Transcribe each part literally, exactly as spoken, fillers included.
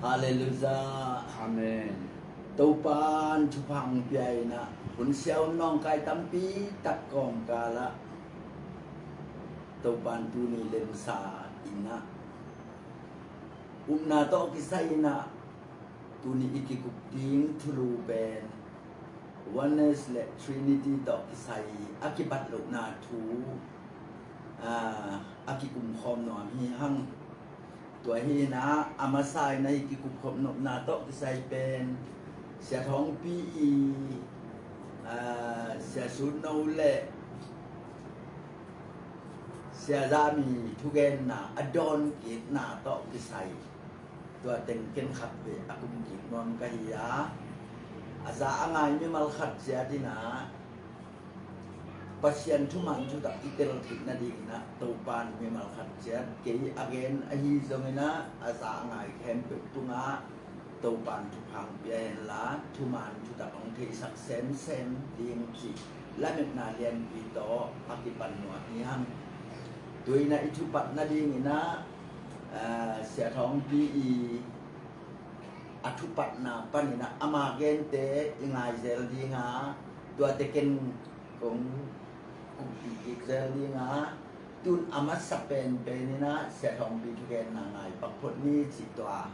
Halleluiah. Amen. Topan thupha hong pia in ah, hun siau nawngkai tampi tak kawmkal ah Topan tuni lemsa in ah, upna tawh kisai in ah, tuni i kikup ding thulu pen Oneness le Trinity tawh kisai a kibat lohna thu, ah, a kikum khawm nuam hi hang. Tua hi in ah, a masa in ah i kikup khawm nopna tawh kisai pen Sia Thawngpi i, ah, Sia Sut No le Sia Zami thugenna a dawnkikna tawh kisai, tua teng ken khat vei a kumkik nuam ka hi a, a za a ngai mimal khat ciat in ah Pasian thuman thutak i tel theih nading in ah Topan mimal khat ciat kei a gen ahi zongin ah, a za a ngai khempeuh tungah Topan thupha hong pia henla, thuman thutak hong theisak semsem ding cih lametna lianpi tawh a kipan nuam hi hang. Tua in ah i thupat nading in ah, ah, Sia Thawngpi i a thupatna panin ah ama gente i ngai zel ding a, tuate ken kong kumpi kik zel ding a, tun a masa penpen in ah Sia Thawngpi thugenna ngai pak phot ni cih tua,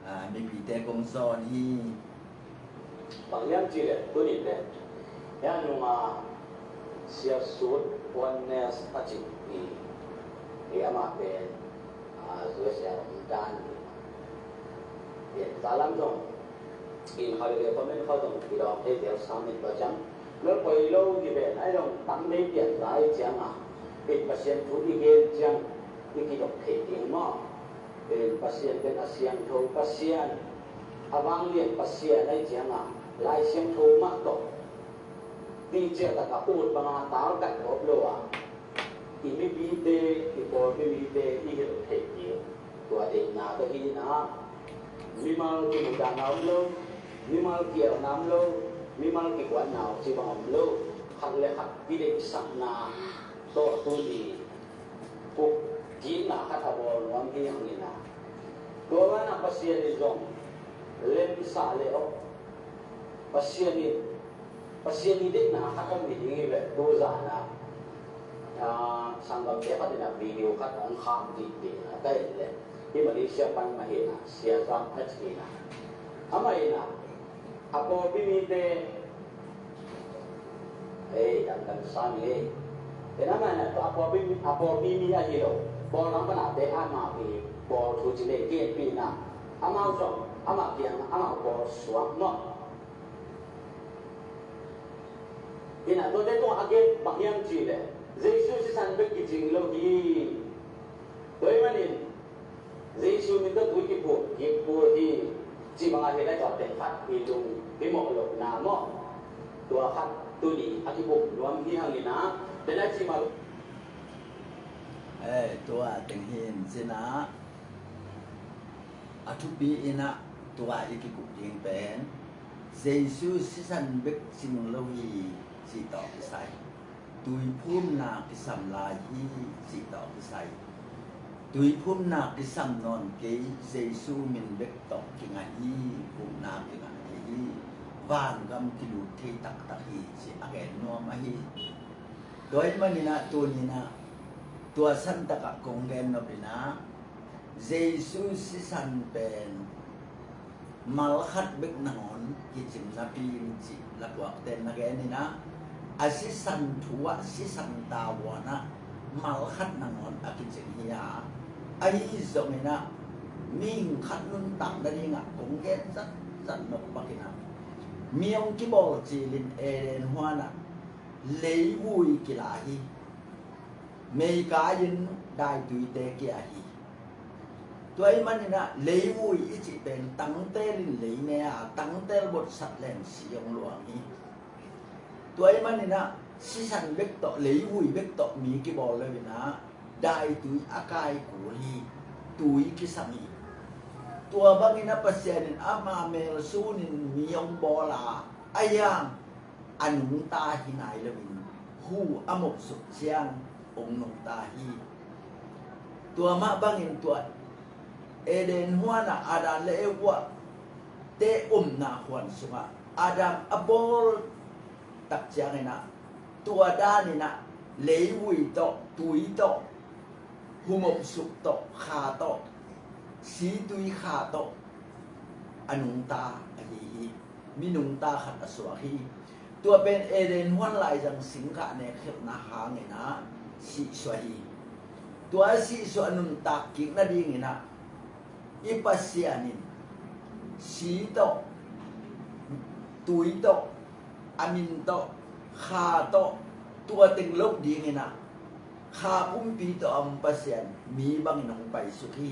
ah, mipite kong zawn hi. Bang hiam cih leh tuni pen, hia nunga Sia Sut Oneness a cih hi, hi amah pen, ah, U S A om dan hi. Piansa lam zong in holiday comment khawng zong kidawk thei zel sam in tua ciang, lawlpoi lo hi ven, ahi zong tam thei piansa ahi ciangin, in Pasian thu i gen ciang i kidawk thei ding maw? In Pasian pen a siangtho Pasian, a vanglian Pasian ahi ciangin, Lai Siangtho mah tawh ticeh tak a ut banga tal kat gawp lo a, i mipite, i pawlpi mite i hilh theih ding, tua deihna ka hi in ah, mimal kimudahna om lo, mimal kielna om lo, mimal kikuanna om cih bang om lo, khat le khat i deihsakna tawh tuni kikna khat a bawl nuam hi hang in ah, tua banah Pasian in zong lemsa le aw, Pasian in, Pasian i deihna khat om hi ding hi ve. Tu zan ah, ah, sanggamte khat in ah video khat hong khak dih dih in ah ka en leh, hi Malaysia pan mah hi in ah, Sia Zak a ci in ah, amah in ah, a pawlpi mite, ei, damdam sam hi. Ken amah in ah, a pawlpi, a pawlpi mi ahi lo, pawl lam pan a te amah pi, pawl thu ci le genpih in ah, amau zong amah kiang, amau pawl suak maw? In ah tuate tungah a gen bang hiam cih leh, Jesu sisan bek kicing lo hi. Tua ahih manin Jesu min tawh tui kiphut, kiphut hi, cih bang a hi lai, tua teng khat i lung i mawh lohna maw? Tua khat tuni a kikum nuam hi hang in ah, tua na cih mah lo. Eh, tua teng hi in cin ah, a thupi in ah tua i kikup ding pen Jesu sisan bek cing lo hi cih tawh kisai, tuiphumna kisam lai hi cih tawh kisai, tuiphumna kisam nawn kei, Jesu min bek tawh kingah hi, upna kingah kei hi, vangam kilut thei taktak hi cih a gen nuam ahi. Tua ahih manin ah tuni in ah tua santak ah kong gen nop in ah, Jesu sisan pen mal khat bek nangawn kicing napi in cih lapuakte na gen in ah, a sisan thu ah, sisan tavuan ah mal khat nangawn a kicing hi a, ahi zongin ah mihing khat nuntak nading ah kong gen zatzat nop bangin ah, mi hong kibawl cil in Eden huan ah leivui kila hi. Meikai in daituite kia hi. Tua ahih manin ah leivui i cih pen tangtel in lei ne a, tangtel bawlsak leng si hong luang hi. Tua ahih manin ah sisan bek tawh, leivui bek tawh mi kibawl lo in ah, daitui a kai kul hi, tui kisam hi. Tua bangin ah Pasian in ama mel sun in mi hong bawl a, a hiang a nungta hi nai loin, hu a mawksuk ciang hong nungta hi. Tua mah bangin tua Eden huanah Adam le Eva te omna huan sungah Adam a bawl tak cianginah tua daninah leivui tawh, tui tawh, humopsuk tawh, kha tawh, situi kha tawh a nungta ahi hi. Mi nungta khat a suak hi. Tua pen Eden huan laizang singkah nekkhelhna hanginah sihsuah hi. Tua a sihsuah nuntak kik nadinginah i Pasian in si tawh, tui tawh, a min tawh, kha tawh, tua teng loh dinginah kha pumpi tawh a om Pasian mi bangin hong paisuk hi.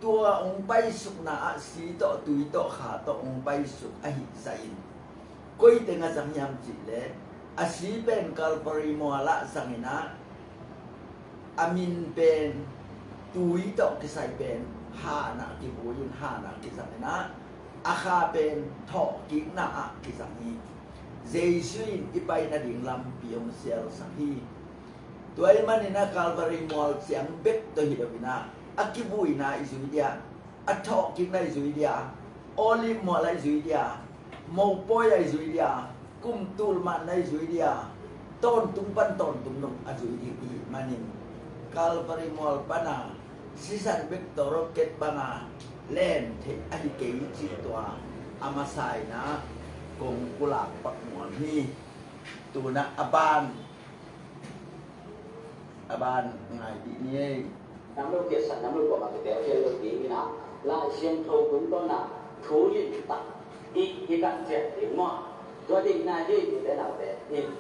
Tua hong paisukna ah si tawh, tui tawh, kha tawh hong paisuk ahih zahin koi teng a zang hiam cihleh, a si pen Calvary mualah zanginah a min pen, tui tawh kisai pen hanah kivui in hanah kizanginah a kha pen thawhkikna ah kizang hi. Jesu in i pai nading lampi hong sialsak hi. Tua ahih maninah Calvary mual ciang bek tawh hi loinah a kivuina i zui dia, a thawhkikna i zui dia, Olive mual ah i zui dia, mopawi ah i zui dia, kum tul manna i zui dia, tawntung pan tawntung dong a zui ding i hih manin Calvary mual pana sisan bek tawh rocket banga len theih ahi kei cih tua a masa inah kong pulak pak nuam hi. Tunah a ban a ban ngai dih ni ei. Nam lo kiatsan nam lo kuamah kitel khial lo ding inah Lai Siangtho tungtawna thu limtak i i kan ciat ding maw? Tua ding nai dih dih le naute in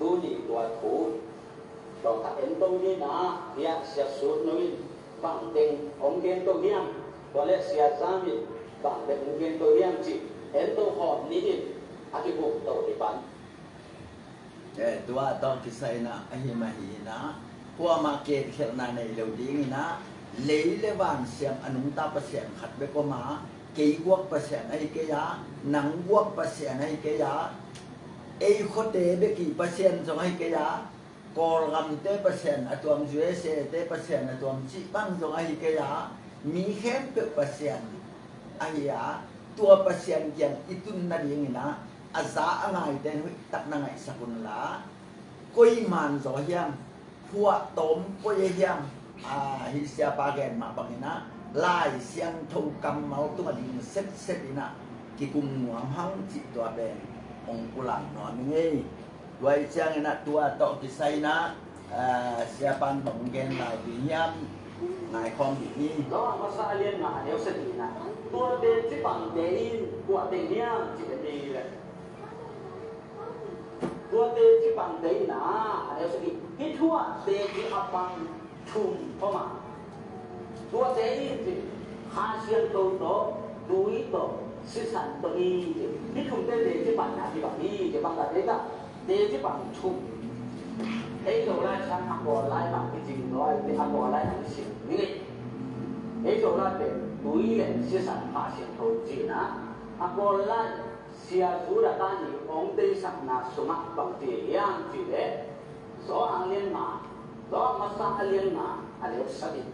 tuni tua thu lawngkhat en to ni inah hiah Sia Sut No in bangteng hong gen to hiam? Tua le Sia Zam in bangteng hong gen to hiam cih en to hawm ni in a kibuk to hi pan. Eh, tua tawh kisai inah ahi mah hi inah kuamah ketkhelhna nei lo ding inah lei le van siam a nungta Pasian khat bek om a, kei guak Pasian ahi kei a, nang guak Pasian ahi kei a, ei khuate bek i Pasian zong ahi kei a, Kawlgamte Pasian a tuam, U S A te Pasian a tuam cih bang zong ahi kei a, mi khempeuh Pasian ahi a, tua Pasian kiang i tun nading inah a za a ngaite in hoihtak na ngaihsak unla, koi man zaw hiam, phuahtawm koi a hiam, a, hih siapa gen mah bang inah Lai Siangtho kammal tungah ding sepsep inah kikum nuam hang cih tua pen hong pulak nuam ing ei. Tua ih ciangin ah tua tawh kisai in ah, ah, siapa'n bang gen lai ding hiam, ngaikhawm dih ni. Johan masa a lian nga a neu sagihna, tuate ci bangte in kua teng hiam cih leh, tuate ci bangte in ah, a neu sagih, hih thuakte ci a bang thum om a, tuate in ci, Kha Siangtho tawh, tui tawh, sisan tawh hi ci. Hih thumte teci panna hi bang hi ci, bang tate ta, teci pang thum. Ei Zolai sang a Kawllai bang kicing zaw, a Kawllai bang kicing ni. Ei Zolai pen tui le sisan Kha Siangtho ci na, a Kawllai Sia Judah ta nih hong deisakna sungah bang ci hiam cih leh, Johan a lian nga, Johan masa a lian nga a neu sagih.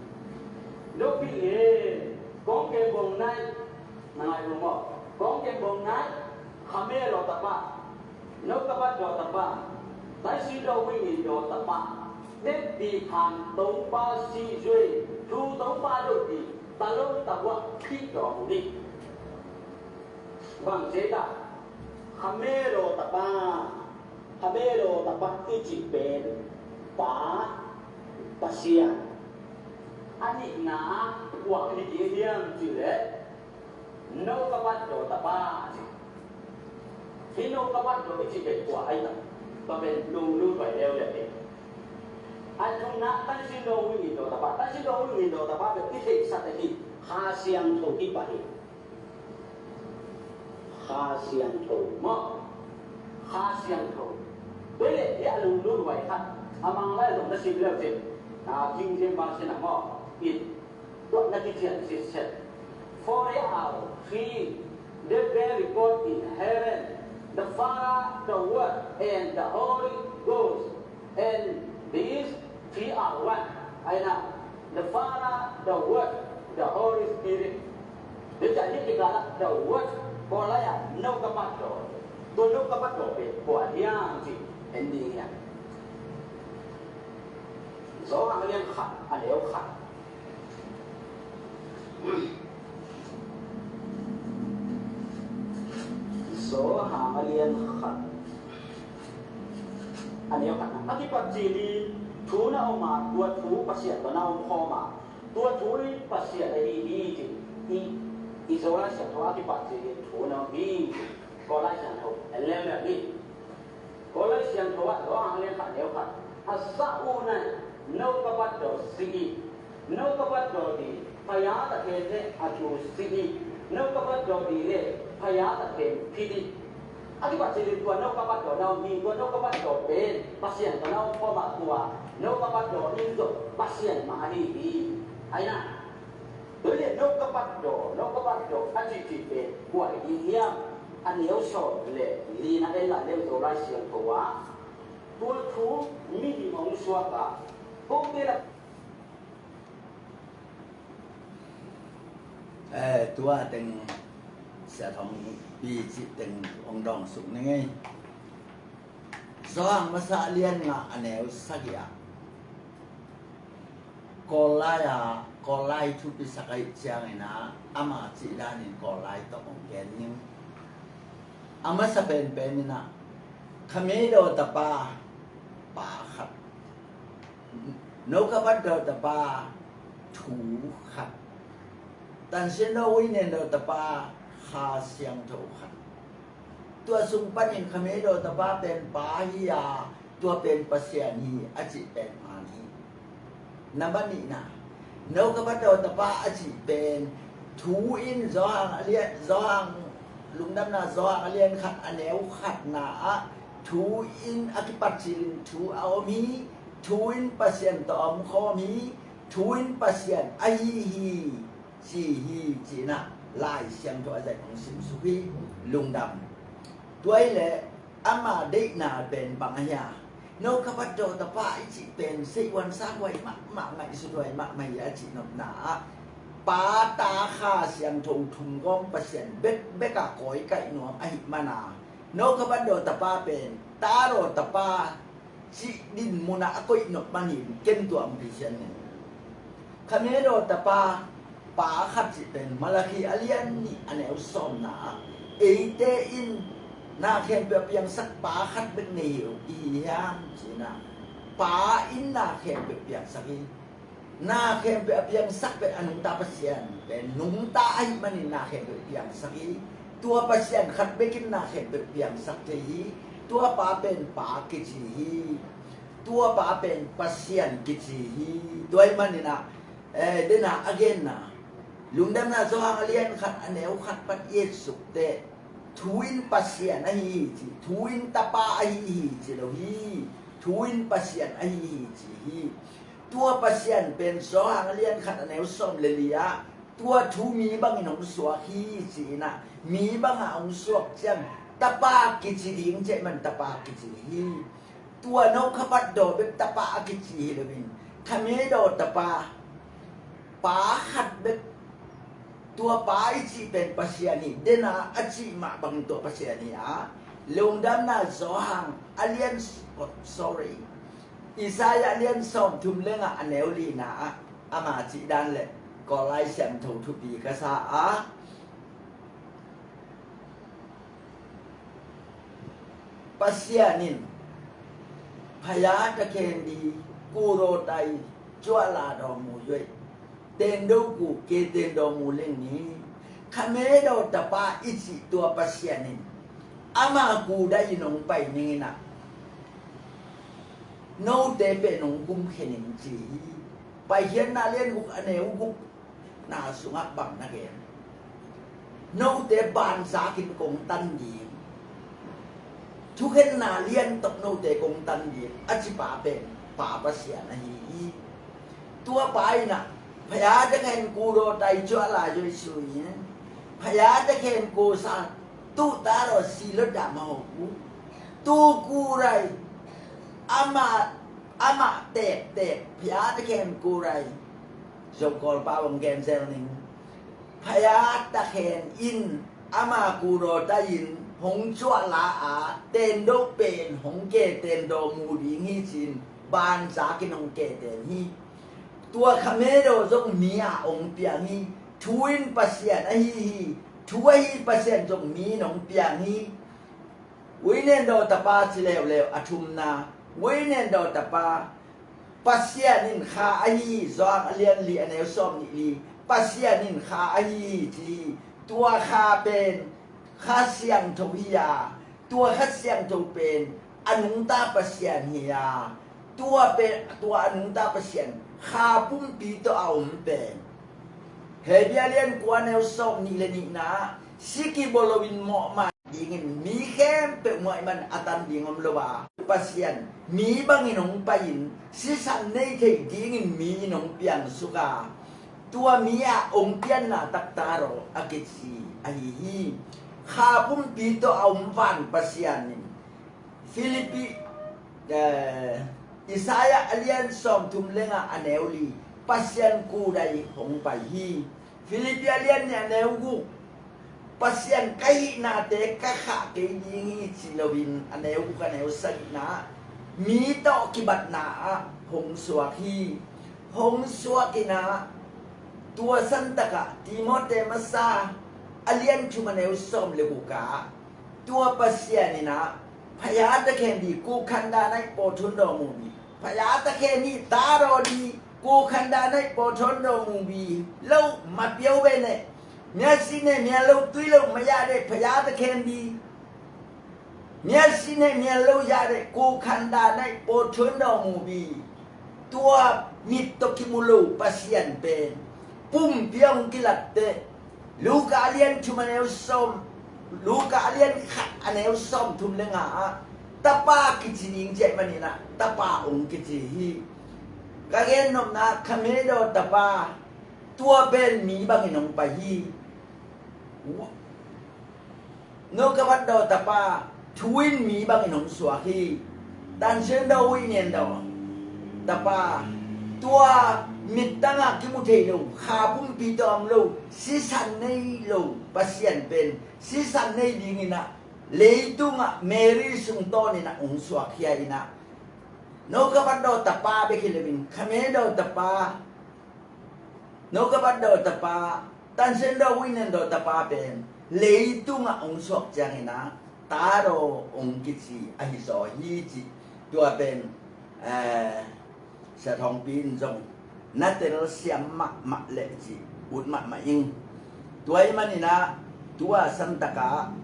Nopi e, kong kembong nai, na ngai lo maw? Kong kembong nai, kha me lo tapa, no kapat do tapa, tai si do wing in do tapa, net di khan tong pa si zui, tu tong pa do di, ta lo ta wa pi do mu ni. Bang ci ta, kha me lo tapa, kha me lo tapa i cih pen Pa, Pasian. A nihna kua i cih hiam cih leh, no kapat do tapa a ci. Hih no kapat do i cih pen kua ai ta, tua pen lunglut vai leuleu hi. A thumna, tan si do wing in do tapa, tan si do wing in do tapa pen i theihsa ta hi, Kha Siangtho hi pah hi. Kha Siangtho maw? Kha Siangtho. Tua leh hih a lunglut vai khat, a Mang lai zong na sim leu cin, a, King James Version a maw? It, tua na kician sitset. For they are three that bear record in heaven, the Father, the Word, and the Holy Ghost. And these three are one. Ai na, the Father, the Word, The Holy Spirit. Tua ciang hih kikal ah the Word, Kawl lai-a no ka pat daw. Tua no ka pat daw pen kua hiam cih en ding hiam? Johan a lian khat a neu khat. Johan a lian khat a neu khat. A kipat cilin thu na om a, tua thu Pasian tawh na omkhawm a, tua thu in Pasian ahi hi, ci. I, i Zolai Siangtho a kipat cilin thu na om hi, ci. Kawl Lai Siangtho en leuleu ni. Kawl Lai Siangtho ah Johan a lian khat neu khat. A sa u na no ka pat daw si hi. No ka pat daw ding, Phaia Tatheng le a thu si hi. No ka pat daw ding le Phaia Tatheng phit hi. A kipat cilin tua no ka pat daw na om hi, tua no ka pat daw pen Pasian tawh na omkhawm a, tua no ka pat daw in zong Pasian mah ahi hi. Ahi na. Tua hi leh no ka pat daw, no ka pat daw a cihcih pen kua hi ding hiam? A neu sawm le li na en lai leh Zolai Siangtho ah tua thu mihing hong suak a, kote la. Eh, tua teng Sia Thong Pi cih teng hong dawng suk ning ei. Johan masa lian nga a neu sagih ah Kawl lai-a, Kawl lai thupi sak ahih ciangin ah, ama cih danin Kawl lai tawh hong gen ning. A masa penpen in ah, Khamhedaw Tapa, Pa khat. No ka pat daw Tapa, Thu khat. Tansin daw, Huinen daw Tapa, Kha Siangtho khat. Tua sung panin Khamhedaw Tapa pen Pa hi a, tua pen Pasian hi a cih pen man hi. Nambat nihna, no ka pat daw Tapa a cih pen Thu in, Johan a lian, Johan, Lungdamna Johan a lian khat a neu khatna ah, Thu in a kipat cilin Thu a om hi, Thu in Pasian tawh a omkhawm hi, Thu in Pasian ahi hi, ci hi, ci-in ah Lai Siangtho a zaih hong simsuk hi. Lungdam. Tua hi leh ama deihna pen bang ahi a, no ka pat daw Tapa i cih pen seihhuan sakhuai mahmah, ngaihsuthuai mahmah hi a cih nopna ah, Pa, Ta, Kha Siangtho thum gawm Pasian bekbek a kawikaih nuam ahih man a, no ka pat daw Tapa pen Ta daw Tapa cih din mun ah a koih nop man hi, ken tua hong phisian ning. Khamhedaw Tapa, Pa khat cih pen Malakhi a lian nih a neu sawmna ah, eite in na khempeuh a piangsak Pa khat bek nei hi uh i hi hiam, ci-in ah, Pa in na khempeuh piangsak hi. Na khempeuh a piangsak pen a nungta Pasian pen nungta ahih manin na khempeuh piangsak hi. Tua Pasian khat bek in na khempeuh piangsak thei hi. Tua Pa pen Pa kici hi. Tua Pa pen Pasian kici hi. Tua ahih manin ah, eh, den a a genna, Lungdamna Johan a lian khat a neu khat pan i et suk teh, Thu in Pasian ahi hi ci, Thu in Tapa ahi hi ci lo hi. Thu in Pasian ahi hi ci hi. Tua Pasian pen Johan a lian khat a neu sawm le li ah, tua Thu mi bangin hong suak hi, ci-in ah, mi bangah hong suak ciang Tapa kici ding ci ahih man Tapa kici hi. Tua no ka pat daw bek Tapa a kici hi loin, Khamhedaw Tapa, Pa khat bek, tua Pa i cih pen Pasian hi, den a a cih mah bangin tua Pasian hi a, Lungdamna Johan a lian, oh, sorry, Isaiah a lian sawmthum le nga a neu lina ah, ama cih dan le Kawl Lai Siangtho thupi ka sa a, Pasian in, พยาသခင်သည် ကိုယ်တော်တိုင် ကြွလာတော်မူ၍ သင်တို့ကို ကယ်တင်တော်မူလိမ့်မည်။ ခမည်းတော်တပါး အစ်ချီ ตัว Pasian in, ama ကိုယ်တိုင် nong pai ning in ah, note pen nong gum khe ning ci hi. Paikhiatna lian guk a neu guk na sungah bang na gen? Note banzakin kong tan ding, thukhenna lian tawh note kong tan ding, a ci pa pen Pa Pasian ahi hi. Tua pa in ah, ဘုရားသခင်ကိုယ်တော်တိုင် ကြွလာ၍ ဆိုရင်၊ ဘုရားသခင်ကိုယ်စား သူ့သားတော် စေလွှတ်တာ မဟုတ်ဘူး။ သူကိုယ်တိုင် အမ အမ တဲ တဲ ဘုရားသခင်ကိုယ်တိုင် Zokawlpa bang genzel ning. Phaya takhen in ama kudawtai-in hong cuahla a, tendo pen hong ke tendo mu ding hi ci-in banzakin hong ke ten hi. Tua khamedaw zong mi a hong piang hi. Thu in Pasian ahi hi. Thu ahi Pasian zong mi in hong piang hi. Uinen daw tapa ci leuleu a thumna. Uinen daw tapa Pasian in kha ahi hi. Johan a lian li a neu sawm nih li. Pasian in kha ahi hi ci hi. Tua kha pen Kha Siangtho hi a, tua Kha Siangtho pen a nungta Pasian hi a, tua pen tua a nungta Pasian kha pumpi tawh a om pen. Hebru a lian kua neu sawm nih le nihna, si kibawl loin mawhmai dingin mi khempeuh muaih man a tan ding om lo a, Pasian mi bangin hong pai-in sisan nei thei dingin mi in hong piangsuk a, tua mi a hong pianna taktak aw a kici ahi hi. Kha pumpi tawh a om van Pasian in Filipi, eh, Isaiah a lian sawmthum le nga a neu li, Pasian kudai hong pai hi. Filipi a lian nih a neu guk, Pasian ka hihnate ka khah kei ding hi ci loin a neu guk a neu sagihna, mi tawh kibatna ah hong suak hi. Hong suak in ah, tua santakah Timote masa a lian thum a neu sawm le guk ah, tua Pasian in ah, phaya takhen di, kukhan dan aih pawthon daw mu bi. Phaya takhen hi, ta daw di, kukhan dan aih pawthon daw mu bi. Lo ma piau be ne. Mial si ne mial lo tui lo ma ya de, phaya takhen di. Mial si ne mial lo ya de, kukhan dan aih pawthon daw mu bi. Tua mit tawh kimu lo Pasian pen pumpi a hong kilatte. Luka a lian thum a neu sawm, Luka a lian khat a neu sawmthum le nga ah, Tapa kici ding ci ahih manin ah, Tapa hong kici hi. Ka gennopna, khamedaw tapa, tua pen mi bangin hong pai hi. No ka vat daw tapa, thu in mi bangin hong suak hi. Tansian daw, uinian daw tapa, tua mittang ah kimu thei lo, kha pumpi tawh om lo, sisan nei lo Pasian pen sisan nei dingin ah, leitungah Mary sung tawnin ah hong suak hi a in ah. No ka vat daw tapa bek hi loin, khamedaw tapa, no ka vat daw tapa, tansian daw, uinian daw tapa pen leitungah hong suak ciangin ah, ta daw hong kici ahi zaw hi ci. Tua pen, eh, Sia Thawngpi in zong na telsiam mahmah leh ci ut mahmah ing. Tua ahih manin ah, tua santakah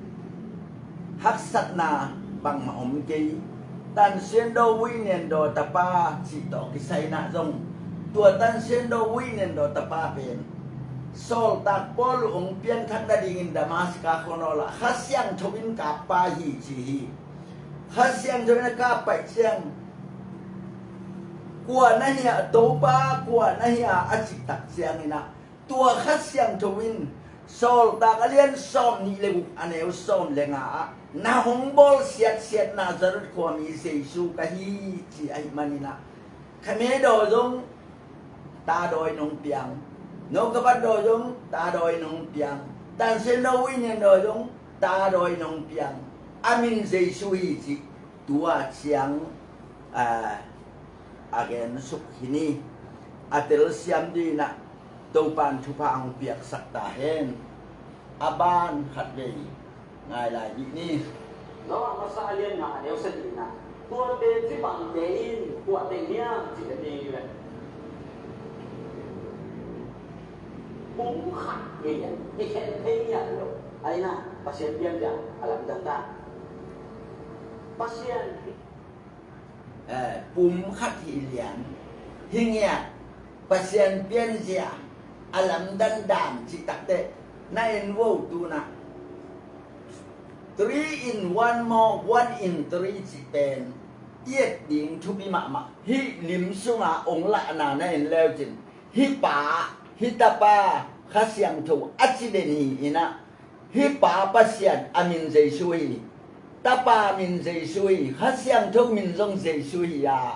haksatna bangmah om kei. Tansian daw, uinian daw tapa cih tawh kisai in ah zong, tua tansian daw, uinian daw tapa pen Sawltak Paul hong pianthak nadingin Damaska khua nawl ah Kha Siangtho in kap pah hi ci hi. Kha Siangtho in a kap pai ciang, kua na hia Topa, kua na hia a cih tak ciangin ah, tua Kha Siangtho in Sawltak a lian sawm nih le guk a neu sawm le nga ah, na hong bawl siatsiat Nazareth khuami Jesu ka hi ci ahih manin ah, khamedaw zong ta daw in hong piang, no ka vat daw zong ta daw in hong piang, tansian daw, uinian daw zong ta daw in hong piang, a min Jesu hi ci. Tua ciang, ah, a gensuk hi ni. A telsiam dingin ah Topa'n thupha hong piaksak ta hen. A ban khatvei ngai lai dih ni. Noah masa a lian nga a neu sagihna, tuate cibangte in kua teng hiam cih le ding hi ve. Pum khat hi lian, kikhen thei ngiat lo. Ahi na, Pasian pianzia a lamdang ta. Pasian, eh, pum khat hi lian, hi ngiat, Pasian pianzia a lamdang dan cih takteh, na en vo tu-in ah, three in one maw, one in three cih pen i et ding thupi mahmah. Hih lim sungah hong lahna na en leu cin, hih Pa, hih Tapa, Kha Siangtho a ci den hi in ah, hih Pa Pasian a min Jesu hi, Tapa min Jesu hi, Kha Siangtho min zong Jesu hi a,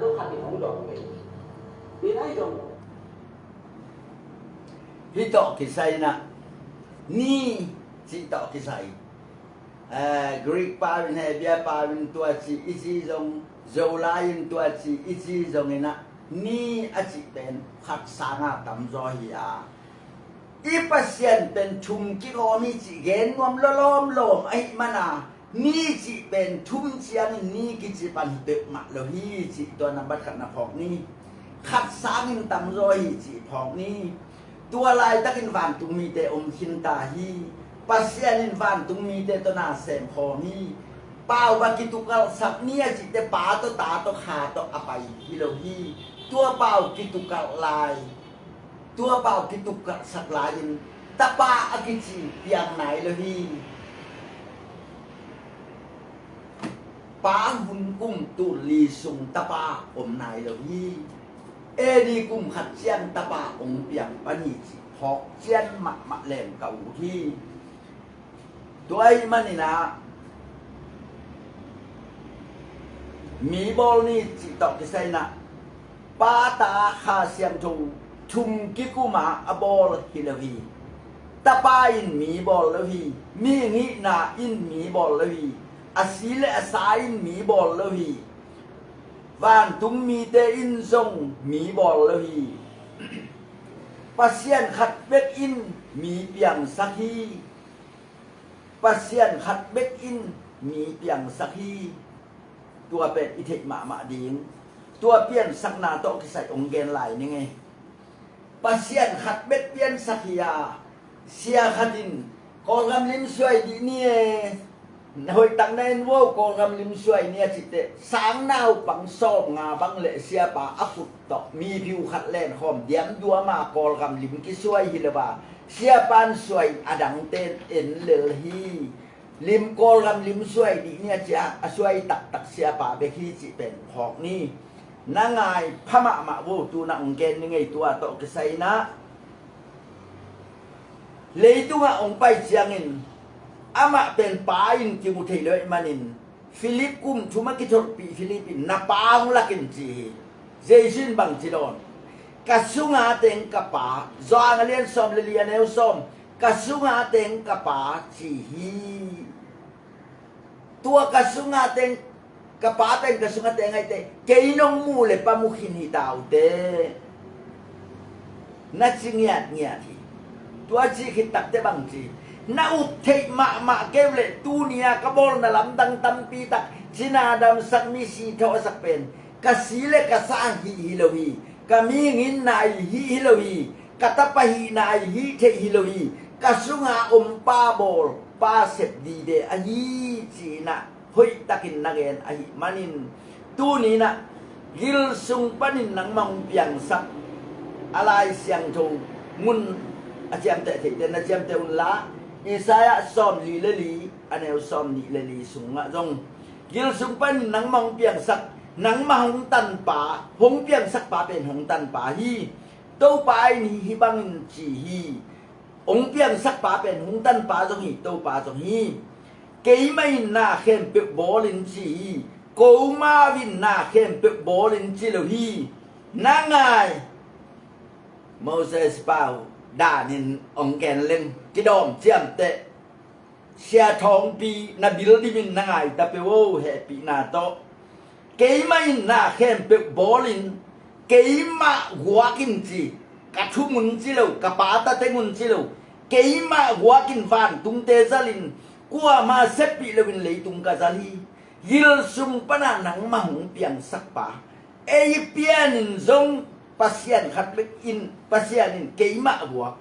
do khat in hong dawng ve. Ni nai dong. Hih tawh kisai na, ni cih tawh kisai. Eh, Greek pau in, Hebrew pau in tua ci i ci zong, Zolai in tua ci i ci zongin ah, ni a cih pen khat sanga tamzaw hi a, i Pasian pen thum kikhawm hi cih gen nuam lawlawm lawm ahih mana, ni cih pen thum ciangin ni kici pan hi peuhmah lo hi cih tua nambat khat na phawk ni. Khat sangin tamzaw hi cih phawk ni. Tua laitakin vantung mite om khinta hi. Pasian in vantung mite tawh na semkhawm hi. Pau va kitukalhsak ni a cihte Pa tawh, Ta tawh, Kha tawh a pai hi lo hi. Tua pau kitukalh lai, tua pau kitukalhsak lai-in Tapa a kici piang nai lo hi. Pa hun kum tul li sung Tapa om nai lo hi. A D kum khat ciang Tapa hong piang pan hi cih phawk cian mahmah leng ka ut hi. Tua ahih manin ah, mi bawl ni cih tawh kisai in ah, Pa, Ta, Kha Siangtho thum kikum a a bawl hi lo hi. Tapa in mi bawl lo hi. Mihing hihna in mi bawl lo hi. A si le a sa in mi bawl lo hi. Vantung mite in zong mi bawl lo hi. Pasian khat bek in mi piangsak hi. Pasian khat bek in mi piangsak hi. Tua pen i theih mahmah ding. Tua piansakna tawh kisai hong gen lai ning ei. Pasian khat bek piansak hi a, sia khat in Kawlgam lim suai dih ni e, hoihtak na en vo, Kawlgam lim suai ni a cihte, sang naupang sawmnga bang le siapa a khut tawh mi phiu khat lenkhawm diamduam a Kawlgam lim kisuai hi lo a, siapa in suai a dangte in en lel hi. Lim, Kawlgam lim suai dih ni a ci a, a suai taktak siapa bek hi cih pen phawk ni. Na ngai pha mahmah vo, tu-in ah hong gen ning ei. Tua tawh kisai in ah, leitungah hong pai ciangin amah pen Pa in kimu thei lo ahih manin, Philip kum thum a kitholhpih Philip in, "Na Pa hong lak in," ci hi. Jesu in bang ci dawn? "Ka sunga teng ka Pa," Johan a lian sawm le li a neu sawm, "Ka sunga teng ka Pa," ci hi. Tua ka sunga teng, ka Pa pen ka sunga teng ahih teh, kei nong mu le Pa mu khin hi ta uh teh, na ci ngiatngiat hi. Tua cih khit takteh bang ci? Na up theih mahmah kei uh leh, tuni-a ka bawlna lamdang tampi tak, cina damsak, misi thawhsak pen, ka si le ka sa hih hi lo hi. Ka mihing hihna ahi hi lo hi. Ka tapa hihna ahi theih hi lo hi. Ka sunga om Pa bawl, Pa sep dide ahi, ci-in ah hoihtakin na gen ahih manin, tuni-in ah gil sung panin nangmah hong piangsak a Lai Siangtho mun a ciamteh theite na ciamteh unla, Isaiah sawmli le li a neu sawmnih le li sungah zong, gil sung panin nangmah hong piangsak, nangmah hong tanpa, hong piangsakpa pen hong tanpa hi. Topa in hih bangin ci hi. Hong piangsakpa pen hong tanpa zong hi, Topa zong hi. Keimah in na khempeuh bawl in ci hi. Ko mau in na khempeuh bawl in ci lo hi. Na ngai. Moses pau danin hong gen leng, kidawm ciamteh. Sia Thawngpi, na bil dimin na ngai ta peuh o, hehpihna tawh. Keimah in na khempeuh bawl in, keimah guak in ci, ka thum un ci lo, ka Pa ta teng un ci lo, keimah guak in vantungte zal in, kuamah seppih loin leitung ka zal hi. Gil sung pana nangmah hong piangsakpa, ei pianin zong Pasian khat bek in, Pasian in keimah guak.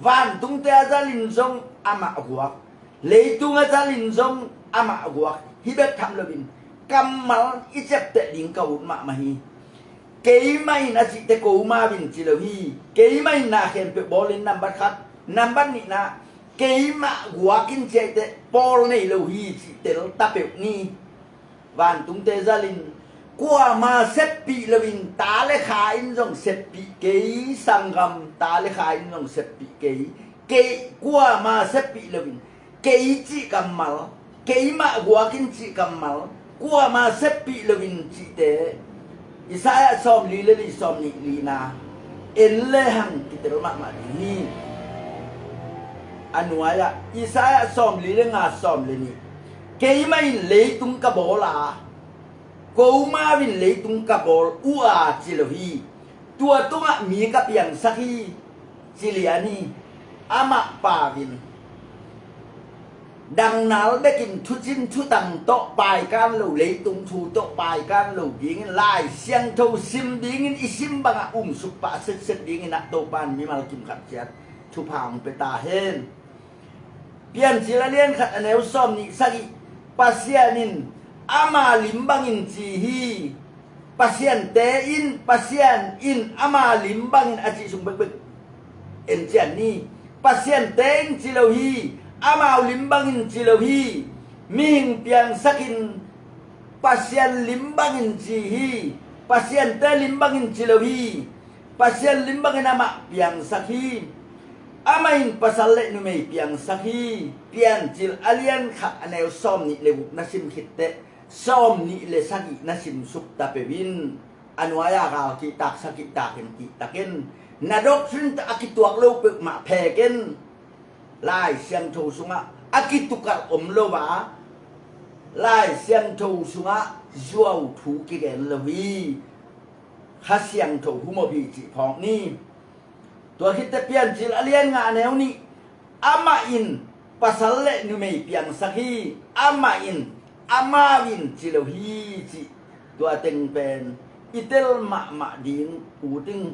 Vantungte a zalin zong amah guak, leitung a zalin zong amah guak. Hih bek tham loin kammal i ciapteh ding ka ut mahmah hi. Keimah in a cihte ko mau in ci lo hi. Keimah in na khempeuh bawl in, nambat khat. Nambat nihna, keimah guak in ci ahih teh pawl nei lo hi cih tel ta peuh ni. Vantungte zalin, kuamah seppih loin, ta le kha in zong seppih kei, sanggam, ta le kha in zong seppih kei, kei, kuamah seppih loin, kei cih kammal, keimah guak in cih kammal, kuamah seppih loin cihte, Isaiah sawmli le li, sawmnih lina en le hang kitel mahmah ding hi. A nuai-ah Isaiah sawmli le nga, sawm le nih. Keimah in leitung ka bawl a, komau in leitung ka bawl uh a ci lo hi. Tua tungah mi ka piangsak hi, ci lian hi. Amah pau in dangnal bekin thucin thutang tawh paikan lo, leitung thu tawh paikan lo dingin Lai Siangtho sim dingin i sim bangah umsuk pah setset dingin ah Topa in mimal kim khat ciat thupha hong pia ta hen. Piancil a lian khat a neu sawm nih sagih, Pasian in ama lim bangin ci hi. Pasiante in, Pasian in ama lim bangin a cih sung bekbek en cian ni. Pasiante in ci lo hi, amau lim bangin ci lo hi. Mihing piangsakin Pasian lim bangin ci hi. Pasiante lim bangin ci lo hi. Pasian lim bangin amah piangsak hi. Amah in pasal le numei piangsak hi. Piancil a lian khat a neu sawm nih le guk na sim khitteh sawm nih le sagih na simsuk ta peuh in, a nuai-a gal kihtak sa kihtakin kihtakin na doctrine tawh a kituak lo peuhmah phekin Lai Siangtho sungah a kitukalh om lo a, Lai Siangtho sungah zuau thu kigen lo hi. Kha Siangtho humop hi cih phawk ni. Tua khitteh Piancil a lian nga a neu nih, amah in pasal le numei piangsak hi. Amah in, amau in ci lo hi cih tua teng pen i tel mahmah ding ut ing.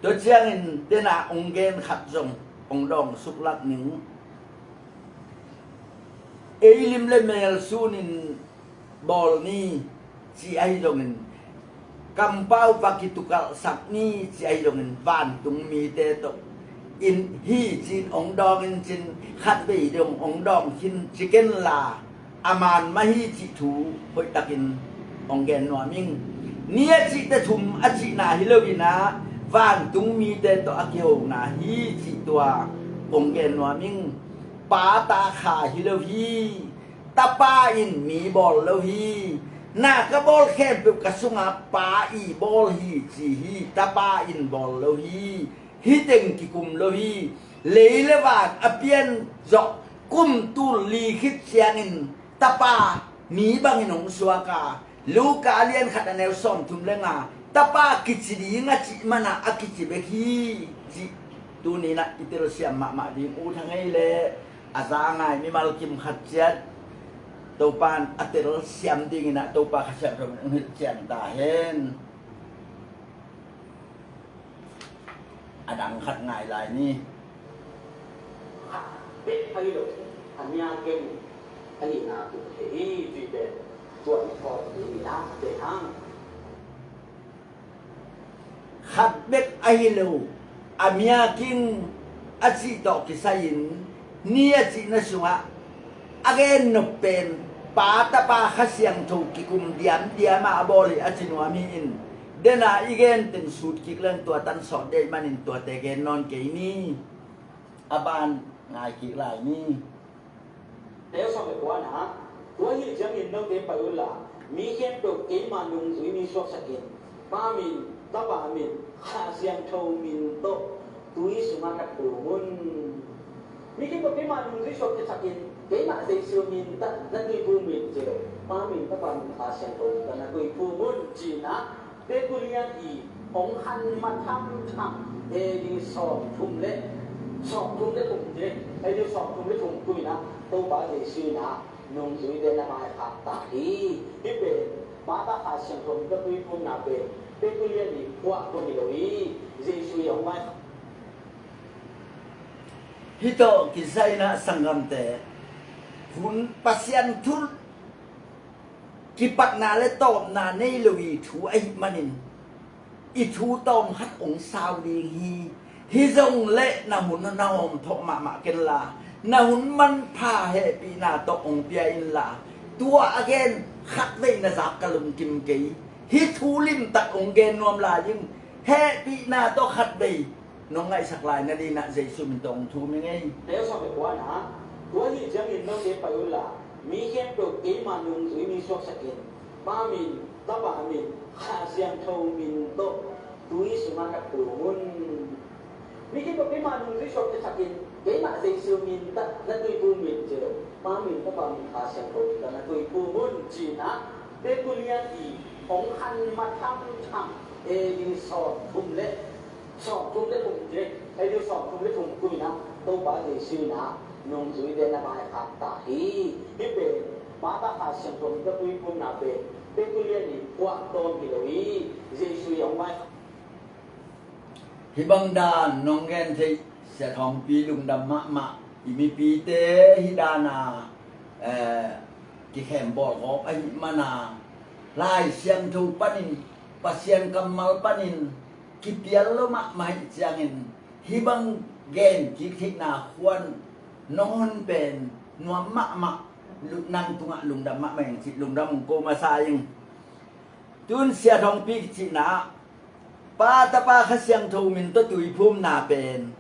Tua ciangin dena hong gen khat zong hong dawng suklak ning. Ei lim le mel sunin bawl ni ci ahi zongin, kampau va kitukalhsak ni ci ahi zongin, vantung mite tawh in hi cin hong dawng in cin, khatvei dong hong dawng khin ci ken la, a man mah hi cih thu hoihtakin hong gen nuam ing. Ni a cihte thum a cihna hi loin ah, vantung mite tawh a kihona hi cih tua hong gen nuam ing. Pa ta kha hi lo hi. Tapa in mi bawl lo hi. Na ka bawl khempeuh ka sunga Pa i bawl hi ci hi. Tapa in bawl lo hi. Hih teng kikum lo hi. Lei le van a pian zawh kum tul li khit ciangin Tapa mi bangin hong suak a, Luka a lian khat a neu sawmthum le nga, Tapa kici ding a cih manah a kici bek hi cih tuni-in ah i telsiam mahmah ding ut hang ei leh, a za a ngai mimal kim khat ciat Topa in a telsiam dingin ah Topa Kha Siangtho in hong hilh cian ta hen. A dang khat ngai lai ni. Khat bek ahi lo, a mya keng ahihna tung thei hi, cih pen tua i thawh ding hi a, a pen hang. Khat bek ahi lo, a mya keng a cih tawh kisai-in ni a cihna sungah a gen nop pen Pa, Tapa, Kha Siangtho kikum diamdiam a a bawl hi a ci nuam hi in, dena i gen teng sut kik leng tua tan sawt dei manin tuate gen nawn kei ni. A ban ngai kik lai ni. Teu sawm le kuana, tua ahih ciangin note pai unla, mi khempeuh keima nungzui mi suaksakin, Pa min, Tapa min, Kha Siangtho min tawh tui sungah na phum un. Mi khempeuh keima nungzui suak kisakin, keimah Jesu min tawh na tui phum un ci lo. Pa min, Tapa min, Kha Siangtho min tawh na tui phum un ci-in ah, Tertullian i hong khan ma thamtham, A D sawmthum le, sawmthum le thum ci, A D sawmthum le thum kum in ah Topa Jesu in ah nungzuite na vaikhak ta hi. Hih pen Pa, Tapa, Kha Siangtho min tawh tui phumna pen Tertullian i phuah tua hi lo hi. Jesu i hong vaikhak. Hih tawh kisai-in ah sanggamte, hun Pasian thu kipatna le tawpna nei lo i thu ahih manin, i thu tawm khat hong sau ding hi. Hi zong leh na hun na hawm thawh mahmah kenla, na hun manpha hehpihna tawh hong pia inla, tua a gen khatvei na zak ka lungkim kei. Hih thu limtak hong gen nuam lai ing. Hehpihna tawh khatvei nong ngaihsak lai nadingin ah Jesu min tawh hong thum ing ei. Teu sawm le kuana, tua ahih ciangin note pai unla, mi khempeuh keima nungzui mi suaksakin, Pa min, Tapa min, Kha Siangtho min tawh tui sungah na phum un. Mi khempeuh keima nungzui suak kisakin, keimah Jesu min tawh na tui phum un ci lo. Pa min, Tapa min, Kha Siangtho min tawh na tuiphum un ci-in ah, Tertullian i hong khan ma thamtham, A D sawmthum le, sawmthum le thum ci, A D sawmthum le thum kum in ah Topa Jesu in ah nungzuite na vaikhak ta hi. Hih pen Pa, Tapa, Kha Siangtho min tawh tuiphumna pen Tertullian i puah tawm hi lo hi. Jesu i hong vaikhak. Hih bang dan nong gen theih, Sia Thawngpi, lungdam mahmah. I mipite hih dan a, eh, kikhem bawlgawp ahih man a, Lai Siangtho panin, Pasian kammal panin kipial lo mahmah ahih ciangin, hih bang gen kik theihna khuan nong hon pen nuam mahmah. Lu-, nang tungah lungdam mahmah ing cih lungdam hong ko masa ing. Tun Sia Thawngpi kicihna ah, Pa, Tapa, Kha Siangtho min tawh tuiphumna pen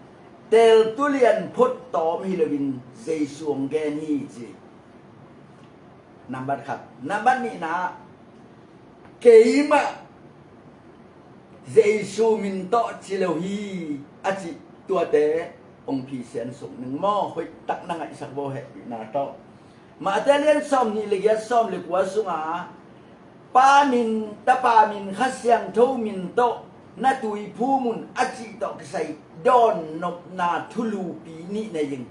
Tertullian phot tawm hi loin Jesu hong gen hi ci. Nambat khat. Nambat nihna ah, keimah Jesu min tawh ci lo hi a cih tuate hong phisian suk ning maw, hoihtak na ngaihsak vo, hehpihna tawh. Matthai lian sawmnih le giat, sawm le kua sungah, Pa min, Tapa min, Kha Siangtho min tawh na tuiphum un a cih tawh kisai dawnnopna thulupi nih nei ing.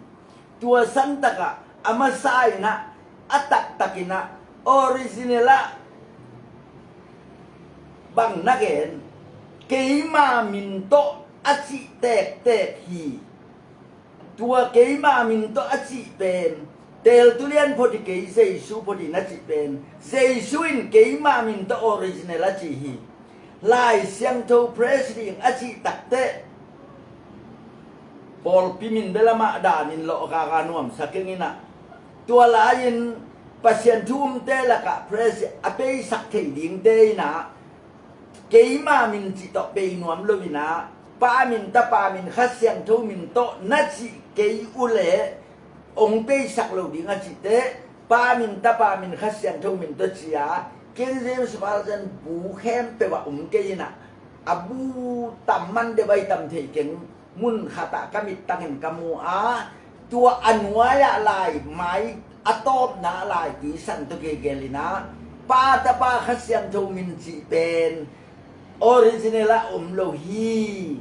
Tua santakah a masa in ah, a taktak in ah, original ah bang na gen, keima min tawh a cih tektek hi. Tua keima min tawh a cih pen Tertullian phot hi kei, Jesu phot hi na cih pen, Jesu in keima min tawh original a cih hi. Lai Siangtho press ding a cih takteh, pawlpi min bel amah danin lawhkaka nuamsa keng in ah, tua lai-in Pasian thu umte lakah press a peisak thei dingte in ah, keima min cih tawh pei nuam lo in ah, Pa min, Tapa min, Kha Siangtho min tawh na cih kei uh leh hong peisak lo ding a cih teh, Pa min, Tapa min, Kha Siangtho min tawh ci a, King James Version bu khempeuh ah om kei in ah, a bu tam man deuh a i tam thei keng, mun khat ah ka mittangin ka mu a, tua a nuai-ah lai mai a tawpna ah lai tuisan tawh kei gel in ah, Pa, Tapa, Kha Siangtho min cih pen original ah om lo hi.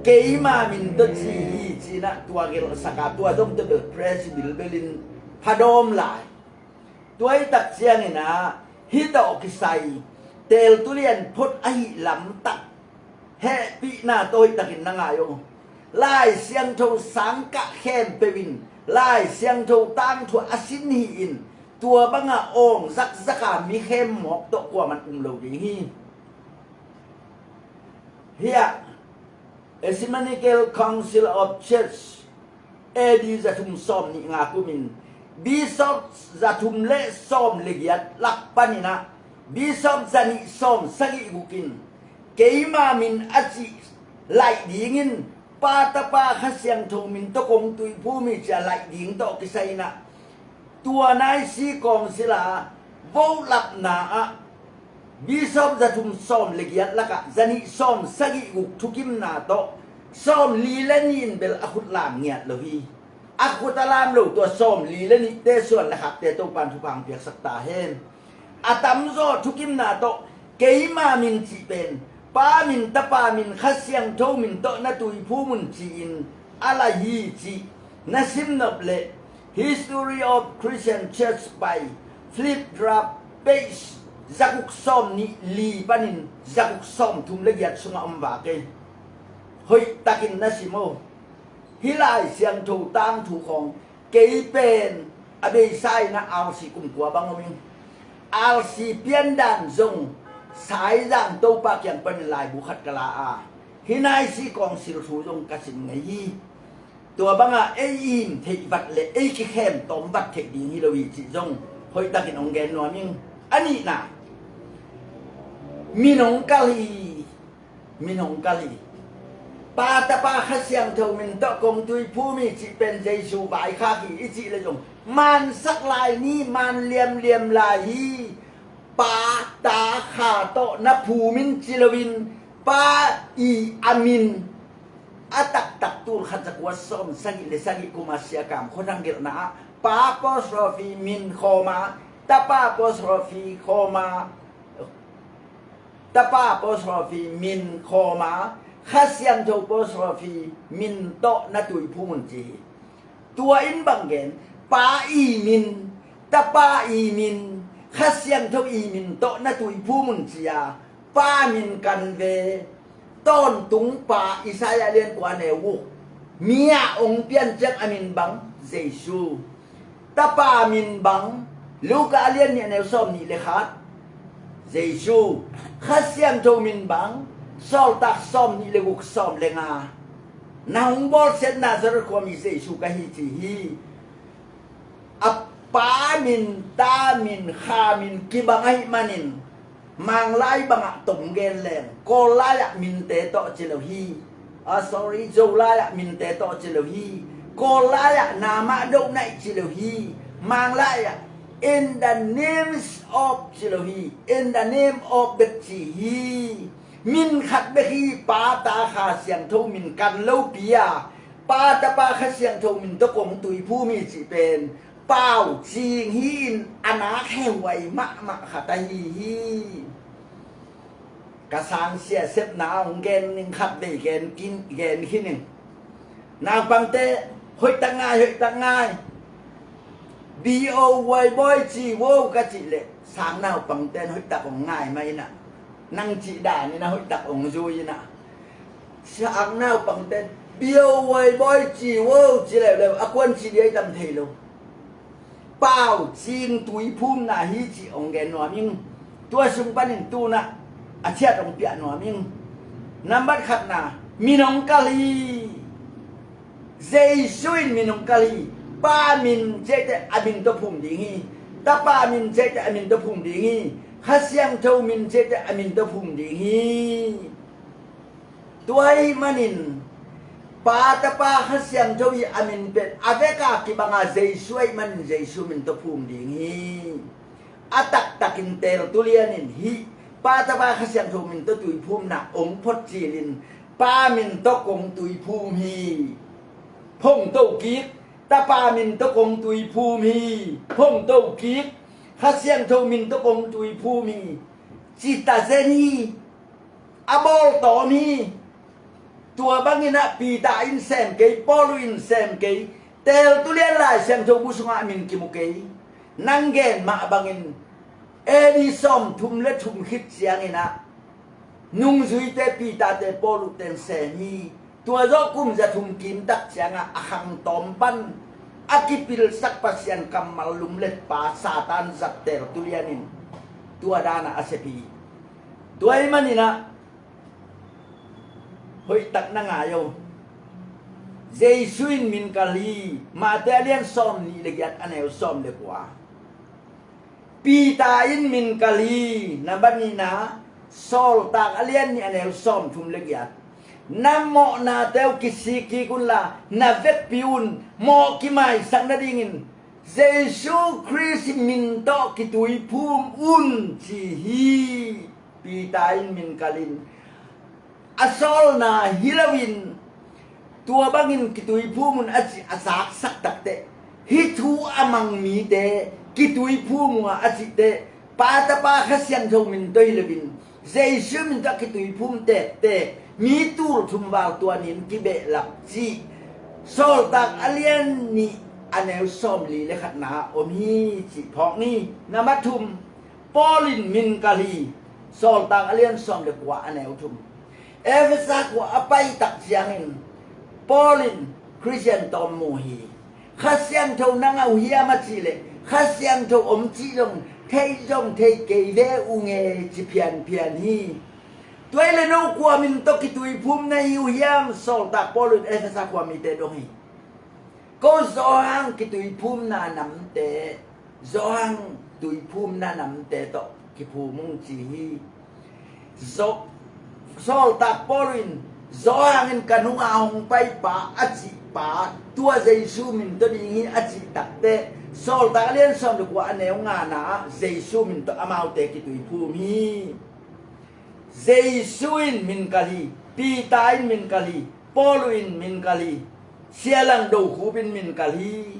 Keima min tawh ci hi ci-in ah tua gelhsak a, tua zong tawh bel press bilbel in phadawm lai. Tua hi tak ciangin ah, hih tawh kisai Tertullian phot ahih lamtak hehpihna tawh hoihtakin na ngai aw. Lai Siangtho sangkah khempeuh in Lai Siangtho tangthu a sin hi-in, tua banga awng zakzaka mi khem mawk tawh kuaman um lo ding hi. Hiah Ecumenical Council of Church, A D zathum sawmnih nga kumin, Bishop zathum le sawm le giat lak panin ah, Bishop zanih sawm sagih guk in, keima min a cih laih dingin, Pa, Tapa, Kha Siangtho min tawh kong tuiphum hi ci-a laih ding tawh kisai in ah, tua Naisi kawngsila vohlapna ah Bishop zathum sawm le giat lakah zanih sawm sagih guk thukimna tawh sawm li le nih in bel a khut lam ngiat lo hi. A khut a lam lo tua sawm li le nihte suan le khakte Topan thupha hong piaksak ta hen. A tamzaw thukimna tawh keima min cih pen Pa min, Tapa min, Kha Siangtho min tawh na tuiphum un ci-in a la hi cih na simnop leh History of Christian Church by Philip Drake, page zaguk sawm nih li panin zaguk sawm thum le giat sungah om vak ei. Hoihtakin na sim aw. Hih Lai Siangtho tangthu khawng kei pen a beisa in ah R C kum kua bang om ing. R C piandan zong Saizang Topa kiang panin laibu khat ka la a, hih Naisi kawngsil thu zong ka sim ngei hi. Tua banga ei im theih vat le ei kikhem tawm vat theih ding hi lo hi cih zong hoihtakin hong gen nuam ing. A nihna, min hong kal hi. Min hong kal hi. Pa, Tapa, Kha Siangtho min tawh kong tuiphum hi cih pen Jesu vaikhak hi i cih le zong, mansak lai ni, man liamliam lai hi. Pa, Ta, Kha tawh na phum in ci loin, Pa i a min a taktak tul khat za kua sawm sagih le sagih kum a Sia Kam Khua Thang gelhna ah Pa apostrophe min khawma, Tapa apostrophe khawma, Tapa apostrophe min khawma, Kha Siangtho apostrophe min tawh na tuiphum un ci hi. Tua in bang gen, Pa i min, Tapa i min, Kha Siangtho i min tawh na tuiphum un ci a, Pa min kan ve. Tawntung Pa, Isaiah lian kua neu guk, mi a hong pian ciang a min bang, Jesu. Tapa min bang, Luka lian nih a neu sawm nih le khat, Jesu. Kha Siangtho min bang, Sawltak sawm nih le guk, sawm le nga. Na hong bawlsiat Nazareth khuami Jesu ka hi ci hi. A Pa min, Ta min, Kha min kibang ahih manin, Manglai bangah tom gen leng, Kawl lai-ah minte tawh ci lo hi. Ah, sorry, Zolai-ah minte tawh ci lo hi. Kawl lai-ah namah dohna ih ci lo hi. Manglai-ah in the names of ci lo hi. In the name of bek ci hi. Min khat bek hi, Pa, Ta, Kha Siangtho min kan lopi a, Pa, Tapa, Kha Siangtho min tawh kong tuiphum hi cih pen pau cing hi-in a nak hehuai mahmah khat ahi hi. Ka sangsia sepna hong gen ning, khat vei gen khin, gen khin ning. Naupangte, hoihtak ngai, hoihtak ngai. B O Y boy ci vo ka cih leh, sang naupangte in hoihtak hong ngai mah in ah, nang cih dan in ah hoihtak hong zui in ah. Sang naupangte in B O Y boy ci vo ci leuleu, a kuan ci dia i tam thei lo. Pau cing tuiphumna hi cih hong gen nuam ing. Tua sung panin tu-in ah a ciat hong piak nuam ing. Nambat khatna, min hong kal hi. Jesu in min hong kal hi. Pa min ci-a teh a min tawh phum ding hi. Tapa min ci-a teh a min tawh phum ding hi. Kha Siangtho min ci-a teh a min tawh phum ding hi. Tua ahih manin Pa, Tapa, Kha Siangtho i a min pen a vek a kibang a Jesu ahih manin Jesu min tawh phum ding hi. A taktakin teltu lianin hih Pa, Tapa, Kha Siangtho min tawh tuiphumna hong phot cilin, Pa min tawh kong tuiphum hi. Phongto kik. Tapa min tawh kong tuiphum hi. Phongto kik. Kha Siangtho min tawh kong tuiphum hi. Ci ta zen hi. A bawltawm hi. Tua bangin ah Peter in sem kei, Paul in sem kei, teltu lian Lai Siangtho bu sungah a min kimu kei. Nang gen mah bangin A D sawmthum le thum khit ciangin ah nungzuite Peter-te, Paul-te in sem hi. Tua zawh kum za thum kim tak ciangah a khangtawm pan a kipilsak Pasian kammal lumlet pa Satan zat teltu lianin tua danah a sep hi. Tua ahih manin ah hoihtak na ngai o. Jesu in min kal hi. Mate a lian sawm nih le giat, a neu sawm le kua. Peter in min kal hi. Nambat nihna, Sawltak a lian nih, a neu sawmthum le giat. Na mawhnate uh kisik kik unla, na vekpi un, mawh kimaisak nadingin Jesu Khrist min tawh kituiphum un ci hi. Peter in min kalin a sawlna hi loin, tua bangin kituiphum un a cih a zaksak takteh, hih thu a mang mite kituiphum uh a, a cihteh, Pa, Tapa, Kha Siangtho min tawh hi loin Jesu min tawh a kituiphum tektek mi tul thum val tua ni-in kibehlap cih Sawltak a lian nih, a neu sawmli le khatna ah om hi cih phawk ni. Nambat thum, Paul in min kal hi. Sawltak a lian sawm le kua, a neu thum. Efesa khua a pai tak ciangin Paul in Khristian tawm mu hi. Kha Siangtho nang ah uh hiam a cih leh, Kha Siangtho om cih zong thei zong thei kei ve uh nge ci phianphian hi. Tua hi leh no kua min tawh kituiphum na hi uh hiam? Sawltak Paul in Efesa khua mite dong hi. Ko Johan kituiphumna namte, Johan tuiphumna namte tawh kiphum ung ci hi. Zo-, Sawltak Paul in Johan in ka nungah hong paipa a cihpa, tua Jesu min tawh ding hi a cih takteh, Sawltak a lian sawm le kua, a neu ngana ah Jesu min tawh amaute kituiphum hi. Jesu in min kal hi. Peter in min kal hi. Paul in min kal hi. Sia Lang Do Khup in min kal hi.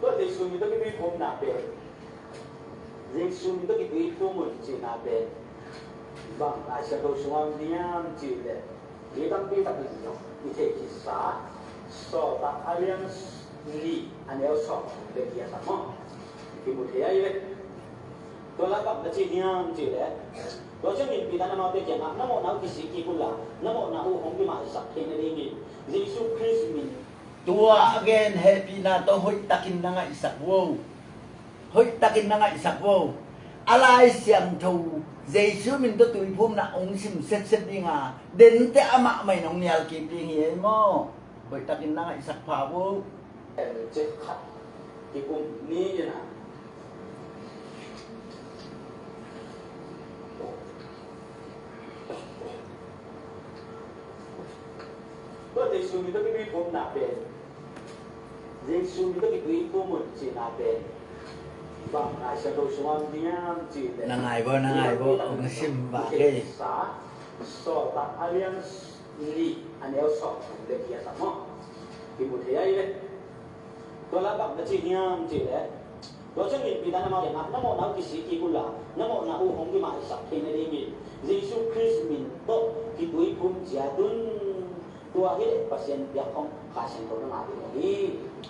Tua Jesu min tawh kituiphumna pen, Jesu min tawh kituiphum un cihna pen bang Lai Siangtho sungah om diam cih leh, mi tampi takin zong i thei kisa, Sawltak a lian Nih a neu sawm le giat ah maw, kimu thei ahi ve. Tua lai bang na ci hiam cih leh, tua ciangin Peter in amaute kiangah, na mawhna uh kisik kik unla, na mawhna uh hong kimaisak theihna dingin Jesu Khrist min. Tua a gen hehpihna tawh hoihtakin na ngaihsak vo. Hoihtakin na ngaihsak vo. A Lai Siangtho Jesu min tawh tuiphumna hong sim setset dinga, dente amah mah in hong nial kik ding hi ei maw. Hoihtakin na ngaihsak pha vo. Cek khat kikum ni in a. Tua Jesu min tawh kituiphumna pen, Jesu min tawh kituiphum un cihna pen bang Lai Siangtho sungah om hiam cih leh, na ngai vo, na ngai vo, hong sim ba kei. Sawltak a lian nih a neu sawm le giat ah maw, kimu thei ahi ve. Tua lai bang na ci hiam cih leh, tua ciangin Peter in amaute kiangah, na mawhna uh kisik kik unla, na mawhna uh hong kimaisak theihna dingin Jesu Khrist min tawh kituiphum ciat un. Tua hi leh Pasian biak khong Kha Siangtho na ngah ding uh hi.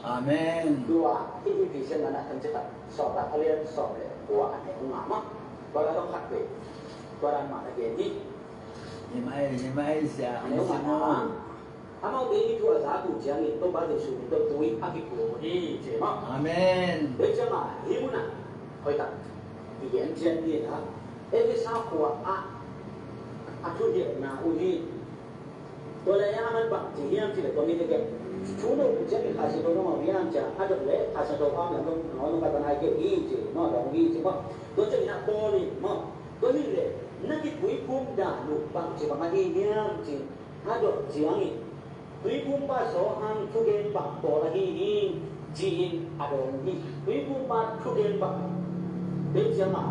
Amen. Tua hi i Pasian na na kan cih khat, Sawltak a lian sawm le kua a neu nga mah. Tua lai dong khat ve. Tua dan mah na gen hi. Hi mai, hi mai sia. A neu nga na. Amaute in hih thu a zak uh ciangin Topa Jesu min tawh tui a kiphum uh hi ci maw. Amen. Tua ciangin hih munah hoihtak kigen ciat ni a, Efesa khua ah a thuhilhna uh hi. Tua leh a man bang ci hiam cih leh, tua mite kiang thu no uh ciangin Kha Siangtho dong uh hiam ci a, a dot leh Kha Siangtho pam lam dong, no, no ka tanai kei hi ci, no, dong hi ci maw. Tua ciangin a Paul in maw, tua hi leh na kituiphum dan uh bang ci bang ahi hiam ci a dot ciangin, tuiphumpa Johan thugen bang pawl ahi hi, ci-in a dawng hi. Tuiphumpa thugen bang. Tua ciangin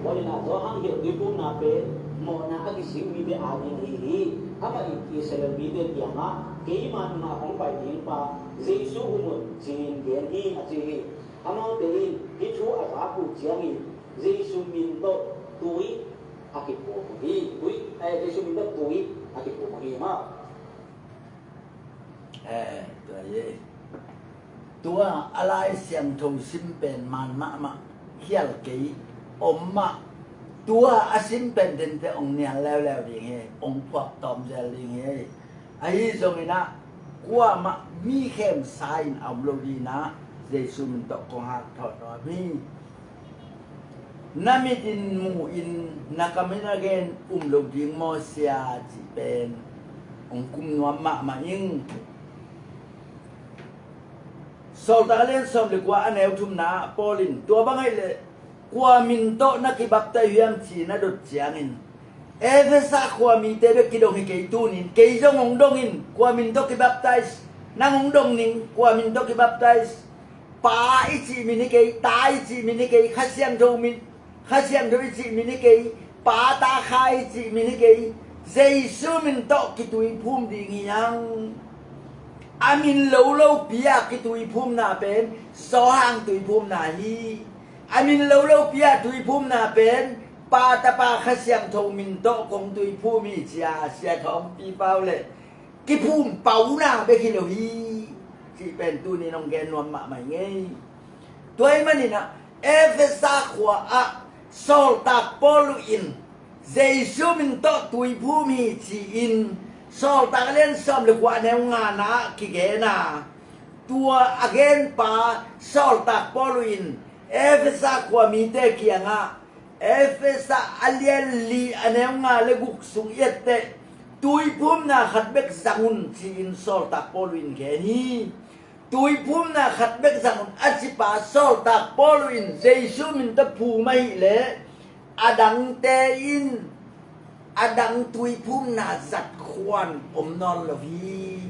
Paul in a, Johan hilh tuiphumna pen mawhna a kisik mite ading ahi hi. Amah in Israel mite kiangah, keima nungah hong pai ding pa Jesu um un, ci-in gen hi, a ci hi. Amaute in hih thu a zak uh ciangin Jesu min tawh tui a kiphum uh hi. Tui, eh, Jesu min tawh tui a kiphum uh hi maw. Eh, tua hi. Tua a Lai Siangtho sim pen man mahmah, khial kei om mah. Tua a sim pen dente hong nial leuleu ding hi, hong phuak tawm zel ding hi. Ahi zongin ah, kuamah mi khemsa in a om lo ding ah, Jesu min tawh kong hanthawn nuam hi. Na mit in mu in, na kam in a gen um lo ding maw sia cih pen hong kum nuam mahmah ing. Sawltak a lian sawm le kua a neu thumna ah Paul in, tua bang ahih leh kua min tawh na kibaptaih uh hiam ci-in a dot ciangin, Efesa khua mite bek kidong hi kei tuni-in, kei zong hong dong in, kua min tawh kibaptaih, nang hong dong ning, kua min tawh kibaptaih. Pa i cih min hi kei, Ta i cih min hi kei, Kha Siangtho min, Kha Siangtho i cih min hi kei, Pa, Ta, Kha i cih min hi kei, Jesu min tawh kituiphum ding hi hang. A min lo lopi a kituiphumna pen Johan tuiphumna hi. A min lo lopi a tuiphumna pen Pa, Tapa, Kha Siangtho min tawh kong tuiphum hi ci-a Sia Thawngpi Pau le kiphum pauna bek hi lo hi, cih pen tuni-in hong gen nuam mahmah ing ei. Tua ahih manin ah Efesa khua ah Sawltak Paul in Jesu min tawh tuiphum hi ci-in Sawltak a lian sawm le kua a neu ngana ah kigen a, tua a genpa Sawltak Paul in Efesa khua mite kiangah, Efesa a lian li a neu nga le guk sung i et teh, tuiphumna khat bek zang un ci-in Sawltak Paul in gen hi. Tuiphumna khat bek zang un a cipa Sawltak Paul in Jesu min tawh phum ahih leh, a dangte in a dang tuiphumna zat khuan om nawn lo hi.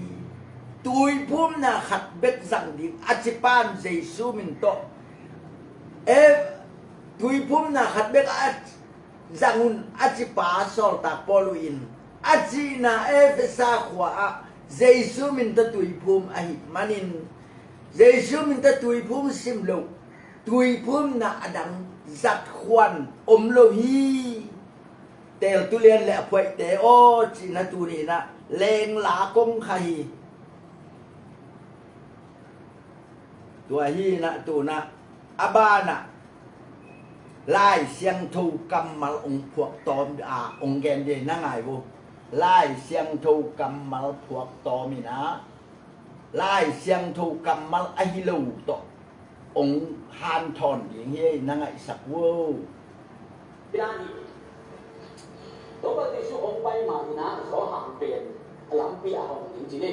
Tuiphumna khat bek zang ding a cipa in Jesu min tawh, e, tuiphumna khat bek a zang un a cipa Sawltak Paul in a cihna Efesa khua ah Jesu min tawh tuiphum ahih manin, Jesu min tawh tuiphum sim lo, tuiphumna a dang zat khuan om lo hi. Teeltu lian le a phuaihte aw, cihna tuni-in ah lengla kong kha hi. Tua hi inah tu inah a banah Lai Siangtho kammal hong phuak tawm a hong gen ding na ngai vo. Lai Siangtho kammal phuak tawm inah Lai Siangtho kammal ahi lo tawh hong hanthawn ding hi ei na ngaihsak vo. Topa Jesu hong pai ma inah Johan pen a lampi a hong ding ci le.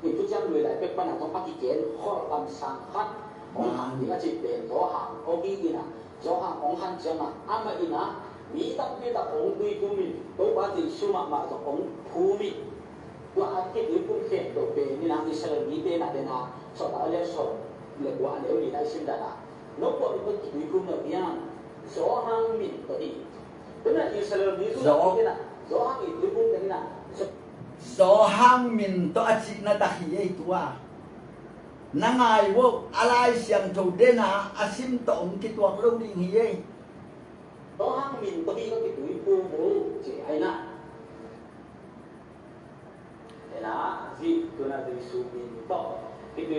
Thuciam Lui lai pek panah zong a kigen kholh kamsang khat hong hang ding a cih pen Johan hong hi inah Johan hong han ciangah amah inah mi tampi tak hong tuiphum in Topa Jesu mahmah zong hong phum in tua a kituiphum khempeuh pen inah Israel mite na dena sawltak a lian sawm le kua a neu li lai sim dana no kua min tawh kituiphum lo hiam? Johan min tawh hi. Tuna Israel mi zu Johan min tawh a cihna tak hi ei tua. Na ngai vo a Lai Siangtho dena a sim tawh hong kituak lo ding hi ei. Johan min tawh hi ka kituiphum uh ci ai na.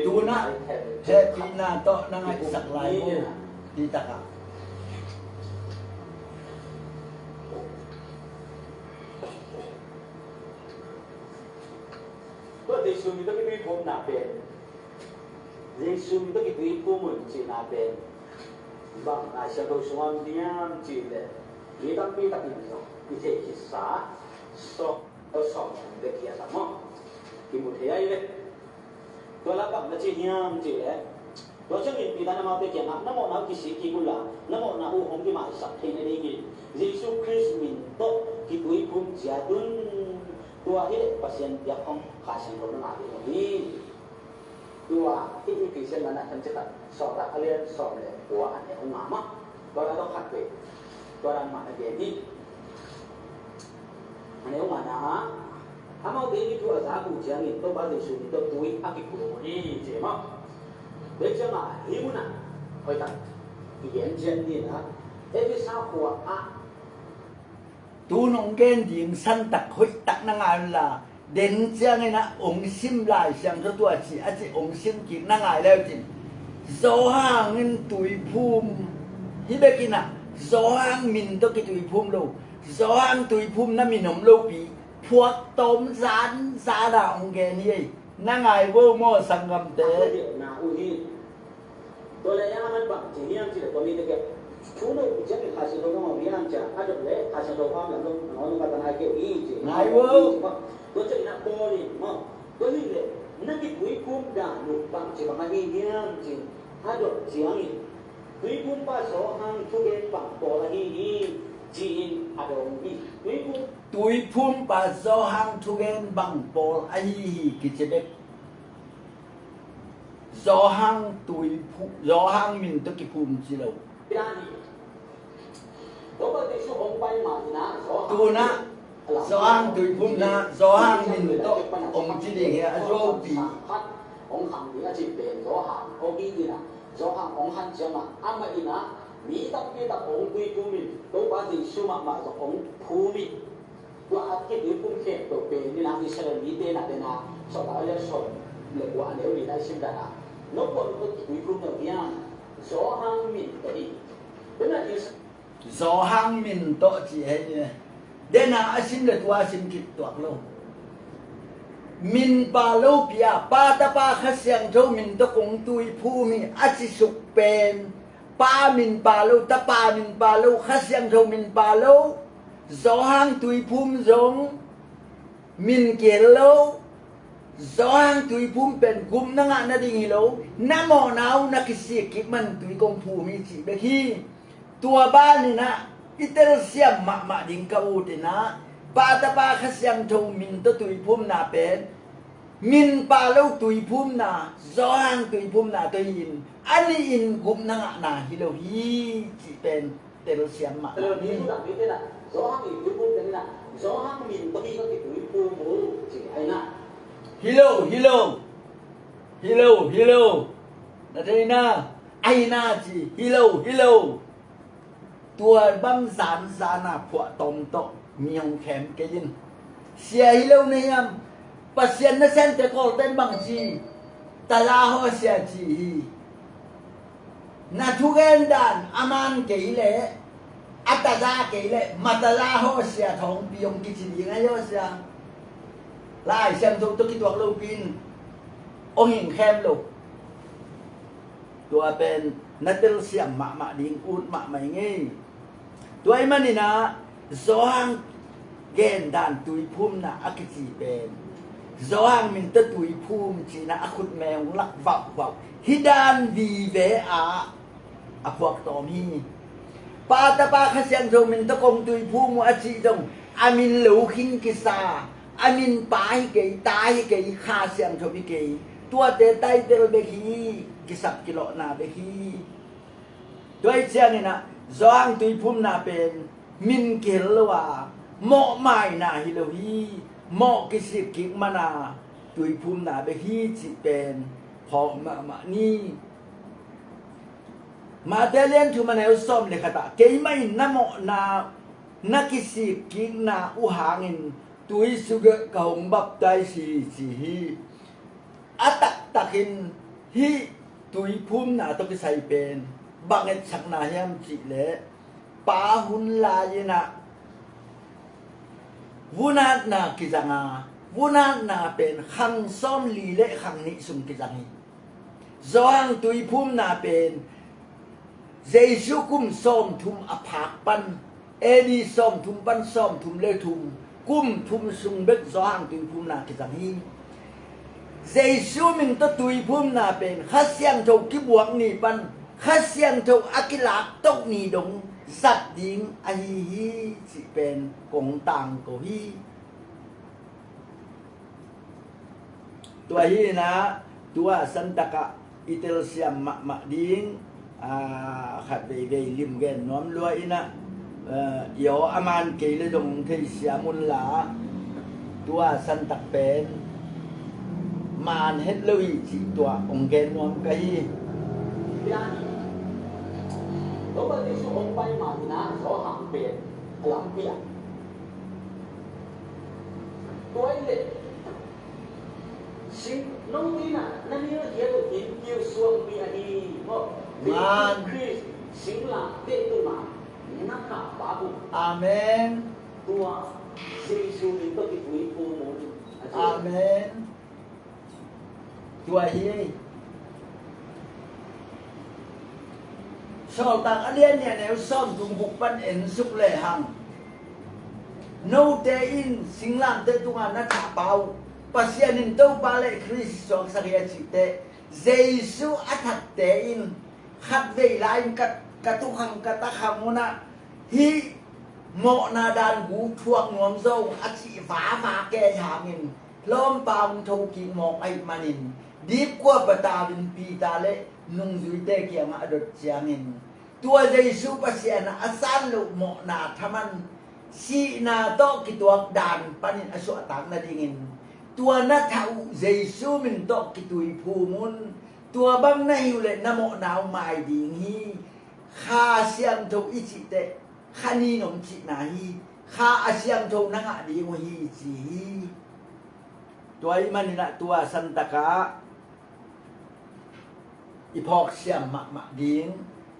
Tuna hehpihna tawh na ngaihsak lai uh. Titakah tua Jesu min tawh kituiphumna pen Jesu min tawh kituiphum un cihna pen bang Lai Siangtho sungah om diam cih leh mi tampi takin zong i theih khitsa sawm sawm bek hi a tam maw? Kimu thei ahi ve. Tua la bang na ci hiam cih leh tua ciangin Peter in amaute kiangah na mawhna uh kisik kik unla na mawhna uh hong kimaisak theih nadingin Jesu Khrist min tawh kituiphum ciat un. Tua hi leh Pasian biak hong Kha Siangtho na ngah ding uh hi. Tua hih i Pasian nana khan citak sawltak a lian sawm le kua a neu nga mah. Tua dan tawh khat ve. Tua dan mah na gen hi. A neu ngana ah amaute in thu a zak uh ciangin Topa Jesu min tawh tui a kiphum uh hi ci mah. Tua ciangah hih munah hoihtak kigen ciat ding ah Efesa khua ah tu nong gen ding santak hoihtak na ngai unla den ciangin ah hong sim Lai Siangtho tua ci a ci hong sim kik na ngai leu cin Johan in tuiphum hi bekin ah Johan min tawh kituiphum lo Johan tuiphum na min om lopi phuak tawm zanzan a hong gen hi ei. Na ngai vo maw sanggamte? Tua leh a man bang ci hiam cih leh tua mite kiang thu no uh ciangin Kha Siangtho hong om hiam ci a dot leh Kha Siangtho hong om lam lo nang hong om ka tanai keu hi ci. Ngai vo. Tua ciangin a Paul in maw tua hi leh na kituiphum dan uh bang ci bang ahi hiam ci a dot ciangin Tuiphumpa Johan thugen bang pawl ahi hi ci-in a dong hi. Tuiphum Tuiphumpa Johan thugen bang pawl ahi hi kici bek. Johan tuiphu Johan min tawh kiphum ci lo. Tuna Johan tuiphumna Johan min tawh hong ci ding hi a zuaupi. Hong khang ding a ci pen Johan hong hi ding a Johan hong han ciangah amah in ah mi tampi tak hong tuiphum in Topa Jesu mahmah zong hong phum in tua a kituiphum khempeuh pen in ah Israel mite na dena sawltak a lian sawm le kua a neu li na i sim dan a no kua min tawh kituiphum lo hiam? Johan min tawh hi. Tuna Is Johan min tawh ci hei ni. Dena a sim le tua a sim kituak lo. Min pa lopi a Pa Tapa Kha Siangtho min tawh kong tuiphum hi a ci suk pen Pa min pa lo, Tapa min pa lo, Kha Siangtho min pa lo. Johan tuiphum zong min kihel lo. Johan tuiphum pen gupna ngah nading hi lo. Na mawhna uh na kisik kik man tui kong phum hi cih bek hi. Tua ban in ah i telsiam mahmah ding ka ut in ah Pa Tapa Kha Siangtho min tawh tuiphumna pen min pa lo tuiphumna Johan tuiphumna tawh hi in a nih in gupna ngahna hi lo hi cih pen telsiam mahmah hi. Johan min tawh hi ka kituiphum uh ci aina. Hi lo, hi lo. Hi lo, hi lo. Na theina aina ci hi lo, hi lo. Tua bang zanzan a phuahtawm tawh mi hong khem kei in. Sia hi lo na hiam? Pasian na siante kawlten bang ci? Tala haw sia ci hi. Na thugen dan a man kei leh, a taza kei leh, mataza haw sia thawngpi hong kici ding ahi haw sia. Lai Siangtho tawh kituak lopi-in hong hing khem lo. Tua pen na telsiam mahmah ding ut mahmah i ngei. Tua ahih manin ah Johan gendan tuiphumna a kici pen Johan min tawh tuiphum ci-in ah a khutme hong lak vauhvauh. Hih dan vive ah a phuak tawm hi. Pa, Tapa, Kha Siangtho min tawh kong tuiphum uh a cih zong a min lo khin kisa, a min Pa hi kei, Ta hi kei, Kha Siangtho hi kei. Tuate title bek hi, kisap kilawhna bek hi. Tua ahih ciangin ah Johan tuiphumna pen min kihel lo a, mawhmaina hi lo hi. Mawh kisik kik man a tuiphumna bek hi cih pen phawk mahmah ni. Matthai a lian thum a neu sawm le khat ah, keimah in na mawhna na kisik kikna uh hangin tui sungah ka hong baptize hi, ci hi. A taktakin hih tuiphumna tawh kisai pen bang etsakna hiam cih leh, Pa hun lai-in ah vunatna kizang a, vunatna pen khang sawmli le khang nih sung kizang hi. Johan tuiphumna pen Jesu kum sawmthum a phak pan, A D sawmthum pan sawmthum le thum, kum thum sung bek Johan tuiphumna kizang hi. Jesu min tawh tuiphumna pen Kha Siangtho kibuak ni pan Kha Siangtho a kilak toh ni dong zat ding ahi hi cih pen kong tangko hi. Tua hi-in ah tua santak ah i telsiam mahmah ding, aa, khat veivei lim gen nuam lua in ah, aa, i aw a man kei le zong theisiam unla, tua santak pen man het lo hi cih tua hong gen nuam ka hi. Topa Jesu hong pai ma-in ah Johan pen a lampi ah, tua hi leh sing, no in ah na nilhiat uh in kiu suangpi ahi maw? Man. Jesu Khrist singlamteh tungah na thahpau. Amen. Tua Jesu min tawh kituiphum un, a ci. Amen. Tua hi. Sawltak a lian nih a neu sawmthum guk pan en suk lehang, note in singlamteh tungah na thahpau, Pasian in Topa le Khrist suaksak hi a cih teh, Jesu a thatte in khatvei lai-in ka, ka tukhang ka takhang un ah hih mawhna dan gu thuak nuam zaw ung a cih vava kei hangin, lawmpa hong thokik mawk ahih manin, dipkua patau-in Peter le nungzuite kiangah a dot ciangin, tua Jesu Pasian ah a san loh mawhna thaman, sihna tawh kituak dan panin a suahtak nadingin, tua na thah uh Jesu min tawh kituiphum un. Tua bang na hih uh leh na mawhna uh mai ding hi. Kha Siangtho i cih teh, Kha Ninom cihna hi. Kha a siangtho na ngah ding uh hi, ci hi. Tua ahih manin ah tua santak ah i phawksiam mahmah ding,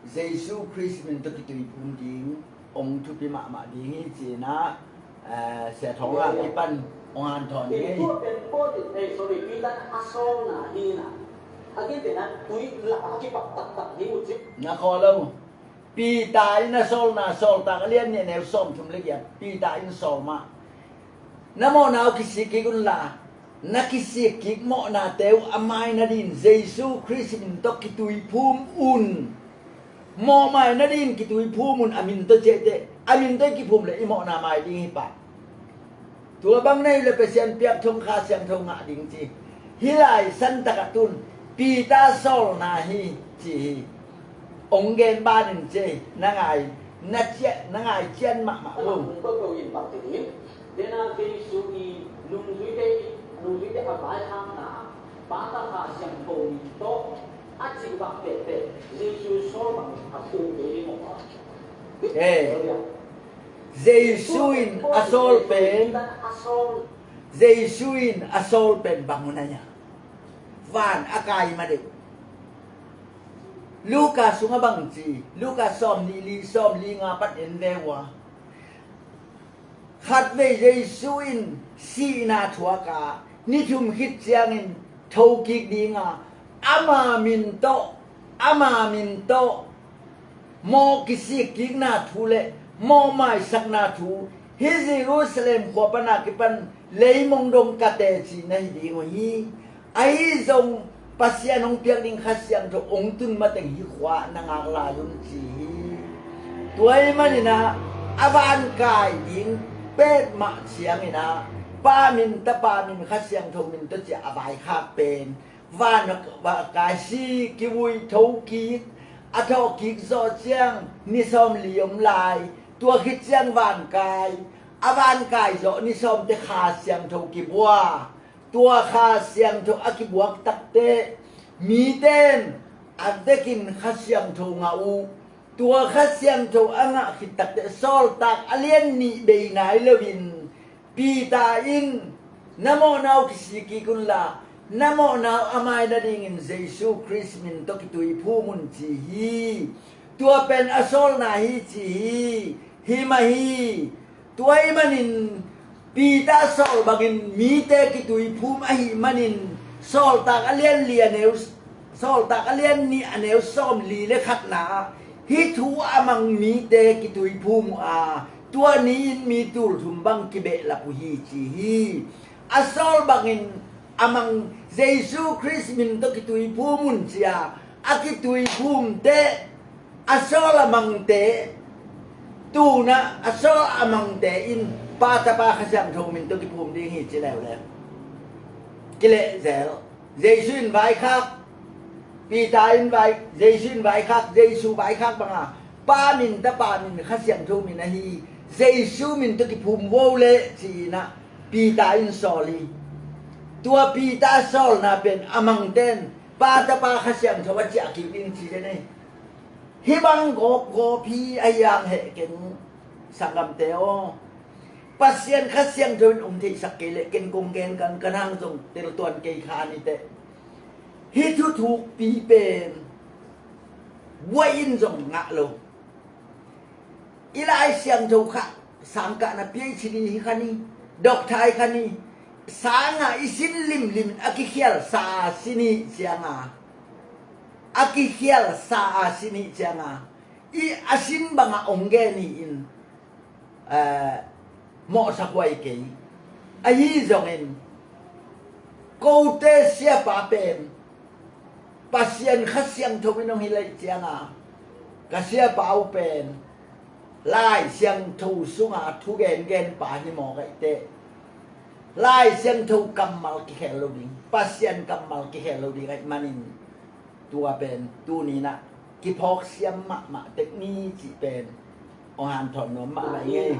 Jesu Khrist min tawh kituiphum ding, hong thupi mahmah ding hi ci-in ah, eh, Sia Thawng a kipan hong hanthawn ding hi. Tua pen Paul in, eh, sorry, Peter a sawlna hi-in ah, a gentehna tui lah a kipak taktak ding uh ci. Na khaw lo. Peter in a sawlna, Sawltak a lian nih a neu sawmthum le giat, Peter in sawl mah. Na mawhna uh kisik kik unla, na kisik kik mawhnate uh a mai nadin Jesu Khrist min tawh kituiphum un. Mawhmai nadin kituiphum un a min tawh ciah teh, a min tawh i kiphum leh i mawhna mai ding hi pah. Tua bang na hih leh Pasian piak thong Kha Siangtho ngah ding ci. Hih lai santak ah tun Peter sawlna hi ci hi. Hong gen banin ci, na ngai, na cian, na ngai cian mahmah lo. Dena Jesu i nungzuite, nungzuite a vaikhakna, Pa, Ta, Kha Siangtho min tawh a cih bang peuhpeuh Jesu sawl bang a thu kei ding maw? Eh. Jesu in a sawl pen, Jesu in a sawl pen bang hun a hia? Van a kai ma deuh. Luka sungah bang ci, Luka sawm nih li, sawm li nga pan en ve ua. Khatvei Jesu in sihna thuak a, ni thum khit ciangin thokik ding a, ama min tawh, ama min tawh mawh kisik kikna thu le mawh maisakna thu, hih Jerusalem khua pan a kipan leimong dong ka teci na hi ding uh hi. Ahi zong Pasian hong piak ding Kha Siangtho hong tun mateng hih khua na ngak lai un ci hi. Tua ahih manin ah, a vankai ding petmah ciangin ah, Pa min, Tapa min, Kha Siangtho min tawh ci a vaikhak pen, van a kai si, kivui, thokik, a thawhkik zawh ciang ni sawmli om lai, tua khit ciang vankai, a vankai zawh ni sawmte Kha Siangtho kibua. Tua Kha Siangtho a kibuak takteh, mite in a dekin Kha Siangtho ngah uh. Tua Kha Siangtho a ngah khit takteh, Sawltak a lian nih bei nai loin, Peter in, na mawhna uh kisik kik unla, na mawhna uh a mai nadingin Jesu Khrist min tawh kituiphum un ci hi. Tua pen a sawlna hi ci hi. Hi mah hi. Tua ahih manin Peter sawl bangin mite kituiphum ahih manin, Sawltak a lian li a neu, Sawltak a lian nih a neu sawmli le khatna ah, hih thu a mang mite kituiphum uh a, tua ni-in mi tulthum bang kibehlap uh hi ci hi. A sawl bangin a mang, Jesu Khrist min tawh kituiphum un ci a, a kituiphumte, a sawl a mangte, tu-in ah a sawl a mangte in Pa, Tapa, Kha Siangtho min tawh kiphum ding hi ci leuleu. Kilehzel. Jesu in vaikhak, Peter in vai, Jesu in vaikhak, Jesu vaikhak bang a, Pa min, Tapa min, Kha Siangtho min ahi, Jesu min tawh kiphum vo leh ci-in ah Peter in sawl hi. Tua Peter sawlna pen a mangte in Pa, Tapa, Kha Siangtho a ciah kik ding ci den hi. Hih bang gawpgawp hi a hiang heh keng, sanggamte aw. Pasian Kha Siangtho in hong theihsak kei leh ken kong gen kang, ka nang zong teltuan kei kha ni teh. Hih thuthukpi pen buai in zong ngah lo. I Lai Siangtho kha sangkahna PhD hi kha ni, doctor hi kha ni, sangah i sin limlim a kikhialsa a sin hi cianga, a kikhialsa a sin hi cianga, i a sin bangah hong gen hi in, eh, mawhsak huai kei. Ahi zongin, kote siapa pen Pasian Kha Siangtho in hong hilh ahih cianga, ka siapa uh pen Lai Siangtho sunga thu gengen pa hi mawk ahih teh, Lai Siangtho kammal kikhel lo ding, Pasian kammal kikhel lo ding ahih manin, tua pen tuni-in ah kiphawk siam mahmah tek ni cih pen hong hanthawn nuam mahmah ing ei.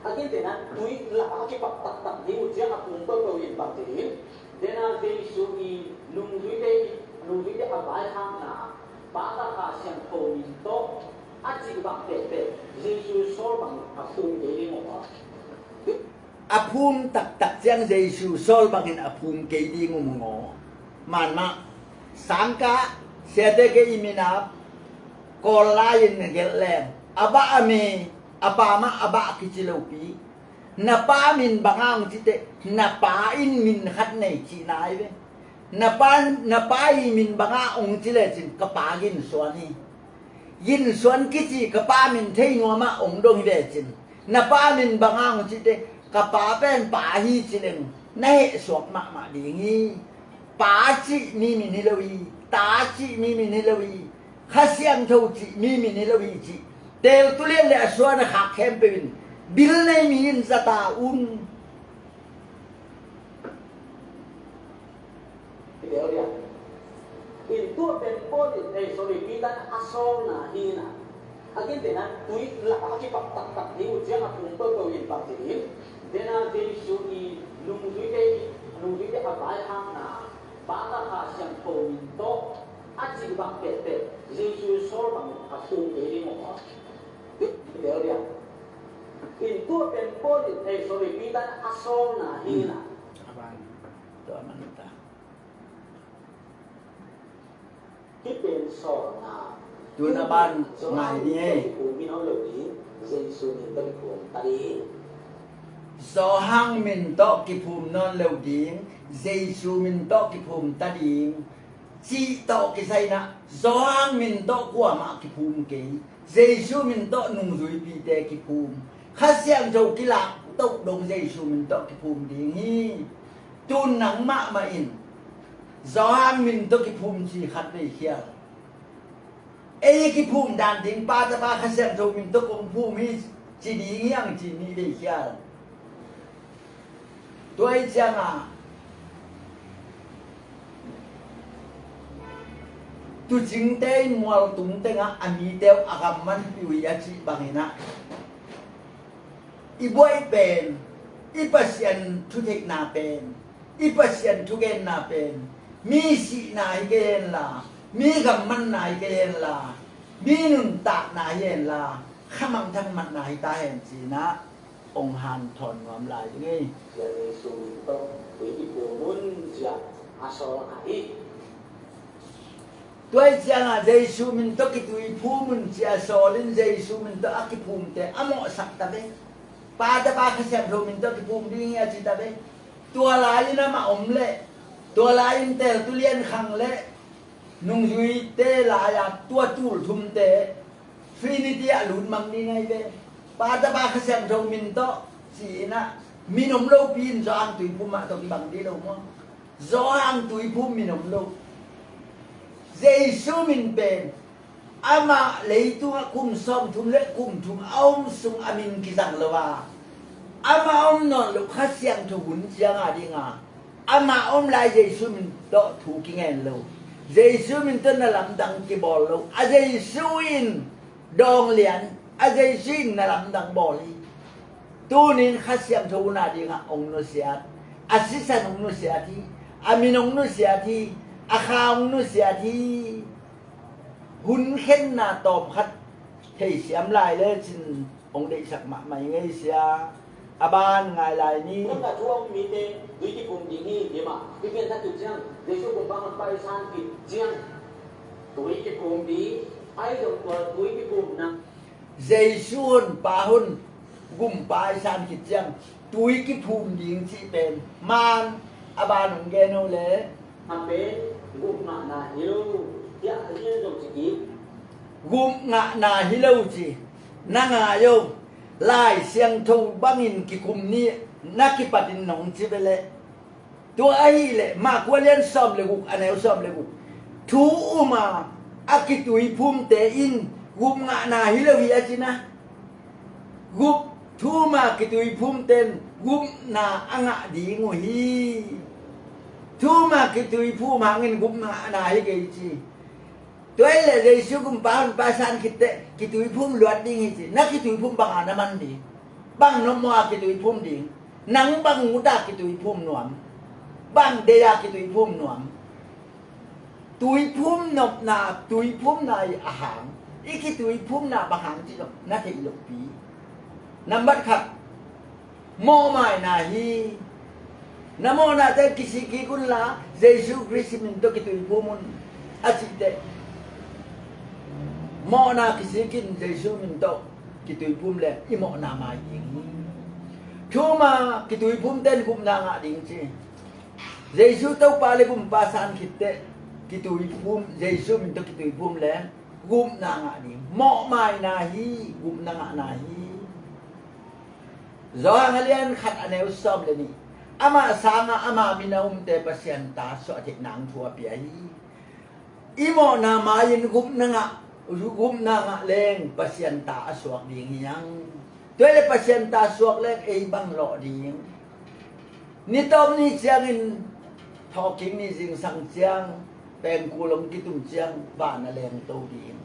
A kinte na, tui lak a kipak taktak ding uh ciang a phum toto in bang ci ding? Dena Jesu i nungzuite, nungzuite a vaikhakna, Pa, Tapa, Kha Siangtho min tawh a cih bang pehpeh, Jesu sawl bangin a phum kei ding uh a. A phum taktak ciang Jesu sawl bangin a phum kei ding uh maw. Manmah, sangkah, siate kei i minam, Kawl lai-in gelh leng, a bah a me, a pa mah a bah kici lopi. Na pa min banga hong ci teh, na pa in min khat nei cihna hi ve. Na pa, na pa i min banga hong ci lecin ka pa ginsuan hi. Ginsuan kici ka pa min thei nuam ah hong dong hi lecin, na pa min banga hong ci teh, ka pa pen pa hi ci leng na hehsuak mahmah ding hi. Pa cih mi min hi lo hi, ta cih mi min hi lo hi, Kha Siangtho cih mi min hi lo hi cih teltu lian le a suan a khak khempeuh in bil nei mi in za ta un. Hi deuh dia. In tua pen Paul in, eh, sorry, Peter in a sawlna hi na. A kinte na, tui lak a kipak taktak ding uh ciang a phum toto in bang ci ding? Dena Jesu i nungzuite, nungzuite a vaikhakna, Pa, Tapa, Kha Siangtho min tawh a cih bang pehpeh, Jesu sawl bangin a phum kei ding uh a. Hi deuh dia. In tua pen Paul in, eh, sorry, Peter in a sawlna hi na. Tua man ta. Hih pen sawlna Tun a ban ngai ni ei. Johan min tawh kiphum nawn lo ding, Jesu min tawh kiphum ta ding, cih tawh kisai inah Johan min tawh kuamah kiphum kei, Jesu min tawh nungzuipite kiphum, Kha Siangtho kilak toh dong Jesu min tawh kiphum ding hi. Tun nang mahmah in Johan min tawh kiphum ci khat veikhial. Ei kiphum dan ding Pa, Tapa, Kha Siangtho min tawh kong phum hi ci ding hiang ci nih veikhial. Tua ih ciangah tuucingte in mualtung tengah a mite uh a gamman pih uh hi a cih banginah i buaih pen, i Pasian thutheihna pen, i Pasian thugenna pen mi sihna hi kei henla, mi gammanna hi kei henla, mi nuntakna hi henla, khamangthang matna hi ta hen cinah hong hanthawn nuam lai ding hi. Jesu min tawh tui kiphum un ci-a a sawl ahi. Tua ih ciangah Jesu min tawh kituiphum un ci-a sawl in Jesu min tawh a kiphumte a mawhsak ta ve. Pa, Tapa, Kha Siangtho min tawh kiphum ding hi a ci ta ve. Tua lai-in amah om leh, tua lai-in teltu liankhang leh nungzuite lai-a tua tul thumte Trinity ah lut mang ding ahi ve. Pa, Tapa, Kha Siangtho min tawh ci-inah min om lopi in Johan tuiphum mah tawh kibang dih lo maw? Johan tuiphum min om lo. Jesu min pen amah leitungah kum sawmthum le kum thum a om sung a min kizang lo a, amah om nawn loh Kha Siangtho hun cianga dinga amah om lai Jesu min tawh thu kingen lo. Jesu min tawh na lamdang kibawl lo. A Jesu in dawng lian, a Jesu in na lamdang bawl hi. Tunin Kha Siangtho hun a dingah hong nusiat, a sisan hong nusiat hi, a min hong nusiat hi, a kha hong nusiat hi. Hun khenna tawmkhat theisiam lai lecin hong deihsak mahmah i ngei sia. A ban ngai lai ni. Nang ka thu a um mite tui kiphum ding hi, hi mah. Hi pian thak kik ciang, Jesu kumpa hun paisan kik ciang, tui kiphum ding, ai dong tua tui kiphum na. Jesu hun pa hun gumpa i san khit ciang tui kiphum ding cih pen man a ban hong gen uh le. A pen gupngahna hi lo, tiah a hi lo ci kik. Gupngahna hi lo ci. Na ngai uh, Lai Siangtho bangin kikum ni na kipatin nong ci ve leh. Tua ahih leh Mark a lian sawm le guk, a neu sawm le guk. Thu um a a kituiphumte in gupngahna hi lo hi a ci na. Gup, thu um a kituiphumte in gupna a ngah ding uh hi. Thu um a kituiphum hangin gupngahna hi kei ci. Tua hi leh Jesu kumpa hun paisan khit teh kituiphum luat ding hi ci. Na kituiphum bang a na man ding? Bang nop maw a kituiphum ding? Nang bang ut a kituiphum nuam? Bang deih a kituiphum nuam? Tuiphum nopna, tuiphumna i a hang, i kituiphumna bang hang cih zong na theih lohpi. Nambat khat, mawhmaina hi. Na mawhnate kisik kik unla Jesu Khrist min tawh kituiphum un a cih teh, mawhna kisik in Jesu min tawh kituiphum le i mawhna mai ding hi. Thu um a kituiphumte in gupna ngah ding ci. Jesu Topa le Gumpa san khit teh kituiphum, Jesu min tawh kituiphum le gupna ngah ding. Mawhmaina hi, gupna ngahna hi. Johan a lian khat a neu sawm le nih. Amah sangah ama min a umte Pasian ta suah theih nang thu a pia hi. I mawhna mai-in gupna ngah, gupna ngah leng Pasian ta a suak ding hi hang. Tua hi leh Pasian ta suak leng ei bang lawh ding? Ni tawp ni ciangin thawhkik ni zingsang ciang pengkul hong kitum ciang van a lengto ding.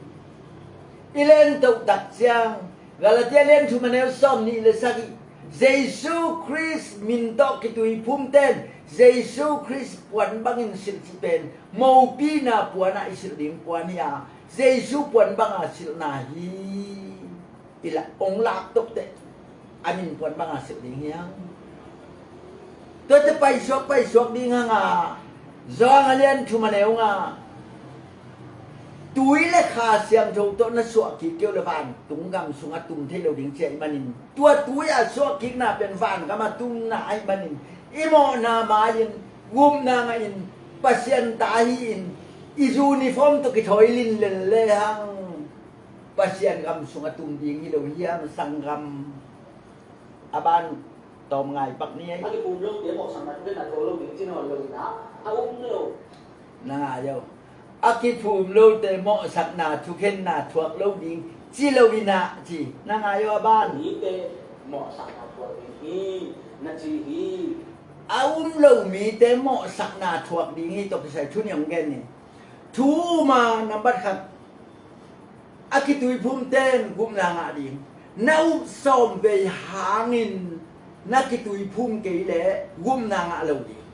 I lengto tak ciang Galatia lian thum a neu sawm nih le sagih, Jesu Khrist min tawh kituiphumte in Jesu Khrist puan bangin silh cih pen mopina puan ah i silh ding puan hi a, Jesu puan banga silhna hi. I lah hong lak toh teh a min puan banga silh ding hi hang. Tuate paisuak paisuak ding hang a, Johan a lian thum a neu nga, Tui le Kha Siangtho tawh na suah kik kei uh leh vantung gam sungah tum thei lo ding ci ahih manin, tua tui a suah kikna pen vangam a tumna ahih manin, i mawhna mai-in gupna ngahin Pasian ta hi-in i uniform tawh kithawi linlen lehang Pasian gam sungah tum ding hi lo hiam, sanggam? A ban tawm ngai pak ni ei. A kiphum lote mawhsakna thukhenna thuak lo ding ci nawn lo in ah, a um lo. Na ngai aw. A kiphum lote mawhsakna thukhenna thuak lo ding ci lo in ah ci. Na ngai aw a ban. Mite mawhsakna thuak ding hi, na ci hi. A um lo mite mawhsakna thuak ding hi tawh kisai thu nih hong gen ni. Thu um a nambat khat, a kituiphumte in gupna ngah ding. Na up sawm vei hangin na kituiphum kei leh gupna ngah lo ding.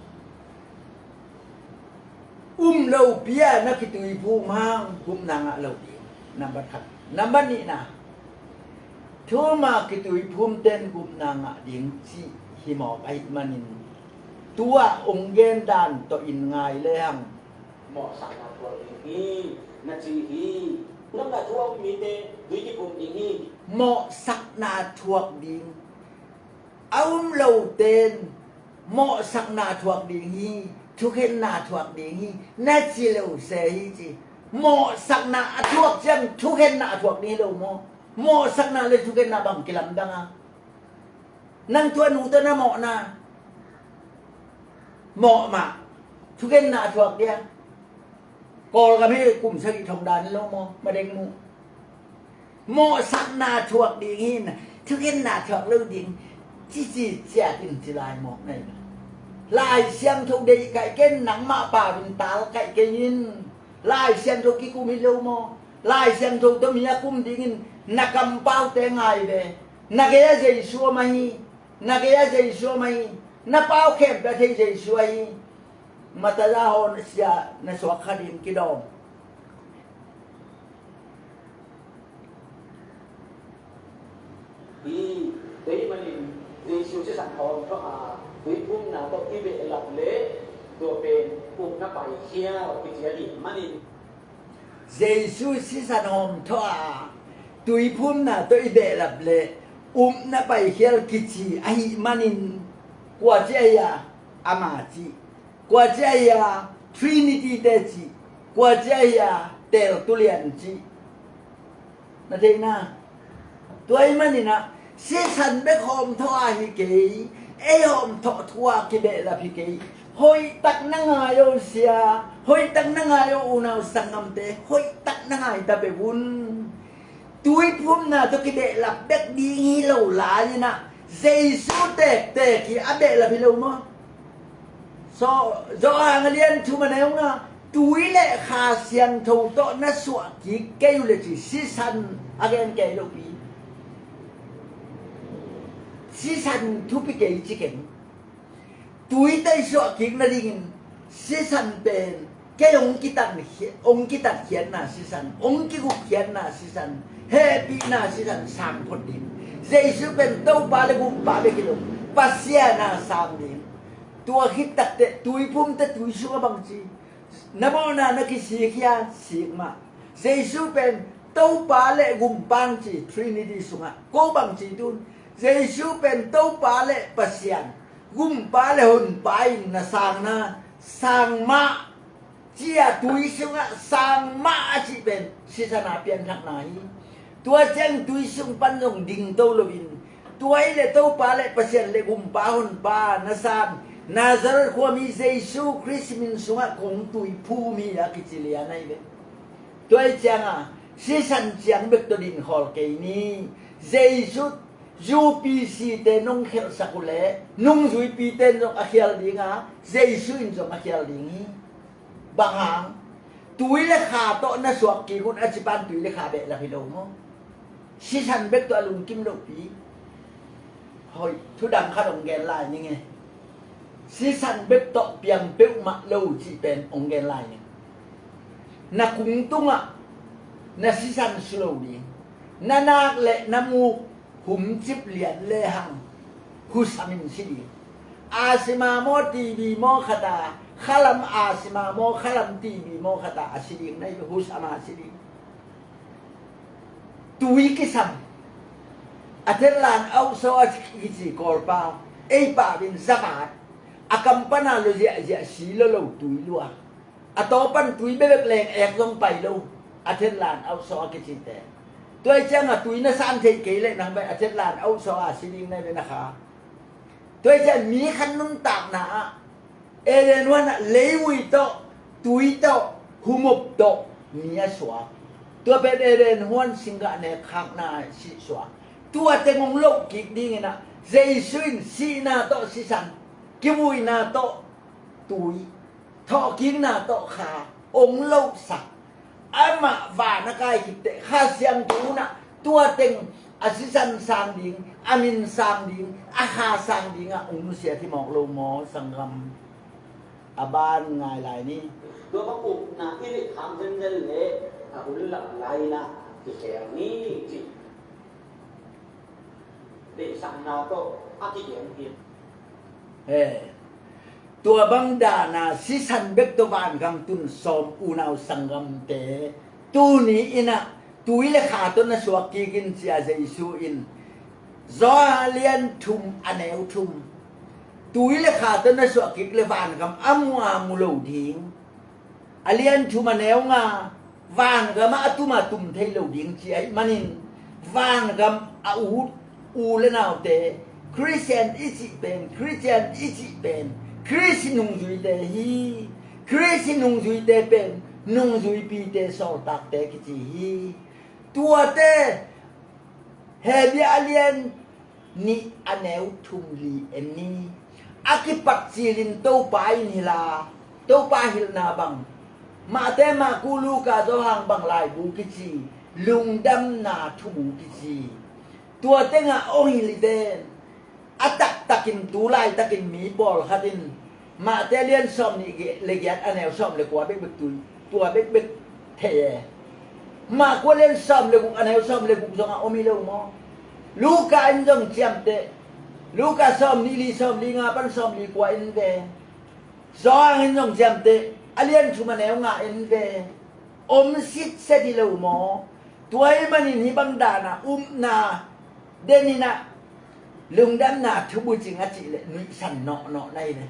Um lopi a na kituiphum hang gupna ngah lo ding. Nambat khat. Nambat nihna, thu um a kituiphumte in gupna ngah ding cih hi mawk ahih manin, tu-a hong gen dan tawh in ngai lehang. Mawhsakna thuak ding hi, na ci hi. Namna thu a um mite tui kiphum ding hi. Mawhsakna thuak ding. A um lote in mawhsakna thuak ding hi, thukhenna thuak ding hi, na ci lo se hi ci. Mawhsakna a thuak ciang thukhenna a thuak ding hi lo maw? Mawhsakna le thukhenna bang kilamdang a? Nang tua nu tawh na mawhna, mawh mah, thukhenna a thuak dia? Kawlgam hi kum sagih thong dan hi lo maw? Madeng mu. Mawhsakna thuak ding hi, thukhenna thuak lo ding. Cici ciat in ci lai mawk nai. Lai Siangtho deih kaih kei in, nangmah pau in tal kaih kei in. Lai Siangtho kikum hi lo maw? Lai Siangtho tawh mi a kum dingin na kampaute ngai ve. Na gei a Jesu a mah hi. Na gei a Jesu a mah hi. Na pau khempeuh a thei Jesu ahi. Mataya haw na sia na suak kha ding kidawm. Hi, tua ahih manin Jesu sisan hawm thawh a tuiphumna tawh i behlap leh tua pen upna paikhial kici ahih manin. Jesu sisan hawm thawh a tuiphumna tawh i behlap leh upna paikhial kici ahih manin, kua ci ahi a, ama ci. Kua ci ahi a, Trinity te ci. Kua ci ahi a, teltulian ci. Na theihna. Tua ahih manin ah, sisan bek hawm thawh a hi kei, ei hawm thawh thu a kibehlap hi kei. Hoihtak na ngai aw sia, hoihtak na ngai aw unau sanggamte, hoihtak na ngai ta peuh un. Tuiphumna tawh kibehlap bek ding hi lo lai-in ah, Jesu tektek hi a behlap hi lo maw? So, Johan a lian thum a neu nga, tui le Kha Siangtho tawh na suah kik kei uh leh ci, sisan a gen kei lopi. Sisan thupi kei ci keng. Tui tawh i suah kik nadingin sisan pen kei hong kitat, hong kitatkhiatna sisan, hong kigupkhiatna sisan, hehpihna sisan sang phot ding. Jesu pen Topa le Gumpa bek hi lo, Pasian a sang ding. Tua khit takteh tuiphumte tui sungah bangci, na mawhna na kisik hia, sik mah. Jesu pen Topa le Gumpa hong ci, Trinity sungah ko bangci tun. Jesu pen Topa le Pasian, Gumpa le Honpa in na sangna, sang mah. Ci a tui sungah sang mah a cih pen sisan a pianthakna hi. Tua ciang tui sung pan zong dingto loin, tua hi leh Topa le Pasian le Gumpa Honpa na sang, Nazareth khuami Jesu Khrist min sungah kong tuiphum hi a kici lian ahi ve. Tua hi ciangah sisan ciang bek tawh dinkhawl kei ni. Jesu U P C te nong khelhsak uh leh nungzuipite in zong a khial ding a, Jesu in zong a khial ding hi. Bang hang? Tui le Kha tawh na suak kik un a ci pan tui le Kha behlap hi lo maw? Sisan bek tawh a lungkim lopi. Hoih, thudang khat hong gen lai ning e. Sisan bek tawh piang peuhmah lo cih pen hong gen lai ning. Na kung tungah na sisan su lo ding. Na nak le na muk humcip lian lehang husam in si ding. Asthma maw, T B maw khat a Khalam a sima maw, khalam T V maw, khata a si ding na hi, hus ama si ding. Tui kisam. A thetlan auh saw a kici kawlpa. Ei pah bin zavat. A kam pana lo ziahziah si lo lo tui lua. A taw pan tui bebek leng ek zong pai lo. A thetlan auh saw a kicite. Tua i cianga tui na san theih kei leh nang bai a thetlan auh saw a si ding na hi ve na kha. Tua i ciang mi khat nuntakna ah Eden huan ah leivui tawh, tui tawh, humop tawh mi a suak. Tua pen Eden huan singgah nek khakna sih suak. Tua teng hong loh kik dingin ah Jesu in sihna tawh sisan, kivuina tawh tui, thawhkikna tawh kha hong lohsak. Amah van a kai khit teh Kha Siangtho in ah tua teng a sisan sang ding, a min sang ding, a kha sang dingah hong nusiat hi mawk lo maw sanggam? A ban ngai lai ni. Tua bang upna i neih khak zenzen leh a hun lak lai-in ah kikhel ni ci. Deihsakna tawh a kigen hi. He. Tua bang dana sisan bek tawh vangam tun sawm unau sanggamte tuni in ah tui le kha tawh na suak kik in ci a Jesu in Johan a lian thum a neu thum. Tui le kha tawh na suak kik leh vangam a mu a mu lo ding. A lian thum a neu nga, vangam ah a tum a tum thei lo ding ci ahih manin, vangam a ut u le naute, Khristian i cih pen, Khristian i cih pen, Khrist nungzuite hi. Khrist nungzuite pen nungzuipite sawltakte kici hi. Tuate Hebru a lian nih a neu thum li en ni. A kipat cilin Topa in hila, Topa hilhna bang, Mate, Maku, Luka, Johan bang laibu kici, lungdamna thubu kici. Tua tengah hong hilh hi ven. A taktakin tu laitakin mi pawlkhat in Mate lian sawm nih le giat a neu sawm le kua bekbek tui, tua bekbek thei e. Maku lian sawm le guk a neu sawm le guk zongah om hi lo maw? Luka in zong ciamteh. Luka sawm nih li, sawm li nga pan sawm li kua in ve. Johan in zong ciamteh. A lian thum a neu nga in ve. Om sitset hi lo maw? Tua ahih manin hih bang dana upna den in ah lungdamna thubucing a cih leh nuihsan nawhnawh na hi ve.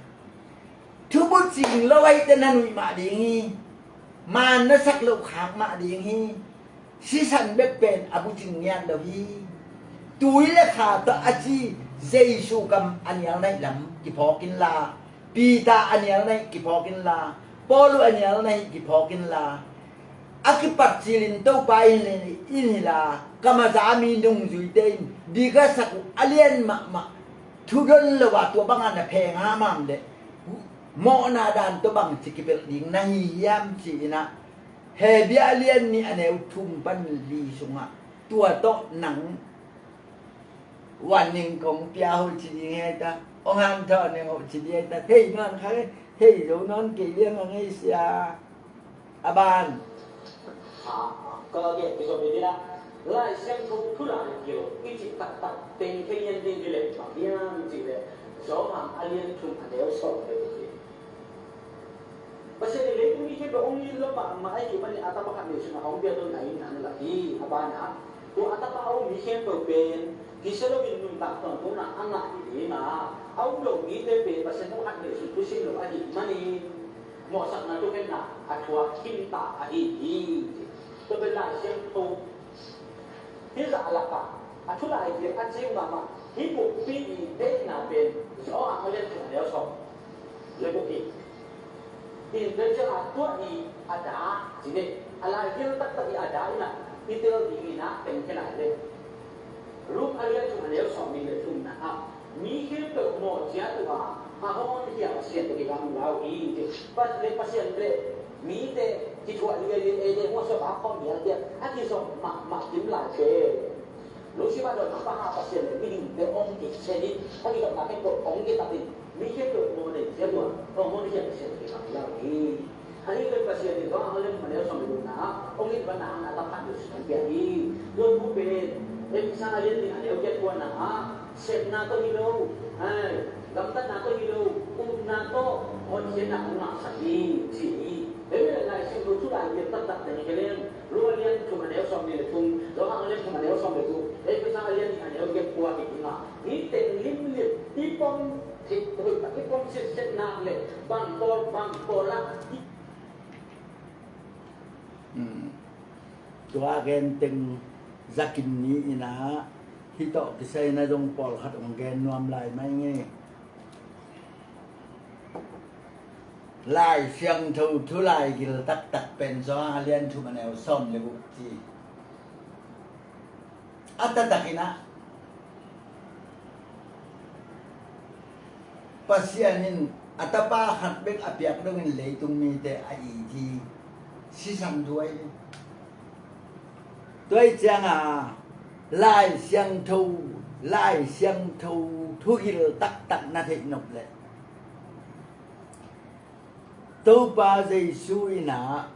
Thubucing lo ahih teh na nuih mah ding hi. Maan na sak loh khak mah ding hi. Sisan bek pen a bucing ngiat lo hi. Tui le kha tawh a ci Jesu kam a nial na hih lam kiphawk inla, Peter a nial na hih kiphawk inla, Paul a nial na hih kiphawk inla, a kipat cilin Topa in, in hila, kam a za mi nungzuite in dik a sak uh a lian mahmah, thudon lo a tua bangah na pheng hamham leh mawhna dan tawh bangci kipelh ding na hi hiam ci-in ah, Hebru a lian nih a neu thum pan li sungah tua tawh nang warning kong pia hoih ci ding hi ta, hong hanthawn ning hoih ci ding hi ta, thei nawn kha, thei zo nawn kei liang a ngei sia. A ban. Ka gen kizom hi ding a, Lai Siangtho thu lai kil i cih taktak teng kei lian ding hi leh bang hiam cih leh Johan a lian thum a neu sawm le guk hi. Pasian in leitung i khempeuh hong it lo mahmah ahih manin a tapa khat nei sungah hong pia to na in nang lak hi. A banah, tua a tapa a um mi khempeuh pen kisia loin nuntak tawntungna a ngah hi ding a, a um lo mite pen Pasian tapa khat nei sung thusim lo ahih manin mawhsakna thukhenna a thuak khin ta ahi hi. Tua pen Lai Siangtho Hih zah lakah a thu lai kil a cing mahmah, hih bukpi i deihna pen Johan a lian thum a neu sawm le guk hi. In pen ciangah tua i a da ci ding, a lai kil taktak i a da in ah i tel ding in ah teng khe lai le. Rom a lian thum a neu sawm nih le thumna ah, mi khempeuh mawh ciat uh a, a honkhia Pasian tawh kibang uh la uh hi, ci. Pas-, le Pasian le mite kithuah lialia, Eden huan sungah a khawm lialia a kizom mahmah kim lai pen, lungsim a dawn a paha Pasian le mihingte hong kikhen in, a kizomna khempeuh hong kitatin, mi khempeuh mawh nei ciat uh a, hong honkhia Pasian tawh kibang uh la uh hi. Ahi zongin Pasian in Johan a lian thum a neu sawm le gukna ah hong it bang hang a tapa khat Jesu hong pia hi. Tua thu pen Efesa a lian nih a neu giat kuana ah, sepna tawh hi lo, ai, gamtatna tawh hi lo, upna tawh, honkhia Ngahsak hi, ci hi. Hei, Lai Siangtho thu lai gen taktak teng hi leng, Rom a lian thum a neu sawm le thum, Johan a lian thum a neu sawm le thum, Efesa a lian nih a neu giat kua hi ding a, hih teng limlim i pom thei, hoih tak i pom setset nak le bang pawl bang pawl ah i Tua a gen teng zakin ni in ah hih tawh kisai na zong pawlkhat hong gen nuam lai mai ngei. Lai Siangtho thu lai gil taktak pen Johan a lian thum a neu sawm le guk ci. A taktak in ah Pasian in a Tapa khat bek a piak dongin leitung mite a it hi. Sisan thu ahi hi. Tua ahih ciangin Lai Siangtho, Lai Siangtho thugil taktak na theih nop leh Topa Jesu in ah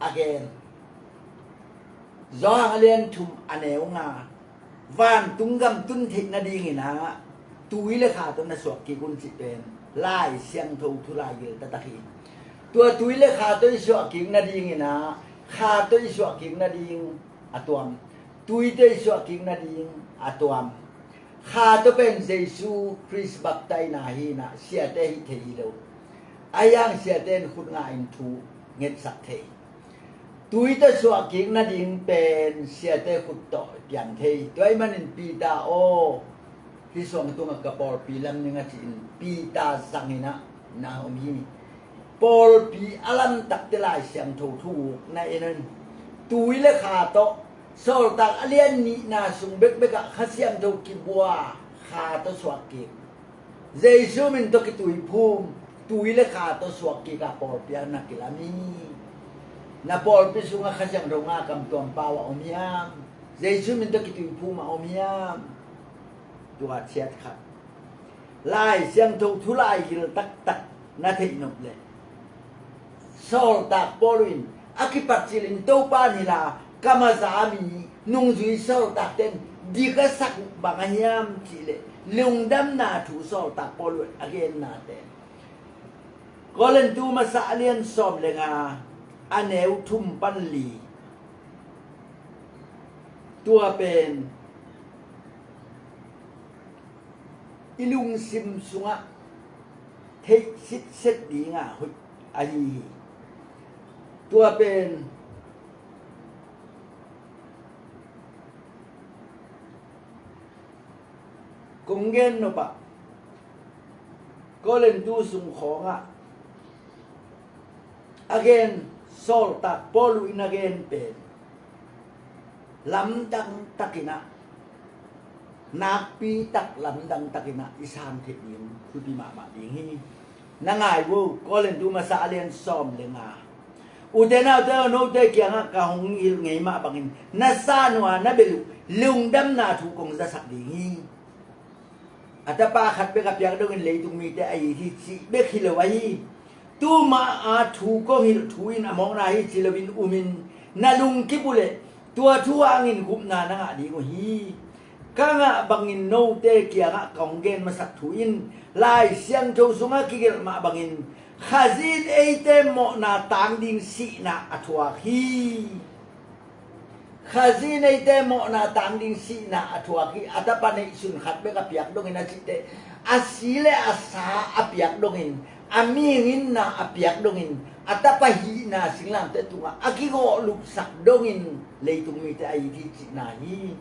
a gen. Johan a lian thum a neu nga, vantung gam tun theih nadingin ah tui le kha tawh na suak kik un cih pen Lai Siangtho thu lai gil taktak hi. Tua tui le kha tawh i suak kik nadingin ah kha tawh i suak kik nading a tuam. Tui tawh i suak kik nading a tuam. Kha tawh pen Jesu Khrist baptaina hi in ah siate hih thei hi lo. Ahi hang siate in khut ngah in thu ngetsak thei. Tui tawh suah kik nading pen siate khut tawh piang thei. Tua ahih manin Peter aw, hih suang tungah ka pawlpi lam ning a ci-in Peter zangin ah na om hi. Pawlpi a lamtakte Lai Siangtho thu na en un. Tui le kha tawh, Sawltak a lian nihna sung bekbek ah Kha Siangtho kibua, kha tawh suak kik. Jesu min tawh kituiphum, tui le kha tawh suak kik a pawlpi ah na kilam hi. Na pawlpi sungah Kha Siangtho ngah kam tuam pau a om hiam? Jesu min tawh kituiphum a om hiam? Tua ciat khat. Lai Siangtho thu lai gil taktak na theih nop leh Sawltak Paul in a kipat cilin Topa in hi la, ka maza mi nungzui sawltakte in dik a sak uh bang a hiam cih leh lungdamna thu Sawltak Paul in a gennate. Korintu masa a lian sawm le nga a neu thum pan li. Tua pen i lungsim sungah theih sitset dinga hoih ahi hi. Tua pen kong gen nop ah Korintu sung khawngah a gen, Sawltak Paul in a gen pen lamdang takin ah, nakpi tak lamdang takin ah i sang theih ding thupi mahmah ding hi. Na ngai vo, Korintu masa a lian sawm le nga. Ute naute aw, note kiangah ka hong hilh ngei mah bangin na san uh a na belh uh lungdamna thu kong zasak ding hi. A tapa khat bek a piak dongin leitung mite a it hi cih bek hi lo ahi. Tuma a thu kong hilh thu in a mawkna hi ci loin umin na lungkip uh leh tua thu hangin gupna na ngah ding uh hi. Ka ngah bangin note kiangah kong gen masak thu in Lai Siangtho sungah kigelh mah bangin Khazin eite mawhna tang ding sihna a thuak hi. Khazin eite mawhna tang ding sihna a thuak hi. A tapa neihsun khat bek a piak dongin a cihte, a si le a sa a piak dongin, a mihing na a piak dongin, a tapa hihna singlamteh tungah a kigawh lupsak dongin leitung mite a it hi cihna hi.